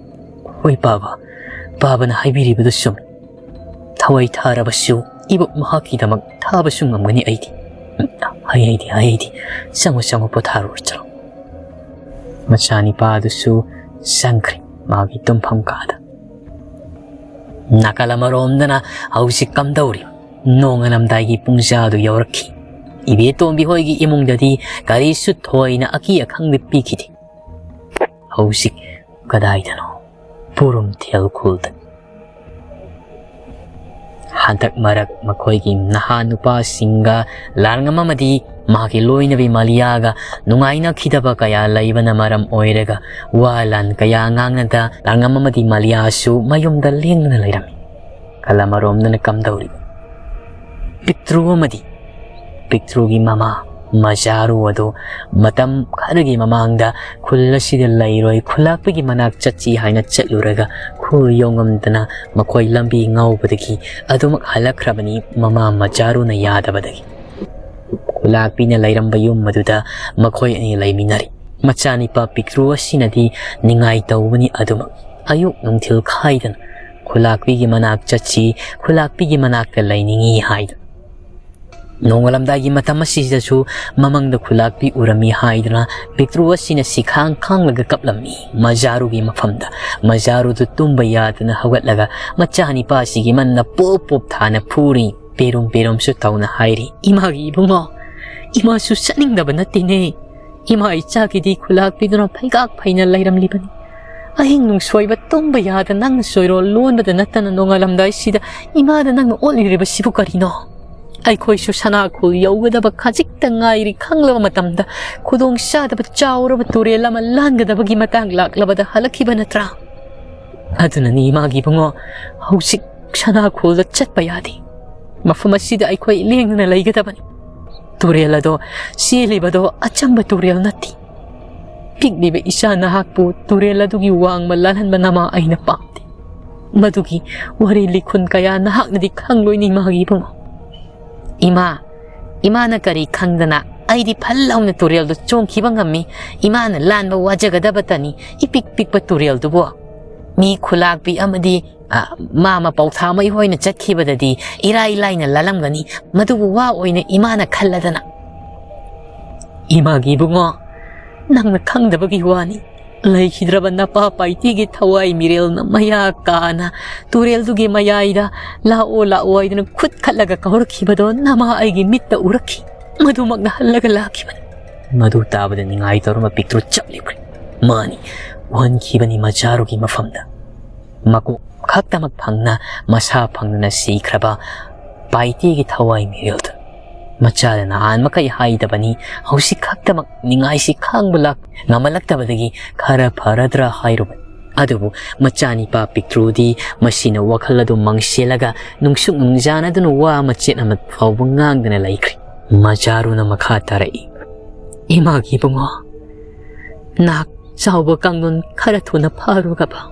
ꯍꯣꯏ ꯄꯥꯕ, ꯄꯥꯕꯅ ꯍꯥꯏꯕꯤꯔꯤꯕꯗꯨ ꯆꯨꯝꯃꯤ꯫ ꯊꯋꯥꯏ ꯊꯥꯔꯕꯁꯨ ꯏꯕꯣꯛ ꯃꯍꯥꯛꯀꯤꯗꯃꯛ ꯊꯥꯕꯁꯨ ꯉꯝꯒꯅꯤ ꯑꯩꯗꯤ꯫ ꯎꯝ, ꯍꯩ ꯍꯩꯗꯤ, ꯍꯩ ꯍꯩꯗꯤ꯫ ꯆꯪꯉꯨ, ꯆꯪꯉꯨ, ꯄꯣꯊꯥꯔꯨꯔꯣ, ꯆꯠꯂꯣ꯫ ꯃꯆꯥꯅꯤꯄꯥ ꯑꯗꯨꯁꯨ ꯆꯪꯈ꯭ꯔꯦ ꯃꯥꯒꯤ ꯇꯨꯝꯐꯝ ꯀꯥꯗ꯫ ꯅꯥꯀꯜ ꯑꯃꯔꯣꯝꯗꯅ ꯍꯧꯖꯤꯛ ꯀꯝꯗꯧꯔꯤ? ꯅꯣꯡꯉꯥꯜꯂꯝꯗꯥꯏꯒꯤ ꯄꯨꯡꯖꯥꯗꯨ ꯌꯧꯔꯛꯈꯤ꯫ ꯏꯕꯦꯇꯣꯝꯕꯤ ꯍꯣꯏꯒꯤ ꯏꯃꯨꯡꯗꯗꯤ ꯀꯔꯤꯁꯨ ꯊꯣꯏꯅ ꯑꯀꯤ ꯑꯈꯪꯕ ꯄꯤꯈꯤꯗꯦ꯫ ꯍꯧꯖꯤꯛ ꯀꯗꯥꯏꯗꯅꯣ? ꯄꯨꯔꯨꯝꯊꯦꯜ ꯈꯨꯜꯗ꯫ ꯍꯟꯗꯛ ꯃꯔꯛ ꯃꯈꯣꯏꯒꯤ ꯅꯍꯥ ꯅꯨꯄꯥꯁꯤꯡꯒ ꯂꯥꯡꯉꯝ ꯑꯃꯗꯤ ꯃꯍꯥꯛꯀꯤ ꯂꯣꯏꯅꯕꯤ ꯃꯥꯂꯤꯌꯥꯒ ꯅꯨꯡꯉꯥꯏꯅꯈꯤꯗꯕ ꯀꯌꯥ ꯂꯩꯕꯅ ꯃꯔꯝ ꯑꯣꯏꯔꯒ ꯋꯥ ꯂꯥꯟ ꯀꯌꯥ ꯉꯥꯡꯅꯗ ꯂꯥꯡꯉꯝ ꯑꯃꯗꯤ ꯃꯥꯂꯤꯌꯥꯁꯨ ꯃꯌꯨꯝꯗ ꯂꯦꯡꯗꯅ ꯂꯩꯔꯝꯃꯤ꯫ ꯀꯂꯝ ꯑꯔꯣꯝꯗꯅ ꯀꯝꯗꯧꯔꯤꯕ? ꯄꯤꯛꯇ꯭ꯔꯨ ꯑꯃꯗꯤ ꯄꯤꯛꯇ꯭ꯔꯨꯒꯤ ꯃꯃꯥ ꯃꯖꯥꯔꯨ ꯑꯗꯨ ꯃꯇꯝ ꯈꯔꯒꯤ ꯃꯃꯥꯡꯗ ꯈꯨꯜ ꯑꯁꯤꯗ ꯂꯩꯔꯣꯏ, ꯈꯨꯂꯥꯛꯄꯤꯒꯤ ꯃꯅꯥꯛ ꯆꯠꯁꯤ ꯍꯥꯏꯅ ꯆꯠꯂꯨꯔꯒ ꯈꯨꯜ ꯌꯧꯉꯝꯗꯅ ꯃꯈꯣꯏ ꯂꯝꯕꯤ ꯉꯥꯎꯕꯗꯒꯤ ꯑꯗꯨꯃꯛ ꯍꯜꯂꯛꯈ꯭ꯔꯕꯅꯤ ꯃꯃꯥ ꯃꯖꯥꯔꯨꯅ ꯌꯥꯗꯕꯗꯒꯤ꯫ ꯈꯨꯂꯥꯛꯄꯤꯅ ꯂꯩꯔꯝꯕ ꯌꯨꯝ ꯑꯗꯨꯗ ꯃꯈꯣꯏ ꯑꯅꯤ ꯂꯩꯃꯤꯟꯅꯔꯤ꯫ ꯃꯆꯥꯅꯤꯄꯥ ꯄꯤꯛꯇ꯭ꯔꯨ ꯑꯁꯤꯅꯗꯤ ꯅꯤꯡꯉꯥꯏ ꯇꯧꯕꯅꯤ ꯑꯗꯨꯃꯛ ꯑꯌꯨꯛ ꯅꯨꯡꯊꯤꯜ ꯈꯥꯏꯗꯅ ꯈꯨꯂꯥꯛꯄꯤꯒꯤ ꯃꯅꯥꯛ ꯆꯠꯁꯤ, ꯈꯨꯂꯥꯛꯄꯤꯒꯤ ꯃꯅꯥꯛꯇ ꯂꯩꯅꯤꯡꯏ ꯍꯥꯏꯗꯨꯅ꯫ ꯅꯣꯡꯉꯥꯜꯂꯝꯗꯥꯏꯒꯤ ꯃꯇꯝ ꯑꯁꯤꯗꯁꯨ ꯃꯃꯪꯗ ꯈꯨꯂꯥꯛꯄꯤ ꯎꯔꯝꯃꯤ ꯍꯥꯏꯗꯨꯅ ꯄꯤꯛꯇ꯭ꯔꯨ ꯑꯁꯤꯅ ꯁꯤꯈꯥꯡ ꯈꯥꯡꯂꯒ ꯀꯞꯂꯝꯃꯤ ꯃꯖꯥꯔꯨꯒꯤ ꯃꯐꯝꯗ꯫ ꯃꯖꯥꯔꯨꯗꯨ ꯇꯨꯝꯕ ꯌꯥꯗꯅ ꯍꯧꯒꯠꯂꯒ ꯃꯆꯥꯅꯤꯄꯥꯁꯤꯒꯤ ꯃꯟꯅ ꯄꯣꯞ ꯄꯣꯞ ꯊꯥꯅ ꯐꯨꯔꯤ꯫ ꯄꯦꯔꯨꯝ ꯄꯦꯔꯨꯝꯁꯨ ꯇꯧꯅ ꯍꯥꯏꯔꯤ, "ꯏꯃꯥꯒꯤ ꯏꯕꯨꯡꯉꯣ, ꯏꯃꯥꯁꯨ ꯆꯠꯅꯤꯡꯗꯕ ꯅꯠꯇꯦꯅꯦ꯫ ꯏꯃꯥ ꯏꯆꯥꯒꯤꯗꯤ ꯈꯨꯂꯥꯛꯄꯤꯗꯨꯅ ꯐꯩꯒꯥꯛ ꯐꯩꯅ ꯂꯩꯔꯝꯂꯤꯕꯅꯤ꯫ ꯑꯍꯤꯡ ꯅꯨꯡꯁꯣꯏꯕ ꯇꯨꯝꯕ ꯌꯥꯗ ꯅꯪꯅ ꯁꯣꯏꯔꯣ ꯂꯣꯟꯕꯗ ꯅꯠꯇꯅ ꯅꯣꯡꯉꯥꯜꯂꯝꯗꯥꯏꯁꯤꯗ ꯏꯃꯥꯗ ꯅꯪꯅ ꯑꯣꯠꯂꯤꯔꯤꯕꯁꯤꯕꯨ ꯀꯔꯤꯅꯣ? ꯑꯩꯈꯣꯏꯁꯨ ꯁꯅꯥꯈꯣꯜ ꯌꯧꯒꯗꯕ ꯈꯖꯤꯛꯇ ꯉꯥꯏꯔꯤ ꯈꯪꯂꯕ ꯃꯇꯝꯗ ꯈꯨꯗꯣꯡ ꯆꯥꯗꯕ ꯆꯥꯎꯔꯕ ꯇꯨꯔꯦꯜ ꯑꯃ ꯂꯥꯟꯒꯗꯕꯒꯤ ꯃꯇꯥꯡ ꯂꯥꯛꯂꯕꯗ ꯍꯜꯂꯛꯈꯤꯕ ꯅꯠꯇ꯭ꯔꯥ? ꯑꯗꯨꯅꯅꯤ ꯏꯃꯥꯒꯤ ꯏꯕꯨꯡꯉꯣ, ꯍꯧꯖꯤꯛ ꯁꯅꯥꯈꯣꯜꯗ ꯆꯠꯄ ꯌꯥꯗꯦ꯫ ꯃꯐꯝ ꯑꯁꯤꯗ ꯑꯩꯈꯣꯏ ꯂꯦꯡꯗꯅ ꯂꯩꯒꯗꯕꯅꯤ꯫ ꯇꯨꯔꯦꯜ ꯑꯗꯣ ꯆꯦꯜꯂꯤꯕꯗꯣ ꯑꯆꯝꯕ ꯇꯨꯔꯦꯜ ꯅꯠꯇꯦ꯫ ꯄꯤꯛꯂꯤꯕ ꯏꯆꯥ ꯅꯍꯥꯛꯄꯨ ꯇꯨꯔꯦꯜ ꯑꯗꯨꯒꯤ ꯋꯥꯡꯃ ꯂꯥꯜꯍꯟꯕ ꯅꯃꯥ ꯑꯩꯅ ꯄꯥꯝꯗꯦ꯫ ꯃꯗꯨꯒꯤ ꯋꯥꯔꯤ ꯂꯤꯈꯨꯟ ꯀꯌꯥ ꯅꯍꯥꯛꯅꯗꯤ ꯈꯪꯂꯣꯏꯅꯤ, ꯏꯃꯥꯒꯤ ꯏꯕꯨꯡꯉꯣ꯫ ꯏꯃꯥ, ꯏꯃꯥꯅ ꯀꯔꯤ ꯈꯪꯗꯅ ꯑꯩꯗꯤ ꯐꯜ ꯂꯥꯎꯅ ꯇꯨꯔꯦꯜꯗꯨ ꯆꯣꯡꯈꯤꯕ ꯉꯝꯃꯤ꯫ ꯏꯃꯥꯅ ꯂꯥꯟꯕ ꯋꯥꯖꯒꯗꯕꯇꯅꯤ, ꯏꯄꯤꯛ ꯄꯤꯛꯄ ꯇꯨꯔꯦꯜꯗꯨꯕꯨ꯫ ꯃꯤ ꯈꯨꯂꯥꯛꯄꯤ ꯑꯃꯗꯤ, ꯑ, ꯃꯥ ꯃꯄꯧ ꯊꯥꯃꯩ ꯍꯣꯏꯅ ꯆꯠꯈꯤꯕꯗꯗꯤ ꯏꯔꯥꯏ ꯂꯥꯏꯅ ꯂꯥꯜꯂꯝꯒꯅꯤ꯫ ꯃꯗꯨꯕꯨ ꯋꯥ ꯑꯣꯏꯅ ꯏꯃꯥꯅ ꯈꯜꯂꯗꯅ꯫ ꯏꯃꯥꯒꯤ ꯏꯕꯨꯡꯉꯣ, ꯅꯪꯅ ꯈꯪꯗꯕꯒꯤ ꯋꯥꯅꯤ꯫ ꯂꯩꯈꯤꯗ꯭ꯔꯕ ꯅꯄꯥ ꯄꯥꯏꯇꯤꯒꯤ ꯊꯋꯥꯏ ꯃꯤꯔꯦꯜꯅ ꯃꯌꯥ ꯀꯥꯅ ꯇꯨꯔꯦꯜꯗꯨꯒꯤ ꯃꯌꯥꯏꯗ "ꯂꯥꯛꯑꯣ, ꯂꯥꯛꯑꯣ" ꯍꯥꯏꯗꯨꯅ ꯈꯨꯠ ꯈꯠꯂꯒ ꯀꯧꯔꯛꯈꯤꯕꯗꯣ ꯅꯃꯥ ꯑꯩꯒꯤ ꯃꯤꯠꯇ ꯎꯔꯛꯈꯤ꯫ ꯃꯗꯨꯃꯛꯅ ꯍꯜꯂꯒ ꯂꯥꯛꯈꯤꯕꯅꯤ꯫ ꯃꯗꯨ ꯇꯥꯕꯗ ꯅꯤꯡꯉꯥꯏ ꯇꯧꯔꯝꯕ ꯄꯤꯛꯇ꯭ꯔꯨ ꯆꯞ ꯂꯦꯞꯈ꯭ꯔꯦ꯫ ꯃꯥꯅꯤ, ꯎꯍꯟꯈꯤꯕꯅꯤ ꯃꯆꯥꯔꯨꯒꯤ ꯃꯐꯝꯗ꯫ ꯃꯀꯣꯛ ꯈꯛꯇꯃꯛ ꯐꯪꯅ, ꯃꯁꯥ ꯐꯪꯗꯅ ꯁꯤꯈ꯭ꯔꯕ ꯄꯥꯏꯇꯦꯒꯤ ꯊꯋꯥꯏ ꯃꯤꯔꯦꯜꯗꯨ꯫ ꯃꯆꯥꯗ ꯅꯍꯥꯟ ꯃꯈꯩ ꯍꯥꯏꯗꯕꯅꯤ, ꯍꯧꯖꯤꯛ ꯈꯛꯇꯃꯛ ꯅꯤꯡꯉꯥꯏꯁꯤ ꯈꯥꯡꯕ ꯂꯥꯛ-, ꯉꯝꯃꯜꯂꯛꯇꯕꯗꯒꯤ ꯈꯔ ꯐꯔꯗ꯭ꯔꯥ ꯍꯥꯏꯔꯨꯕꯅꯤ꯫ ꯑꯗꯨꯕꯨ ꯃꯆꯥꯅꯤꯄꯥ ꯄꯤꯛꯇ꯭ꯔꯨꯗꯤ ꯃꯁꯤꯅ ꯋꯥꯈꯜ ꯑꯗꯨ ꯃꯪꯁꯦꯜꯂꯒ ꯅꯨꯡꯁꯨꯛ ꯅꯨꯡꯖꯥꯅꯗꯨꯅ ꯋꯥ ꯃꯆꯦꯠ ꯑꯃ ꯐꯥꯎꯕ ꯉꯥꯡꯗꯅ ꯂꯩꯈ꯭ꯔꯦ꯫ ꯃꯆꯥꯔꯨꯅ ꯃꯈꯥ ꯇꯥꯔꯛꯏ, "ꯏꯃꯥꯒꯤ ꯏꯕꯨꯡꯉꯣ, ꯅꯍꯥꯛ ꯆꯥꯎꯕ ꯀꯥꯡꯂꯣꯟ ꯈꯔ ꯊꯨꯅ ꯐꯥꯔꯨꯒꯕ?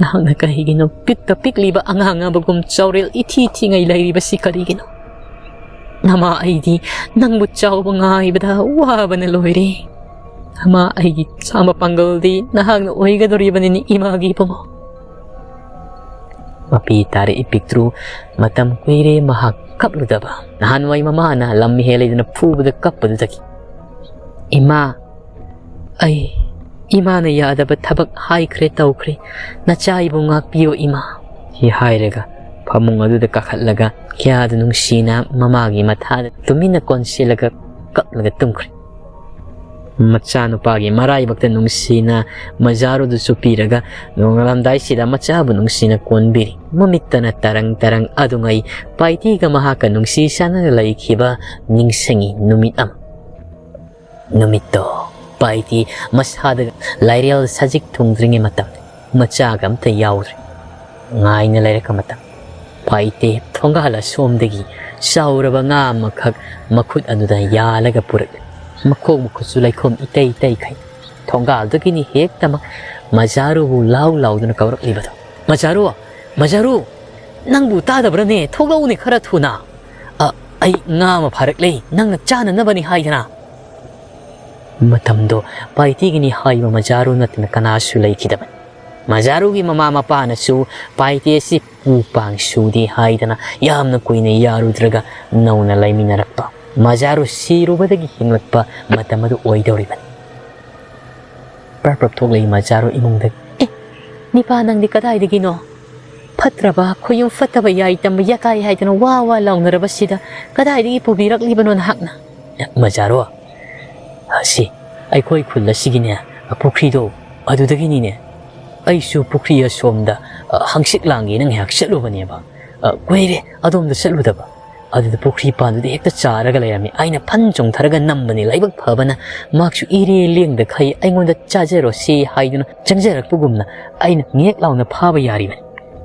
ꯅꯍꯥꯛꯅ ꯀꯔꯤꯒꯤꯅꯣ ꯄꯤꯛꯇ ꯄꯤꯛꯂꯤꯕ ꯑꯉꯥꯡ ꯑꯃꯒꯨꯝ ꯆꯥꯎꯔꯦꯜ ꯏꯊꯤ ꯊꯤꯉꯩ ꯂꯩꯔꯤꯕꯁꯤ ꯀꯔꯤꯒꯤꯅꯣ? ꯅꯃꯥ ꯑꯩꯗꯤ ꯅꯪꯕꯨ ꯆꯥꯎꯕ ꯉꯥꯏꯕꯗ ꯋꯥꯕꯅ ꯂꯣꯏꯔꯦ꯫ ꯅꯃꯥ ꯑꯩꯒꯤ ꯆꯥꯝꯃ ꯄꯥꯡꯒꯜꯗꯤ ꯅꯍꯥꯛꯅ ꯑꯣꯏꯒꯗꯧꯔꯤꯕꯅꯤꯅꯦ, ꯏꯃꯥꯒꯤ ꯏꯕꯨꯡꯉꯣ꯫" ꯃꯄꯤ ꯇꯥꯔꯛꯏ ꯄꯤꯛꯇ꯭ꯔꯨ꯫ ꯃꯇꯝ ꯀꯨꯏꯔꯦ ꯃꯍꯥꯛ ꯀꯞꯂꯨꯗꯕ꯫ ꯅꯍꯥꯟꯋꯥꯏ ꯃꯃꯥꯅ ꯂꯝ ꯍꯦꯜꯂꯦꯗꯅ ꯐꯨꯕꯗ ꯀꯞꯄꯗꯨꯗꯒꯤ꯫ "ꯏꯃꯥ, ꯑꯩ, ꯏꯃꯥꯅ ꯌꯥꯗꯕ ꯊꯕꯛ ꯍꯥꯏꯈ꯭ꯔꯦ ꯇꯧꯈ꯭ꯔꯦ꯫ ꯅꯆꯥ ꯑꯩꯕꯨ ꯉꯥꯛꯄꯤꯌꯣ ꯏꯃꯥ꯫" ꯁꯤ ꯍꯥꯏꯔꯒ ꯐꯃꯨꯡ ꯑꯗꯨꯗ ꯀꯥꯈꯠꯂꯒ ꯀꯌꯥꯗ ꯅꯨꯡꯁꯤꯅ ꯃꯃꯥꯒꯤ ꯃꯊꯥꯗ ꯇꯨꯃꯤꯟꯅ ꯀꯣꯟꯁꯤꯜꯂꯒ ꯀꯞꯂꯒ ꯇꯨꯝꯈ꯭ꯔꯦ꯫ ꯃꯆꯥꯅꯨꯄꯥꯒꯤ ꯃꯔꯥꯏꯕꯛꯇ ꯅꯨꯡꯁꯤꯅ ꯃꯖꯥꯔꯨꯗꯨꯁꯨ ꯄꯤꯔꯒ ꯅꯣꯡꯉꯥꯜꯂꯝꯗꯥꯏꯁꯤꯗ ꯃꯆꯥꯕꯨ ꯅꯨꯡꯁꯤꯅ ꯀꯣꯟꯕꯤꯔꯤ꯫ ꯃꯃꯤꯠꯇꯅ ꯇꯔꯪ ꯇꯔꯪ ꯑꯗꯨꯉꯩ ꯄꯥꯏꯇꯤꯒ ꯃꯍꯥꯛꯀ ꯅꯨꯡꯁꯤ ꯆꯥꯟꯅꯅ ꯂꯩꯈꯤꯕ ꯅꯤꯡꯁꯤꯡꯉꯤ ꯅꯨꯃꯤꯠ ꯑꯃ꯫ ꯅꯨꯃꯤꯠꯇꯣ ꯄꯥꯏꯇꯤ ꯃꯁꯥꯗ ꯂꯥꯏꯔꯦꯜ ꯁꯖꯤꯛ ꯊꯨꯡꯗ꯭ꯔꯤꯉꯩ ꯃꯇꯝ, ꯃꯆꯥꯒ ꯑꯝꯇ ꯌꯥꯎꯗ꯭ꯔꯦ꯫ ꯉꯥꯏꯅ ꯂꯩꯔꯛꯄ ꯃꯇꯝ꯫ ꯄꯥꯏꯇꯦ ꯊꯣꯡꯒꯥꯜ ꯑꯁꯣꯝꯗꯒꯤ ꯆꯥꯎꯔꯕ ꯉꯥ ꯑꯃꯈꯛ ꯃꯈꯨꯠ ꯑꯗꯨꯗ ꯌꯥꯜꯂꯒ ꯄꯨꯔꯛꯂꯦ꯫ ꯃꯈꯣꯡ ꯃꯈꯨꯠꯁꯨ ꯂꯩꯈꯣꯝ ꯏꯇꯩ ꯇꯩꯈꯩ꯫ ꯊꯣꯡꯒꯥꯜꯗꯒꯤꯅꯤ ꯍꯦꯛꯇꯃꯛ ꯃꯖꯥꯔꯨꯕꯨ ꯂꯥꯎ ꯂꯥꯎꯗꯨꯅ ꯀꯧꯔꯛꯂꯤꯕꯗꯣ꯫ "ꯃꯖꯥꯔꯨ, ꯃꯖꯥꯔꯨ, ꯅꯪꯕꯨ ꯇꯥꯗꯕ꯭ꯔꯅꯦ? ꯊꯣꯛꯂꯛꯎꯅꯦ ꯈꯔ ꯊꯨꯅ꯫ ꯑ, ꯑꯩ ꯉꯥ ꯑꯃ ꯐꯥꯔꯛꯂꯦ, ꯅꯪꯅ ꯆꯥꯅꯅꯕꯅꯤ ꯍꯥꯏꯗꯅ"꯫ ꯃꯇꯝꯗꯣ ꯄꯥꯏꯇꯤꯒꯤꯅꯤ ꯍꯥꯏꯕ ꯃꯖꯥꯔꯨ ꯅꯠꯇꯅ ꯀꯅꯥꯁꯨ ꯂꯩꯈꯤꯗꯕꯅꯤ꯫ ꯃꯖꯥꯔꯨꯒꯤ ꯃꯃꯥ ꯃꯄꯥꯅꯁꯨ ꯄꯥꯏꯇꯦ ꯑꯁꯤ ꯄꯨ ꯄꯥꯡ ꯁꯨꯗꯦ ꯍꯥꯏꯗꯅ ꯌꯥꯝꯅ ꯀꯨꯏꯅ ꯌꯥꯔꯨꯗ꯭ꯔꯒ ꯅꯧꯅ ꯂꯩꯃꯤꯟꯅꯔꯛꯄ, ꯃꯖꯥꯔꯨ ꯁꯤꯔꯨꯕꯗꯒꯤ ꯍꯤꯡꯂꯛꯄ ꯃꯇꯝ ꯑꯗꯨ ꯑꯣꯏꯗꯧꯔꯤꯕꯅꯤ꯫ ꯄ꯭ꯔꯞ ꯄ꯭ꯔꯞ ꯊꯣꯛꯂꯛꯏ ꯃꯖꯥꯔꯨ ꯏꯃꯨꯡꯗꯒꯤ꯫ "ꯑꯦ, ꯅꯤꯄꯥ, ꯅꯪꯗꯤ ꯀꯗꯥꯏꯗꯒꯤꯅꯣ? ꯐꯠꯇ꯭ꯔꯕ, ꯈꯨꯌꯨꯝ ꯐꯠꯇꯕ ꯌꯥꯏ ꯇꯝꯕ ꯌꯥꯀꯥꯏ ꯍꯥꯏꯗꯅ ꯋꯥ ꯋꯥ ꯂꯥꯎꯅꯔꯕꯁꯤꯗ ꯀꯗꯥꯏꯗꯒꯤ ꯄꯨꯕꯤꯔꯛꯂꯤꯕꯅꯣ ꯅꯍꯥꯛꯅ?" "ꯃꯖꯥꯔꯨ, ꯑꯁꯤ ꯑꯩꯈꯣꯏ ꯈꯨꯜ ꯑꯁꯤꯒꯤꯅꯦ, ꯄꯨꯈ꯭ꯔꯤꯗꯣ, ꯑꯗꯨꯗꯒꯤꯅꯤꯅꯦ꯫ ꯑꯩꯁꯨ ꯄꯨꯈ꯭ꯔꯤ ꯑꯁꯣꯝꯗ, ꯑ, ꯍꯪꯆꯤꯠ ꯂꯥꯡꯒꯦꯅ ꯉꯥꯏꯍꯥꯛ ꯆꯠꯂꯨꯕꯅꯦꯕ꯫ ꯑ, ꯀꯨꯏꯔꯦ ꯑꯗꯣꯝꯗ ꯆꯠꯂꯨꯗꯕ꯫ ꯑꯗꯨꯗ ꯄꯨꯈ꯭ꯔꯤ ꯄꯥꯟꯗꯨꯗ ꯍꯦꯛꯇ ꯆꯥꯔꯒ ꯂꯩꯔꯝꯃꯤ꯫ ꯑꯩꯅ ꯐꯟ ꯆꯣꯡꯊꯔꯒ ꯅꯝꯕꯅꯤ꯫ ꯂꯥꯏꯕꯛ ꯐꯕꯅ ꯃꯍꯥꯛꯁꯨ ꯏꯔꯦ ꯂꯦꯡꯗꯈꯩ ꯑꯩꯉꯣꯟꯗ ꯆꯥꯖꯔꯣꯁꯤ ꯍꯥꯏꯗꯨꯅ ꯆꯪꯖꯔꯛꯄꯒꯨꯝꯅ ꯑꯩꯅ ꯉꯦꯛ ꯂꯥꯎꯅ ꯐꯥꯕ ꯌꯥꯔꯤꯕꯅꯤ꯫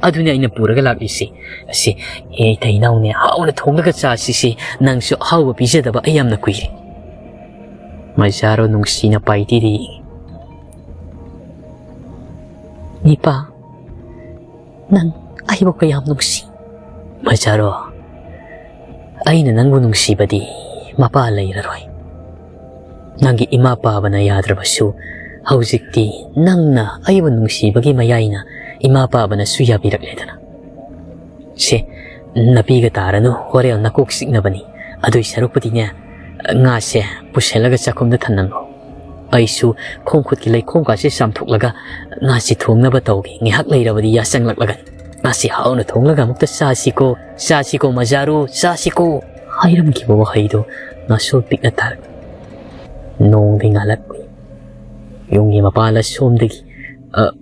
ꯑꯗꯨꯅꯤ ꯑꯩꯅ ꯄꯨꯔꯒ ꯂꯥꯛꯂꯤꯁꯤ꯫ ꯑꯁꯤ, ꯑꯦ, ꯏꯇꯩ ꯏꯅꯥꯎꯅꯦ, ꯍꯥꯎꯅ ꯊꯣꯡꯂꯒ ꯆꯥꯁꯤꯁꯦ꯫ ꯅꯪꯁꯨ ꯑꯍꯥꯎꯕ ꯄꯤꯖꯗꯕ ꯑꯩ ꯌꯥꯝꯅ ꯀꯨꯏꯔꯦ"꯫ ꯃꯖꯥꯔꯨ ꯅꯨꯡꯁꯤꯅ ꯄꯥꯏꯇꯤꯗ ꯌꯦꯡꯉꯤ꯫ "ꯅꯤꯄꯥ, ꯅꯪ ꯑꯩꯕꯨ ꯀꯌꯥꯝ ꯅꯨꯡꯁꯤ?" "ꯃꯖꯥꯔꯨ, ꯑꯩꯅ ꯅꯪꯕꯨ ꯅꯨꯡꯁꯤꯕꯗꯤ ꯃꯄꯥ ꯂꯩꯔꯔꯣꯏ꯫ ꯅꯪꯒꯤ ꯏꯃꯥ ꯄꯥꯕꯅ ꯌꯥꯗ꯭ꯔꯕꯁꯨ, ꯍꯧꯖꯤꯛꯇꯤ ꯅꯪꯅ ꯑꯩꯕꯨ ꯅꯨꯡꯁꯤꯕꯒꯤ ꯃꯌꯥꯏꯅ ꯏꯃꯥ ꯄꯥꯕꯅꯁꯨ ꯌꯥꯕꯤꯔꯛꯂꯦꯗꯅ꯫ ꯁꯦ, ꯅꯥꯄꯤꯒ ꯇꯥꯔꯅꯨ, ꯍꯣꯔꯦꯟ ꯅꯀꯣꯛ ꯆꯤꯛꯅꯕꯅꯤ꯫ ꯑꯗꯨꯏ ꯁꯔꯨꯛꯄꯨꯗꯤꯅꯦ, ꯉꯥꯁꯦ ꯄꯨꯁꯜꯂꯒ ꯆꯥꯛꯈꯨꯝꯗ ꯊꯝꯂꯝꯂꯣ꯫ ꯑꯩꯁꯨ ꯈꯣꯡ ꯈꯨꯠꯀꯤ ꯂꯩꯈꯣꯝ ꯀꯥꯁꯦ ꯆꯥꯝꯊꯣꯛꯂꯒ ꯉꯥꯁꯤ ꯊꯣꯡꯅꯕ ꯇꯧꯒꯦ꯫ ꯉꯥꯏꯍꯥꯛ ꯂꯩꯔꯕꯗꯤ ꯌꯥꯆꯪꯂꯛꯂꯒꯅꯤ꯫ ꯉꯥꯁꯤ ꯍꯥꯎꯅ ꯊꯣꯡꯂꯒ ꯑꯃꯨꯛꯇ ꯆꯥꯁꯤꯀꯣ, ꯆꯥꯁꯤꯀꯣ ꯃꯖꯥꯔꯨ, ꯆꯥꯁꯤꯀꯣ"꯫ ꯍꯥꯏꯔꯝꯈꯤꯕ ꯋꯥꯍꯩꯗꯣ ꯉꯥꯁꯣ ꯄꯤꯛꯅ ꯇꯥꯔꯛꯏ꯫ ꯅꯣꯡꯗꯤ ꯉꯥꯜꯂꯛꯂꯤ꯫ ꯌꯨꯝꯒꯤ ꯃꯄꯥꯜ ꯑꯁꯣꯝꯗꯒꯤ, "ꯑ,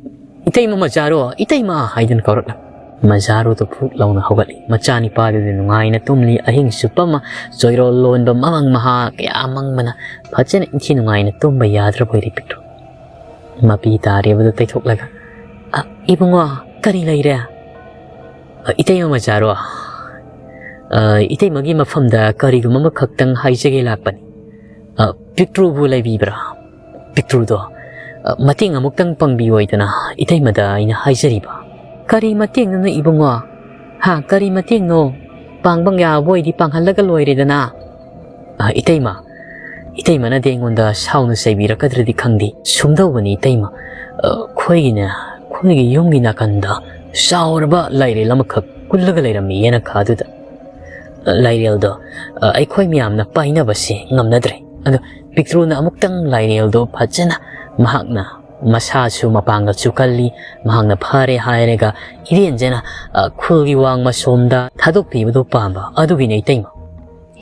ꯏꯇꯩꯃ ꯃꯖꯥꯔꯨ, ꯏꯇꯩꯃ" ꯍꯥꯏꯗꯨꯅ ꯀꯧꯔꯛꯂꯝꯃꯤ꯫ ꯃꯖꯥꯔꯨꯗꯨ ꯐꯨꯛ ꯂꯥꯎꯅ ꯍꯧꯒꯠꯂꯤ꯫ ꯃꯆꯥꯅꯤꯄꯥꯗꯨꯗꯤ ꯅꯨꯡꯉꯥꯏꯅ ꯇꯨꯝꯂꯤ꯫ ꯑꯍꯤꯡ ꯆꯨꯞꯄ ꯑꯃ ꯆꯣꯏꯔꯣꯜ ꯂꯣꯟꯕ ꯃꯃꯪ ꯃꯍꯥ ꯀꯌꯥ ꯃꯪꯕꯅ ꯐꯖꯅ ꯏꯪꯊꯤ ꯅꯨꯡꯉꯥꯏꯅ ꯇꯨꯝꯕ ꯌꯥꯗ꯭ꯔꯕ ꯑꯣꯏꯔꯦ ꯄꯤꯛꯇ꯭ꯔꯨ꯫ ꯃꯄꯤ ꯇꯥꯔꯤꯕꯗꯨ ꯇꯩꯊꯣꯛꯂꯒ, "ꯑ, ꯏꯕꯨꯡꯉꯣ, ꯀꯔꯤ ꯂꯩꯔꯦ?" "ꯑ, ꯏꯇꯩꯃ ꯃꯖꯥꯔꯨ, ꯑ, ꯏꯇꯩꯃꯒꯤ ꯃꯐꯝꯗ ꯀꯔꯤꯒꯨꯝꯕ ꯑꯃꯈꯛꯇꯪ ꯍꯥꯏꯖꯒꯦ ꯂꯥꯛꯄꯅꯤ꯫ ꯑ, ꯄꯤꯛꯇ꯭ꯔꯨꯕꯨ ꯂꯩꯕꯤꯕ꯭ꯔꯥ? ꯄꯤꯛꯇ꯭ꯔꯨꯗꯣ, ꯑ, ꯃꯇꯦꯡ ꯑꯃꯨꯛꯇꯪ ꯄꯥꯡꯕꯤꯌꯣ ꯍꯥꯏꯗꯅ ꯏꯇꯩꯃꯗ ꯑꯩꯅ ꯍꯥꯏꯖꯔꯤꯕ"꯫ "ꯀꯔꯤ ꯃꯇꯦꯡꯅꯣ ꯏꯕꯨꯡꯉꯣ? ꯍꯥ, ꯀꯔꯤ ꯃꯇꯦꯡꯅꯣ? ꯄꯥꯡꯕ ꯌꯥꯕ ꯑꯣꯏꯗꯤ ꯄꯥꯡꯍꯜꯂꯒ ꯂꯣꯏꯔꯦꯗꯅ?" "ꯑ, ꯏꯇꯩꯃ, ꯏꯇꯩꯃꯅꯗꯤ ꯑꯩꯉꯣꯟꯗ ꯁꯥꯎꯅ ꯆꯩꯕꯤꯔꯛꯀꯗ꯭ꯔꯗꯤ ꯈꯪꯗꯦ꯫ ꯁꯨꯝꯗꯧꯕꯅꯤ ꯏꯇꯩꯃ, ꯑ, ꯑꯩꯈꯣꯏꯒꯤꯅꯦ, ꯑꯩꯈꯣꯏꯒꯤ ꯌꯨꯝꯒꯤ ꯅꯥꯀꯟꯗ ꯆꯥꯎꯔꯕ ꯂꯥꯏꯔꯦꯜ ꯑꯃꯈꯛ ꯀꯨꯜꯂꯒ ꯂꯩꯔꯝꯃꯤ ꯌꯦꯅꯈꯥꯗꯨꯗ꯫ ꯑ, ꯂꯥꯏꯔꯦꯜꯗꯣ, ꯑ, ꯑꯩꯈꯣꯏ ꯃꯌꯥꯝꯅ ꯄꯥꯏꯅꯕꯁꯦ ꯉꯝꯅꯗ꯭ꯔꯦ꯫ ꯑꯗꯣ ꯄꯤꯛꯇ꯭ꯔꯨꯅ ꯑꯃꯨꯛꯇꯪ ꯂꯥꯏꯔꯦꯜꯗꯣ ꯐꯖꯅ ꯃꯍꯥꯛꯅ ꯃꯁꯥꯁꯨ ꯃꯄꯥꯡꯒꯜꯁꯨ ꯀꯜꯂꯤ, ꯃꯍꯥꯛꯅ ꯐꯔꯦ ꯍꯥꯏꯔꯒ ꯏꯔꯦꯟꯖꯅ, ꯑ, ꯈꯨꯜꯒꯤ ꯋꯥꯡꯃ ꯁꯣꯝꯗ ꯊꯥꯗꯣꯛꯄꯤꯕꯗꯣ ꯄꯥꯝꯕ꯫ ꯑꯗꯨꯒꯤꯅꯦ ꯏꯇꯩꯃ꯫"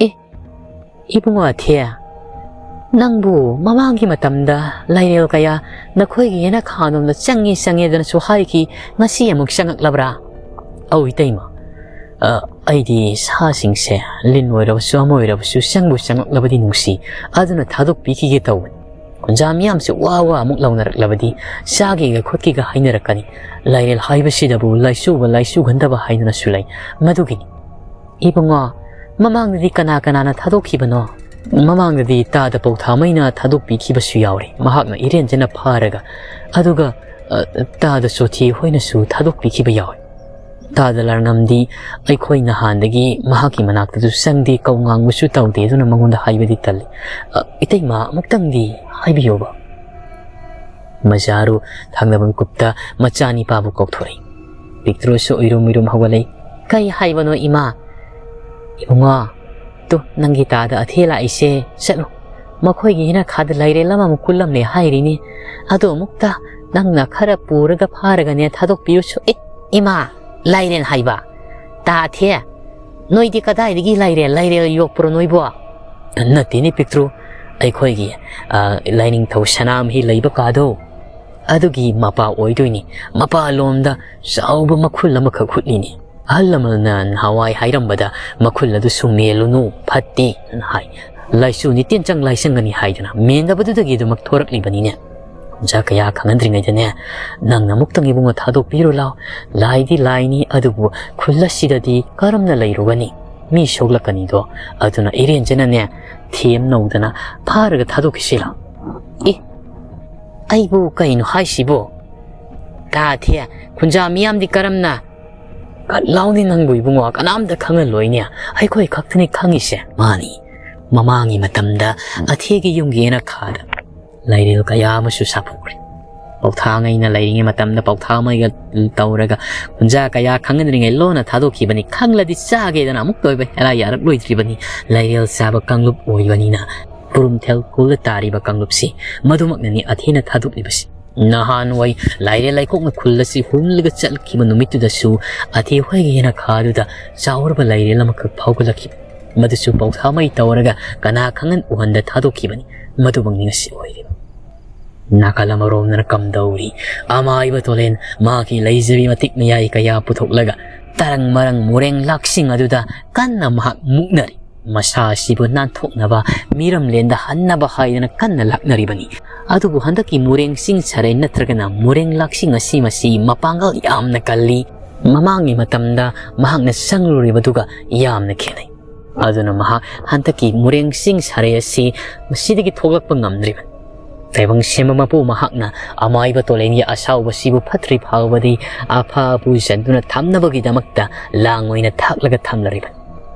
"ꯑꯦ, ꯏꯕꯨꯡꯉꯣ ꯑꯊꯦ, ꯅꯪꯕꯨ ꯃꯃꯥꯡꯒꯤ ꯃꯇꯝꯗ ꯂꯥꯏꯔꯦꯜ ꯀꯌꯥ ꯅꯈꯣꯏꯒꯤ ꯌꯦꯅꯈꯥꯔꯣꯝꯗ ꯆꯪꯉꯤ ꯆꯪꯉꯦꯗꯅꯁꯨ ꯍꯥꯏꯈꯤ, ꯉꯁꯤ ꯑꯃꯨꯛ ꯆꯪꯉꯛꯂꯕ꯭ꯔꯥ?" "ꯑꯧ ꯏꯇꯩꯃ, ꯑ, ꯑꯩꯗꯤ ꯁꯥꯁꯤꯡꯁꯦ ꯂꯤꯟ ꯑꯣꯏꯔꯕꯁꯨ ꯑꯃ ꯑꯣꯏꯔꯕꯁꯨ ꯆꯪꯕꯨ ꯆꯪꯉꯛꯂꯕꯗꯤ ꯅꯨꯡꯁꯤ, ꯑꯗꯨꯅ ꯊꯥꯗꯣꯛꯄꯤꯈꯤꯒꯦ ꯇꯧꯕꯅꯤ꯫ ꯈꯨꯟꯖꯥ ꯃꯤꯌꯥꯝꯁꯦ ꯋꯥ ꯋꯥ ꯑꯃꯨꯛ ꯂꯥꯎꯅꯔꯛꯂꯕꯗꯤ ꯆꯥꯒꯦꯒ ꯈꯣꯠꯀꯦꯒ ꯍꯥꯏꯅꯔꯛꯀꯅꯤ꯫ ꯂꯥꯏꯔꯦꯜ ꯍꯥꯏꯕꯁꯤꯗꯕꯨ ꯂꯥꯏꯆꯨꯕ ꯂꯥꯏꯆꯨꯒꯟꯗꯕ ꯍꯥꯏꯗꯅꯁꯨ ꯂꯩ꯫ ꯃꯗꯨꯒꯤꯅꯤ꯫ ꯏꯕꯨꯡꯉꯣ, ꯃꯃꯥꯡꯗꯗꯤ ꯀꯅꯥ ꯀꯅꯥꯅ ꯊꯥꯗꯣꯛꯈꯤꯕꯅꯣ?" "ꯃꯃꯥꯡꯗꯗꯤ ꯇꯥꯗ ꯄꯧꯊꯥꯃꯩꯅ ꯊꯥꯗꯣꯛꯄꯤꯈꯤꯕꯁꯨ ꯌꯥꯎꯔꯦ, ꯃꯍꯥꯛꯅ ꯏꯔꯦꯟꯖꯅ ꯐꯥꯔꯒ꯫ ꯑꯗꯨꯒ, ꯑ, ꯇꯥꯗ ꯆꯣꯊꯤ ꯍꯣꯏꯅꯁꯨ ꯊꯥꯗꯣꯛꯄꯤꯈꯤꯕ ꯌꯥꯎꯔꯦ꯫ ꯇꯥꯗ ꯂꯥꯔꯉꯝꯗꯤ ꯑꯩꯈꯣꯏ ꯅꯍꯥꯟꯗꯒꯤ ꯃꯍꯥꯛꯀꯤ ꯃꯅꯥꯛꯇꯁꯨ ꯆꯪꯗꯦ, ꯀꯧ ꯉꯥꯡꯕꯁꯨ ꯇꯧꯗꯦ, ꯑꯗꯨꯅ ꯃꯉꯣꯟꯗ ꯍꯥꯏꯕꯗꯤ ꯇꯜꯂꯤ꯫ ꯑ, ꯏꯇꯩꯃ, ꯑꯃꯨꯛꯇꯪꯗꯤ ꯍꯥꯏꯕꯤꯌꯣꯕ꯫" ꯃꯖꯥꯔꯨ ꯊꯪꯅꯕ ꯃꯤꯀꯨꯞꯇ ꯃꯆꯥꯅꯤꯄꯥꯕꯨ ꯀꯧꯊꯣꯔꯛꯏ꯫ ꯄꯤꯛꯇ꯭ꯔꯨꯁꯨ ꯎꯏꯔꯨꯝ ꯎꯏꯔꯨꯝ ꯍꯧꯒꯠꯂꯛꯏ꯫ "ꯀꯩ ꯍꯥꯏꯕꯅꯣ ꯏꯃꯥ?" "ꯏꯕꯨꯡꯉꯣ, ꯇꯨ, ꯅꯪꯒꯤ ꯇꯥꯗ ꯑꯊꯦ ꯂꯥꯛꯏꯁꯦ, ꯆꯠꯂꯨ꯫ ꯃꯈꯣꯏꯒꯤ ꯍꯤꯅꯈꯥꯗ ꯂꯥꯏꯔꯦꯜ ꯑꯃꯃꯨꯛ ꯀꯨꯜꯂꯝꯂꯦ ꯍꯥꯏꯔꯤꯅꯤ꯫ ꯑꯗꯨ ꯑꯃꯨꯛꯇ ꯅꯪꯅ ꯈꯔ ꯄꯨꯔꯒ ꯐꯥꯔꯒꯅꯦ ꯊꯥꯗꯣꯛꯄꯤꯌꯨꯁꯨ꯫" "ꯑꯦ, ꯏꯃꯥ, ꯂꯥꯏꯔꯦꯟ ꯍꯥꯏꯕ? ꯇꯥ ꯑꯊꯦ, ꯅꯣꯏꯗꯤ ꯀꯗꯥꯏꯗꯒꯤ ꯂꯥꯏꯔꯦꯜ, ꯂꯥꯏꯔꯦꯜ ꯌꯣꯛꯄ꯭ꯔꯣ ꯅꯣꯏꯕꯣ?" "ꯅꯠꯇꯦꯅꯦ ꯄꯤꯛꯇ꯭ꯔꯨ, ꯑꯩꯈꯣꯏꯒꯤ, ꯑ, ꯂꯥꯏꯅꯤꯡꯊꯧ ꯁꯅꯥꯃꯍꯤ ꯂꯩꯕ ꯀꯥꯗꯣ, ꯑꯗꯨꯒꯤ ꯃꯄꯥ ꯑꯣꯏꯗꯣꯏꯅꯤ꯫ ꯃꯄꯥꯂꯣꯝꯗ ꯆꯥꯎꯕ ꯃꯈꯨꯜ ꯑꯃꯈꯛ ꯍꯨꯠꯂꯤꯅꯤ꯫ ꯑꯍꯜ ꯂꯃꯟꯅ ꯅꯍꯥꯟꯋꯥꯏ ꯍꯥꯏꯔꯝꯕꯗ ꯃꯈꯨꯜ ꯑꯗꯨꯁꯨ ꯃꯦꯜꯂꯨꯅꯨ, ꯐꯠꯇꯦ ꯍꯥꯏ꯫ ꯂꯥꯏꯆꯨ ꯅꯤꯇꯤꯟ ꯆꯪ ꯂꯥꯏ ꯆꯪꯒꯅꯤ ꯍꯥꯏꯗꯅ ꯃꯦꯟꯗꯕꯗꯨꯗꯒꯤ ꯑꯗꯨꯃꯛ ꯊꯣꯔꯛꯂꯤꯕꯅꯤꯅꯦ꯫ ꯑꯣꯖꯥ ꯀꯌꯥ ꯈꯪꯍꯟꯗ꯭ꯔꯤꯉꯩꯗꯅꯦ, ꯅꯪꯅ ꯑꯃꯨꯛꯇꯪ ꯏꯕꯨꯡꯉꯣ ꯊꯥꯗꯣꯛꯄꯤꯔꯨ ꯂꯥꯎ꯫ ꯂꯥꯏꯗꯤ ꯂꯥꯏꯅꯤ, ꯑꯗꯨꯕꯨ ꯈꯨꯜ ꯑꯁꯤꯗꯗꯤ ꯀꯔꯝꯅ ꯂꯩꯔꯨꯒꯅꯤ? ꯃꯤ ꯁꯣꯛꯂꯛꯀꯅꯤꯗꯣ꯫ ꯑꯗꯨꯅ ꯏꯔꯦꯟꯖꯅꯅꯦ, ꯊꯦꯝ ꯅꯧꯗꯅ ꯐꯥꯔꯒ ꯊꯥꯗꯣꯛꯈꯤꯁꯤ ꯂꯥꯎ꯫" "ꯑꯦ, ꯑꯩꯕꯨ ꯀꯩꯅꯣ ꯍꯥꯏꯁꯤꯕꯣ?" "ꯇꯥ ꯑꯊꯦ, ꯈꯨꯟꯖꯥ ꯃꯤꯌꯥꯝꯗꯤ ꯀꯔꯝꯅ?" "ꯀꯠ ꯂꯥꯎꯅꯤ ꯅꯪꯕꯨ ꯏꯕꯨꯡꯉꯣ, ꯀꯅꯥꯝꯇ ꯈꯪꯍꯜꯂꯣꯏꯅꯦ, ꯑꯩꯈꯣꯏ ꯈꯛꯇꯅꯤ ꯈꯪꯉꯤꯁꯦ꯫" ꯃꯥꯅꯤ, ꯃꯃꯥꯡꯒꯤ ꯃꯇꯝꯗ ꯑꯊꯦꯒꯤ ꯌꯨꯝꯒꯤ ꯌꯦꯅꯈꯥꯗ ꯂꯥꯏꯔꯦꯜ ꯀꯌꯥ ꯑꯃꯁꯨ ꯁꯥꯐꯨꯈ꯭ꯔꯦ꯫ ꯄꯧꯊꯥꯉꯩꯅ ꯂꯩꯔꯤꯉꯩ ꯃꯇꯝꯗ ꯄꯧꯊꯥꯃꯩꯒ ꯇꯧꯔꯒ ꯈꯨꯟꯖꯥ ꯀꯌꯥ ꯈꯪꯍꯟꯗ꯭ꯔꯤꯉꯩ ꯂꯣꯟꯅ ꯊꯥꯗꯣꯛꯈꯤꯕꯅꯤ꯫ "ꯈꯪꯂꯗꯤ ꯆꯥꯒꯦꯗꯅ ꯑꯃꯨꯛꯇ ꯑꯣꯏꯕ ꯍꯦꯔꯥ ꯌꯥꯔꯛꯂꯣꯏꯗ꯭ꯔꯤꯕꯅꯤ꯫ ꯂꯥꯏꯔꯦꯜ ꯆꯥꯕ ꯀꯥꯡꯂꯨꯞ ꯑꯣꯏꯕꯅꯤꯅ ꯄꯨꯔꯨꯝꯊꯦꯜ ꯈꯨꯜꯗ ꯇꯥꯔꯤꯕ ꯀꯥꯡꯂꯨꯞꯁꯤ ꯃꯗꯨꯃꯛꯅꯅꯤ ꯑꯊꯦꯅ ꯊꯥꯗꯣꯛꯂꯤꯕꯁꯤ꯫ ꯅꯍꯥꯟꯋꯥꯏ ꯂꯥꯏꯔꯦꯜ ꯂꯩꯈꯣꯛꯅ ꯈꯨꯜ ꯑꯁꯤ ꯍꯨꯝꯂꯒ ꯆꯠꯈꯤꯕ ꯅꯨꯃꯤꯠꯇꯨꯗꯁꯨ ꯑꯊꯦ ꯍꯣꯏꯒꯤ ꯌꯦꯅꯈꯥꯗꯨꯗ ꯆꯥꯎꯔꯕ ꯂꯥꯏꯔꯦꯜ ꯑꯃꯈꯛ ꯐꯥꯎꯒꯠꯂꯛꯈꯤꯕꯅꯤ꯫ ꯃꯗꯨꯁꯨ ꯄꯧꯊꯥꯃꯩ ꯇꯧꯔꯒ ꯀꯅꯥ ꯈꯪꯍꯟ ꯎꯍꯟꯗ ꯊꯥꯗꯣꯛꯈꯤꯕꯅꯤ꯫ ꯃꯗꯨꯃꯛꯅꯤ ꯉꯁꯤ ꯑꯣꯏꯔꯤꯕ꯫" ꯅꯥꯀꯜ ꯑꯃꯔꯣꯝꯗꯅ ꯀꯝꯗꯧꯔꯤ? ꯑꯃꯥꯏꯕ ꯇꯣꯂꯦꯟ ꯃꯍꯥꯛꯀꯤ ꯂꯩꯖꯕꯤ ꯃꯇꯤꯛ ꯃꯌꯥꯏ ꯀꯌꯥ ꯄꯨꯊꯣꯛꯂꯒ ꯇꯔꯪ ꯃꯔꯪ ꯃꯨꯔꯦꯡ ꯂꯥꯛꯁꯤꯡ ꯑꯗꯨꯗ ꯀꯟꯅ ꯃꯍꯥꯛ ꯃꯨꯛꯅꯔꯤ꯫ ꯃꯁꯥ ꯑꯁꯤꯕꯨ ꯅꯥꯟꯊꯣꯛꯅꯕ, ꯃꯤꯔꯝꯂꯦꯟꯗ ꯍꯟꯅꯕ ꯍꯥꯏꯗꯅ ꯀꯟꯅ ꯂꯥꯛꯅꯔꯤꯕꯅꯤ꯫ ꯑꯗꯨꯕꯨ ꯍꯟꯗꯛꯀꯤ ꯃꯨꯔꯦꯡꯁꯤꯡ ꯁꯔꯩ ꯅꯠꯇ꯭ꯔꯒꯅ ꯃꯨꯔꯦꯡ ꯂꯥꯛꯁꯤꯡ ꯑꯁꯤ ꯃꯁꯤ ꯃꯄꯥꯡꯒꯜ ꯌꯥꯝꯅ ꯀꯜꯂꯤ꯫ ꯃꯃꯥꯡꯒꯤ ꯃꯇꯝꯗ ꯃꯍꯥꯛꯅ ꯆꯪꯂꯨꯔꯤꯕꯗꯨꯒ ꯌꯥꯝꯅ ꯈꯦꯠꯅꯩ꯫ ꯑꯗꯨꯅ ꯃꯍꯥꯛ ꯍꯟꯗꯛꯀꯤ ꯃꯨꯔꯦꯡꯁꯤꯡ ꯁꯔꯩ ꯑꯁꯤ ꯃꯁꯤꯗꯒꯤ ꯊꯣꯛꯂꯛꯄ ꯉꯝꯗ꯭ꯔꯤꯕꯅꯤ꯫ ꯇꯥꯏꯕꯪ ꯁꯦꯝꯕ ꯃꯄꯨ ꯃꯍꯥꯛꯅ ꯑꯃꯥꯏꯕ ꯇꯣꯂꯦꯟꯒꯤ ꯑꯁꯥꯎꯕꯁꯤꯕꯨ ꯐꯠꯇ꯭ꯔꯤ ꯐꯥꯎꯕꯗꯤ ꯑꯐꯥ ꯑꯄꯨ ꯆꯟꯗꯨꯅ ꯊꯝꯅꯕꯒꯤꯗꯃꯛꯇ ꯂꯥꯡ ꯑꯣꯏꯅ ꯊꯥꯛꯂꯒ ꯊꯝꯂꯔꯤꯕꯅꯤ꯫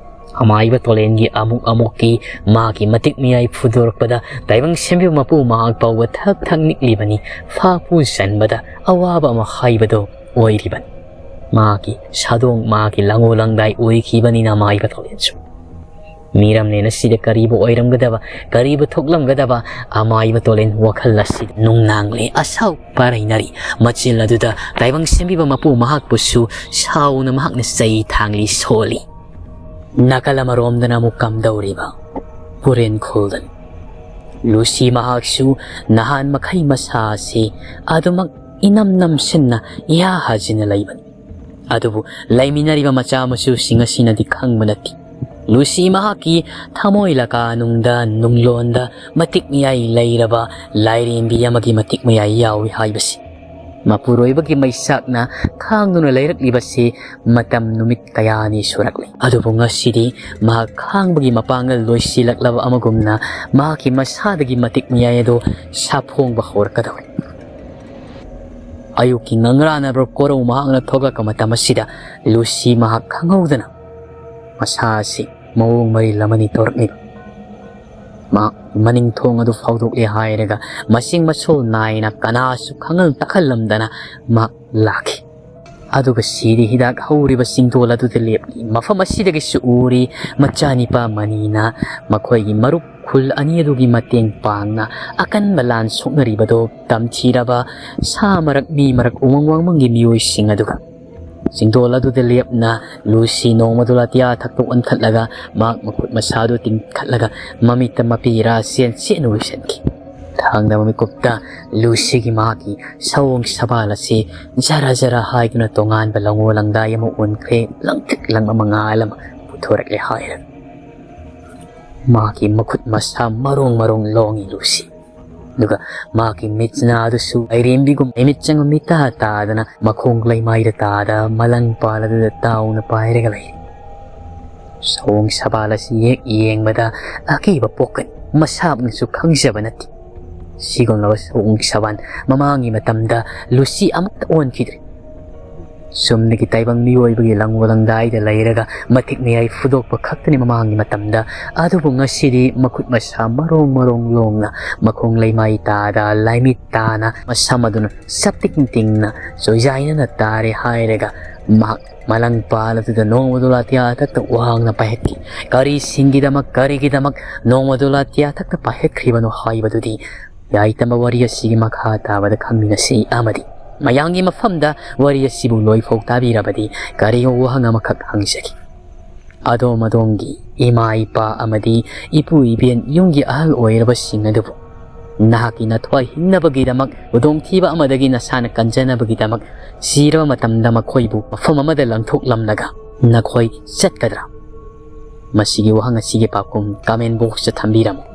ꯑꯃꯥꯏꯕ ꯇꯣꯂꯦꯟꯒꯤ ꯑꯃꯨꯛ ꯑꯃꯨꯛꯀꯤ ꯃꯥꯒꯤ ꯃꯇꯤꯛ ꯃꯌꯥꯏ ꯐꯨꯗꯣꯔꯛꯄꯗ ꯇꯥꯏꯕꯪ ꯁꯦꯝꯕꯤꯕ ꯃꯄꯨ ꯃꯍꯥꯛ ꯐꯥꯎꯕ ꯊꯛ ꯊꯛ ꯅꯤꯛꯂꯤꯕꯅꯤ꯫ ꯐꯥꯄꯨ ꯆꯟꯕꯗ ꯑꯋꯥꯕ ꯑꯃ ꯍꯥꯏꯕꯗꯣ ꯑꯣꯏꯔꯤꯕꯅꯤ꯫ ꯃꯥꯒꯤ ꯁꯥꯗꯣꯡ, ꯃꯥꯒꯤ ꯂꯥꯡꯒꯣ ꯂꯥꯡꯗꯥꯏ ꯑꯣꯏꯈꯤꯕꯅꯤꯅ ꯑꯃꯥꯏꯕ ꯇꯣꯂꯦꯟꯁꯨ꯫ ꯃꯤꯔꯝꯂꯦꯟ ꯑꯁꯤꯗ ꯀꯔꯤꯕꯨ ꯑꯣꯏꯔꯝꯒꯗꯕ, ꯀꯔꯤꯕꯨ ꯊꯣꯛꯂꯝꯒꯗꯕ, ꯑꯃꯥꯏꯕ ꯇꯣꯂꯦꯟ ꯋꯥꯈꯜ ꯑꯁꯤꯗ ꯅꯨꯡꯅꯥꯡꯂꯦ ꯑꯁꯥꯎ ꯄꯥꯔꯩꯅꯔꯤ꯫ ꯃꯆꯤꯜ ꯑꯗꯨꯗ ꯇꯥꯏꯕꯪ ꯁꯦꯝꯕꯤꯕ ꯃꯄꯨ ꯃꯍꯥꯛꯄꯨꯁꯨ ꯁꯥꯎꯅ ꯃꯍꯥꯛꯅ ꯆꯩ ꯊꯥꯡꯂꯤ ꯁꯣꯜꯂꯤ꯫ ꯅꯥꯀꯜ ꯑꯃꯔꯣꯝꯗꯅ ꯑꯃꯨꯛ ꯀꯝꯗꯧꯔꯤꯕ? ꯄꯨꯔꯦꯟ ꯈꯨꯜꯗꯅꯤ꯫ ꯂꯨꯁꯤ ꯃꯍꯥꯛꯁꯨ ꯅꯍꯥꯟ ꯃꯈꯩ ꯃꯁꯥ ꯑꯁꯤ ꯑꯗꯨꯃꯛ ꯏꯅꯝ ꯅꯝꯁꯤꯟꯅ ꯏꯍꯥ ꯍꯥꯖꯤꯟꯅ ꯂꯩꯕꯅꯤ꯫ ꯑꯗꯨꯕꯨ ꯂꯩꯃꯤꯟꯅꯔꯤꯕ ꯃꯆꯥ ꯃꯁꯨꯁꯤꯡ ꯑꯁꯤꯅꯗꯤ ꯈꯪꯕ ꯅꯠꯇꯦ꯫ ꯂꯨꯁꯤ ꯃꯍꯥꯛꯀꯤ ꯊꯃꯣꯏ ꯂꯀꯥꯅꯨꯡꯗ, ꯅꯨꯡꯂꯣꯟꯗ ꯃꯇꯤꯛ ꯃꯌꯥꯏ ꯂꯩꯔꯕ ꯂꯥꯏꯔꯦꯝꯕꯤ ꯑꯃꯒꯤ ꯃꯇꯤꯛ ꯃꯌꯥꯏ ꯌꯥꯎꯏ ꯍꯥꯏꯕꯁꯤ꯫ ꯃꯄꯨꯔꯣꯏꯕꯒꯤ ꯃꯩꯁꯥꯛꯅ ꯈꯥꯡꯗꯨꯅ ꯂꯩꯔꯛꯂꯤꯕꯁꯤ ꯃꯇꯝ ꯅꯨꯃꯤꯠ ꯀꯌꯥꯅꯤ ꯁꯨꯔꯛꯂꯦ꯫ ꯑꯗꯨꯕꯨ ꯉꯁꯤꯗꯤ ꯃꯍꯥꯛ ꯈꯥꯡꯕꯒꯤ ꯃꯄꯥꯡꯒꯜ ꯂꯣꯏꯁꯤꯜꯂꯛꯂꯕ ꯑꯃꯒꯨꯝꯅ ꯃꯍꯥꯛꯀꯤ ꯃꯁꯥꯗꯒꯤ ꯃꯇꯤꯛ ꯃꯌꯥꯏ ꯑꯗꯨ ꯁꯥꯐꯣꯡꯕ ꯍꯧꯔꯛꯀꯗꯧꯔꯦ꯫ ꯑꯌꯨꯛꯀꯤ ꯉꯪꯔꯥꯟꯅꯕ ꯀꯣꯔꯧ ꯃꯍꯥꯛꯅ ꯊꯣꯛꯂꯛꯄ ꯃꯇꯝ ꯑꯁꯤꯗ ꯂꯨꯁꯤ ꯃꯍꯥꯛ ꯈꯪꯍꯧꯗꯅ ꯃꯁꯥ ꯑꯁꯤ ꯃꯑꯣꯡ ꯃꯔꯤꯜ ꯑꯃꯅꯤ ꯇꯧꯔꯛꯂꯤꯕ꯫ ꯃꯍꯥꯛ ꯃꯅꯤꯡ ꯊꯣꯡ ꯑꯗꯨ ꯐꯥꯎꯗꯣꯛꯂꯦ ꯍꯥꯏꯔꯒ ꯃꯁꯤꯡ ꯃꯁꯣꯜ ꯅꯥꯏꯅ ꯀꯅꯥꯁꯨ ꯈꯪꯍꯟ ꯇꯥꯛꯍꯜꯂꯝꯗꯅ ꯃꯍꯥꯛ ꯂꯥꯛꯈꯤ꯫ ꯑꯗꯨꯒ ꯁꯤꯗꯤ ꯍꯤꯗꯥꯛ ꯍꯧꯔꯤꯕ ꯆꯤꯡꯗꯣꯜ ꯑꯗꯨꯗ ꯂꯦꯞꯂꯤ꯫ ꯃꯐꯝ ꯑꯁꯤꯗꯒꯤꯁꯨ ꯎꯔꯤ ꯃꯆꯥꯅꯤꯄꯥ ꯃꯅꯤꯅ ꯃꯈꯣꯏꯒꯤ ꯃꯔꯨꯞ ꯈꯨꯜ ꯑꯅꯤ ꯑꯗꯨꯒꯤ ꯃꯇꯦꯡ ꯄꯥꯡꯅ ꯑꯀꯟꯕ ꯂꯥꯟ ꯁꯣꯛꯅꯔꯤꯕꯗꯣ ꯇꯝꯊꯤꯔꯕ ꯁꯥ ꯃꯔꯛ, ꯃꯤ ꯃꯔꯛ, ꯎꯃꯪ ꯋꯥꯃꯪꯒꯤ ꯃꯤꯑꯣꯏꯁꯤꯡ ꯑꯗꯨꯒ ꯆꯤꯡꯗꯣꯜ ꯑꯗꯨꯗ ꯂꯦꯞꯅ ꯂꯨꯁꯤ ꯅꯣꯡꯃꯗꯨ ꯂꯥꯇꯤꯌꯥ ꯊꯛꯇ ꯑꯣꯟꯈꯠꯂꯒ ꯃꯍꯥꯛ ꯃꯈꯨꯠ ꯃꯁꯥꯗꯨ ꯇꯤꯡꯈꯠꯂꯒ ꯃꯃꯤꯠꯇ ꯃꯄꯤ ꯏꯔꯥ ꯆꯦꯟ ꯆꯦꯟ ꯎꯏꯁꯟꯈꯤ꯫ ꯊꯥꯡꯗꯕ ꯃꯤꯀꯨꯞꯇ ꯂꯨꯁꯤꯒꯤ ꯃꯍꯥꯛꯀꯤ ꯁꯑꯣꯡ ꯁꯕꯥꯜ ꯑꯁꯤ ꯖꯔ ꯖꯔ ꯍꯥꯏꯗꯨꯅ ꯇꯣꯉꯥꯟꯕ ꯂꯪꯉꯣ ꯂꯪꯗꯥꯏ ꯑꯃ ꯑꯣꯟꯈ꯭ꯔꯦ, ꯂꯪꯇ꯭ꯔꯤꯛ ꯂꯪꯕ ꯃꯉꯥꯜ ꯑꯃ ꯄꯨꯊꯣꯔꯛꯂꯦ ꯍꯥꯏꯔꯒ꯫ ꯃꯍꯥꯛꯀꯤ ꯃꯈꯨꯠ ꯃꯁꯥ ꯃꯔꯣꯡ ꯃꯔꯣꯡ ꯂꯣꯡꯉꯤ ꯂꯨꯁꯤ꯫ ꯑꯗꯨꯒ ꯃꯍꯥꯛꯀꯤ ꯃꯤꯠꯅꯥ ꯑꯗꯨꯁꯨ ꯂꯥꯏꯔꯦꯝꯕꯤꯒꯨꯝ ꯃꯤꯃꯤꯠ ꯆꯪꯕ ꯃꯤꯇꯥ ꯇꯥꯗꯅ ꯃꯈꯣꯡ ꯂꯩꯃꯥꯏꯗ ꯇꯥꯗ ꯃꯂꯪ ꯄꯥꯜ ꯑꯗꯨꯗ ꯇꯥꯎꯅ ꯄꯥꯏꯔꯒ ꯂꯩꯔꯤ꯫ ꯁꯑꯣꯡ ꯁꯕꯥꯜ ꯑꯁꯤ ꯍꯦꯛ ꯌꯦꯡꯕꯗ ꯑꯀꯤꯕ ꯄꯣꯛꯀꯅꯤ, ꯃꯁꯥꯃꯛꯅꯁꯨ ꯈꯪꯖꯕ ꯅꯠꯇꯦ꯫ ꯁꯤꯒꯨꯝꯂꯕ ꯁꯑꯣꯡ ꯁꯕꯥꯜ ꯃꯃꯥꯡꯒꯤ ꯃꯇꯝꯗ ꯂꯨꯁꯤ ꯑꯃꯨꯛꯇ ꯑꯣꯟꯈꯤꯗ꯭ꯔꯤ꯫ ꯆꯨꯝꯅꯒꯤ ꯇꯥꯏꯕꯪ ꯃꯤꯑꯣꯏꯕꯒꯤ ꯂꯪ ꯋꯥꯂꯪꯗꯥꯏꯗ ꯂꯩꯔꯒ ꯃꯊꯤꯛ ꯃꯌꯥꯏ ꯐꯨꯗꯣꯛꯄ ꯈꯛꯇꯅꯤ ꯃꯃꯥꯡꯒꯤ ꯃꯇꯝꯗ꯫ ꯑꯗꯨꯕꯨ ꯉꯁꯤꯗꯤ ꯃꯈꯨꯠ ꯃꯁꯥ ꯃꯔꯣꯡ ꯃꯔꯣꯡ ꯂꯣꯡꯅ ꯃꯈꯣꯡ ꯂꯩꯃꯥꯏ ꯇꯥꯗ ꯂꯥꯏꯃꯤꯠ ꯇꯥꯅ ꯃꯁꯝ ꯑꯗꯨꯅ ꯆꯞꯇꯤꯡ ꯇꯤꯡꯅ ꯆꯣꯏꯖꯥꯏꯅꯅ ꯇꯥꯔꯦ ꯍꯥꯏꯔꯒ ꯃꯍꯥꯛ ꯃꯂꯪ ꯄꯥꯜ ꯑꯗꯨꯗ ꯅꯣꯡꯃꯗꯨ ꯂꯥꯇꯤꯌꯥ ꯊꯛꯇ ꯋꯥꯡꯅ ꯄꯥꯏꯈꯠꯈꯤ꯫ ꯀꯔꯤꯁꯤꯡꯒꯤꯗꯃꯛ, ꯀꯔꯤꯒꯤꯗꯃꯛ ꯅꯣꯡꯃꯗꯨ ꯂꯥꯇꯤꯌꯥ ꯊꯛꯇ ꯄꯥꯏꯈꯠꯈ꯭ꯔꯤꯕꯅꯣ ꯍꯥꯏꯕꯗꯨꯗꯤ ꯌꯥꯏꯇꯝꯕ ꯋꯥꯔꯤ ꯑꯁꯤꯒꯤ ꯃꯈꯥ ꯇꯥꯕꯗ ꯈꯪꯃꯤꯟꯅꯁꯤ꯫ ꯑꯃꯗꯤ ꯃꯌꯥꯝꯒꯤ ꯃꯐꯝꯗ ꯋꯥꯔꯤ ꯑꯁꯤꯕꯨ ꯂꯣꯏꯐꯥꯎ ꯇꯥꯕꯤꯔꯕꯗꯤ ꯀꯔꯤꯒꯨꯝꯕ ꯋꯥꯍꯪ ꯑꯃꯈꯛ ꯍꯪꯖꯒꯦ꯫ ꯑꯗꯣꯝ ꯑꯗꯣꯝꯒꯤ ꯏꯃꯥ ꯏꯄꯥ ꯑꯃꯗꯤ ꯏꯄꯨ ꯏꯕꯦꯟ ꯌꯨꯝꯒꯤ ꯑꯍꯜ ꯑꯣꯏꯔꯕꯁꯤꯡ ꯑꯗꯨꯕꯨ ꯅꯍꯥꯛꯀꯤ ꯅꯊ꯭ꯋꯥꯏ ꯍꯤꯡꯅꯕꯒꯤꯗꯃꯛ ꯈꯨꯗꯣꯡꯊꯤꯕ ꯑꯃꯗꯒꯤ ꯅꯁꯥꯅ ꯀꯟꯖꯅꯕꯒꯤꯗꯃꯛ ꯁꯤꯔꯕ ꯃꯇꯝꯗ ꯃꯈꯣꯏꯕꯨ ꯃꯐꯝ ꯑꯃꯗ ꯂꯪꯊꯣꯛꯂꯝꯂꯒ ꯅꯈꯣꯏ ꯆꯠꯀꯗ꯭ꯔꯥ? ꯃꯁꯤꯒꯤ ꯋꯥꯍꯪ ꯑꯁꯤꯒꯤ ꯄꯥꯎꯈꯨꯝ comment boxꯇ ꯊꯝꯕꯤꯔꯝꯃꯨ꯫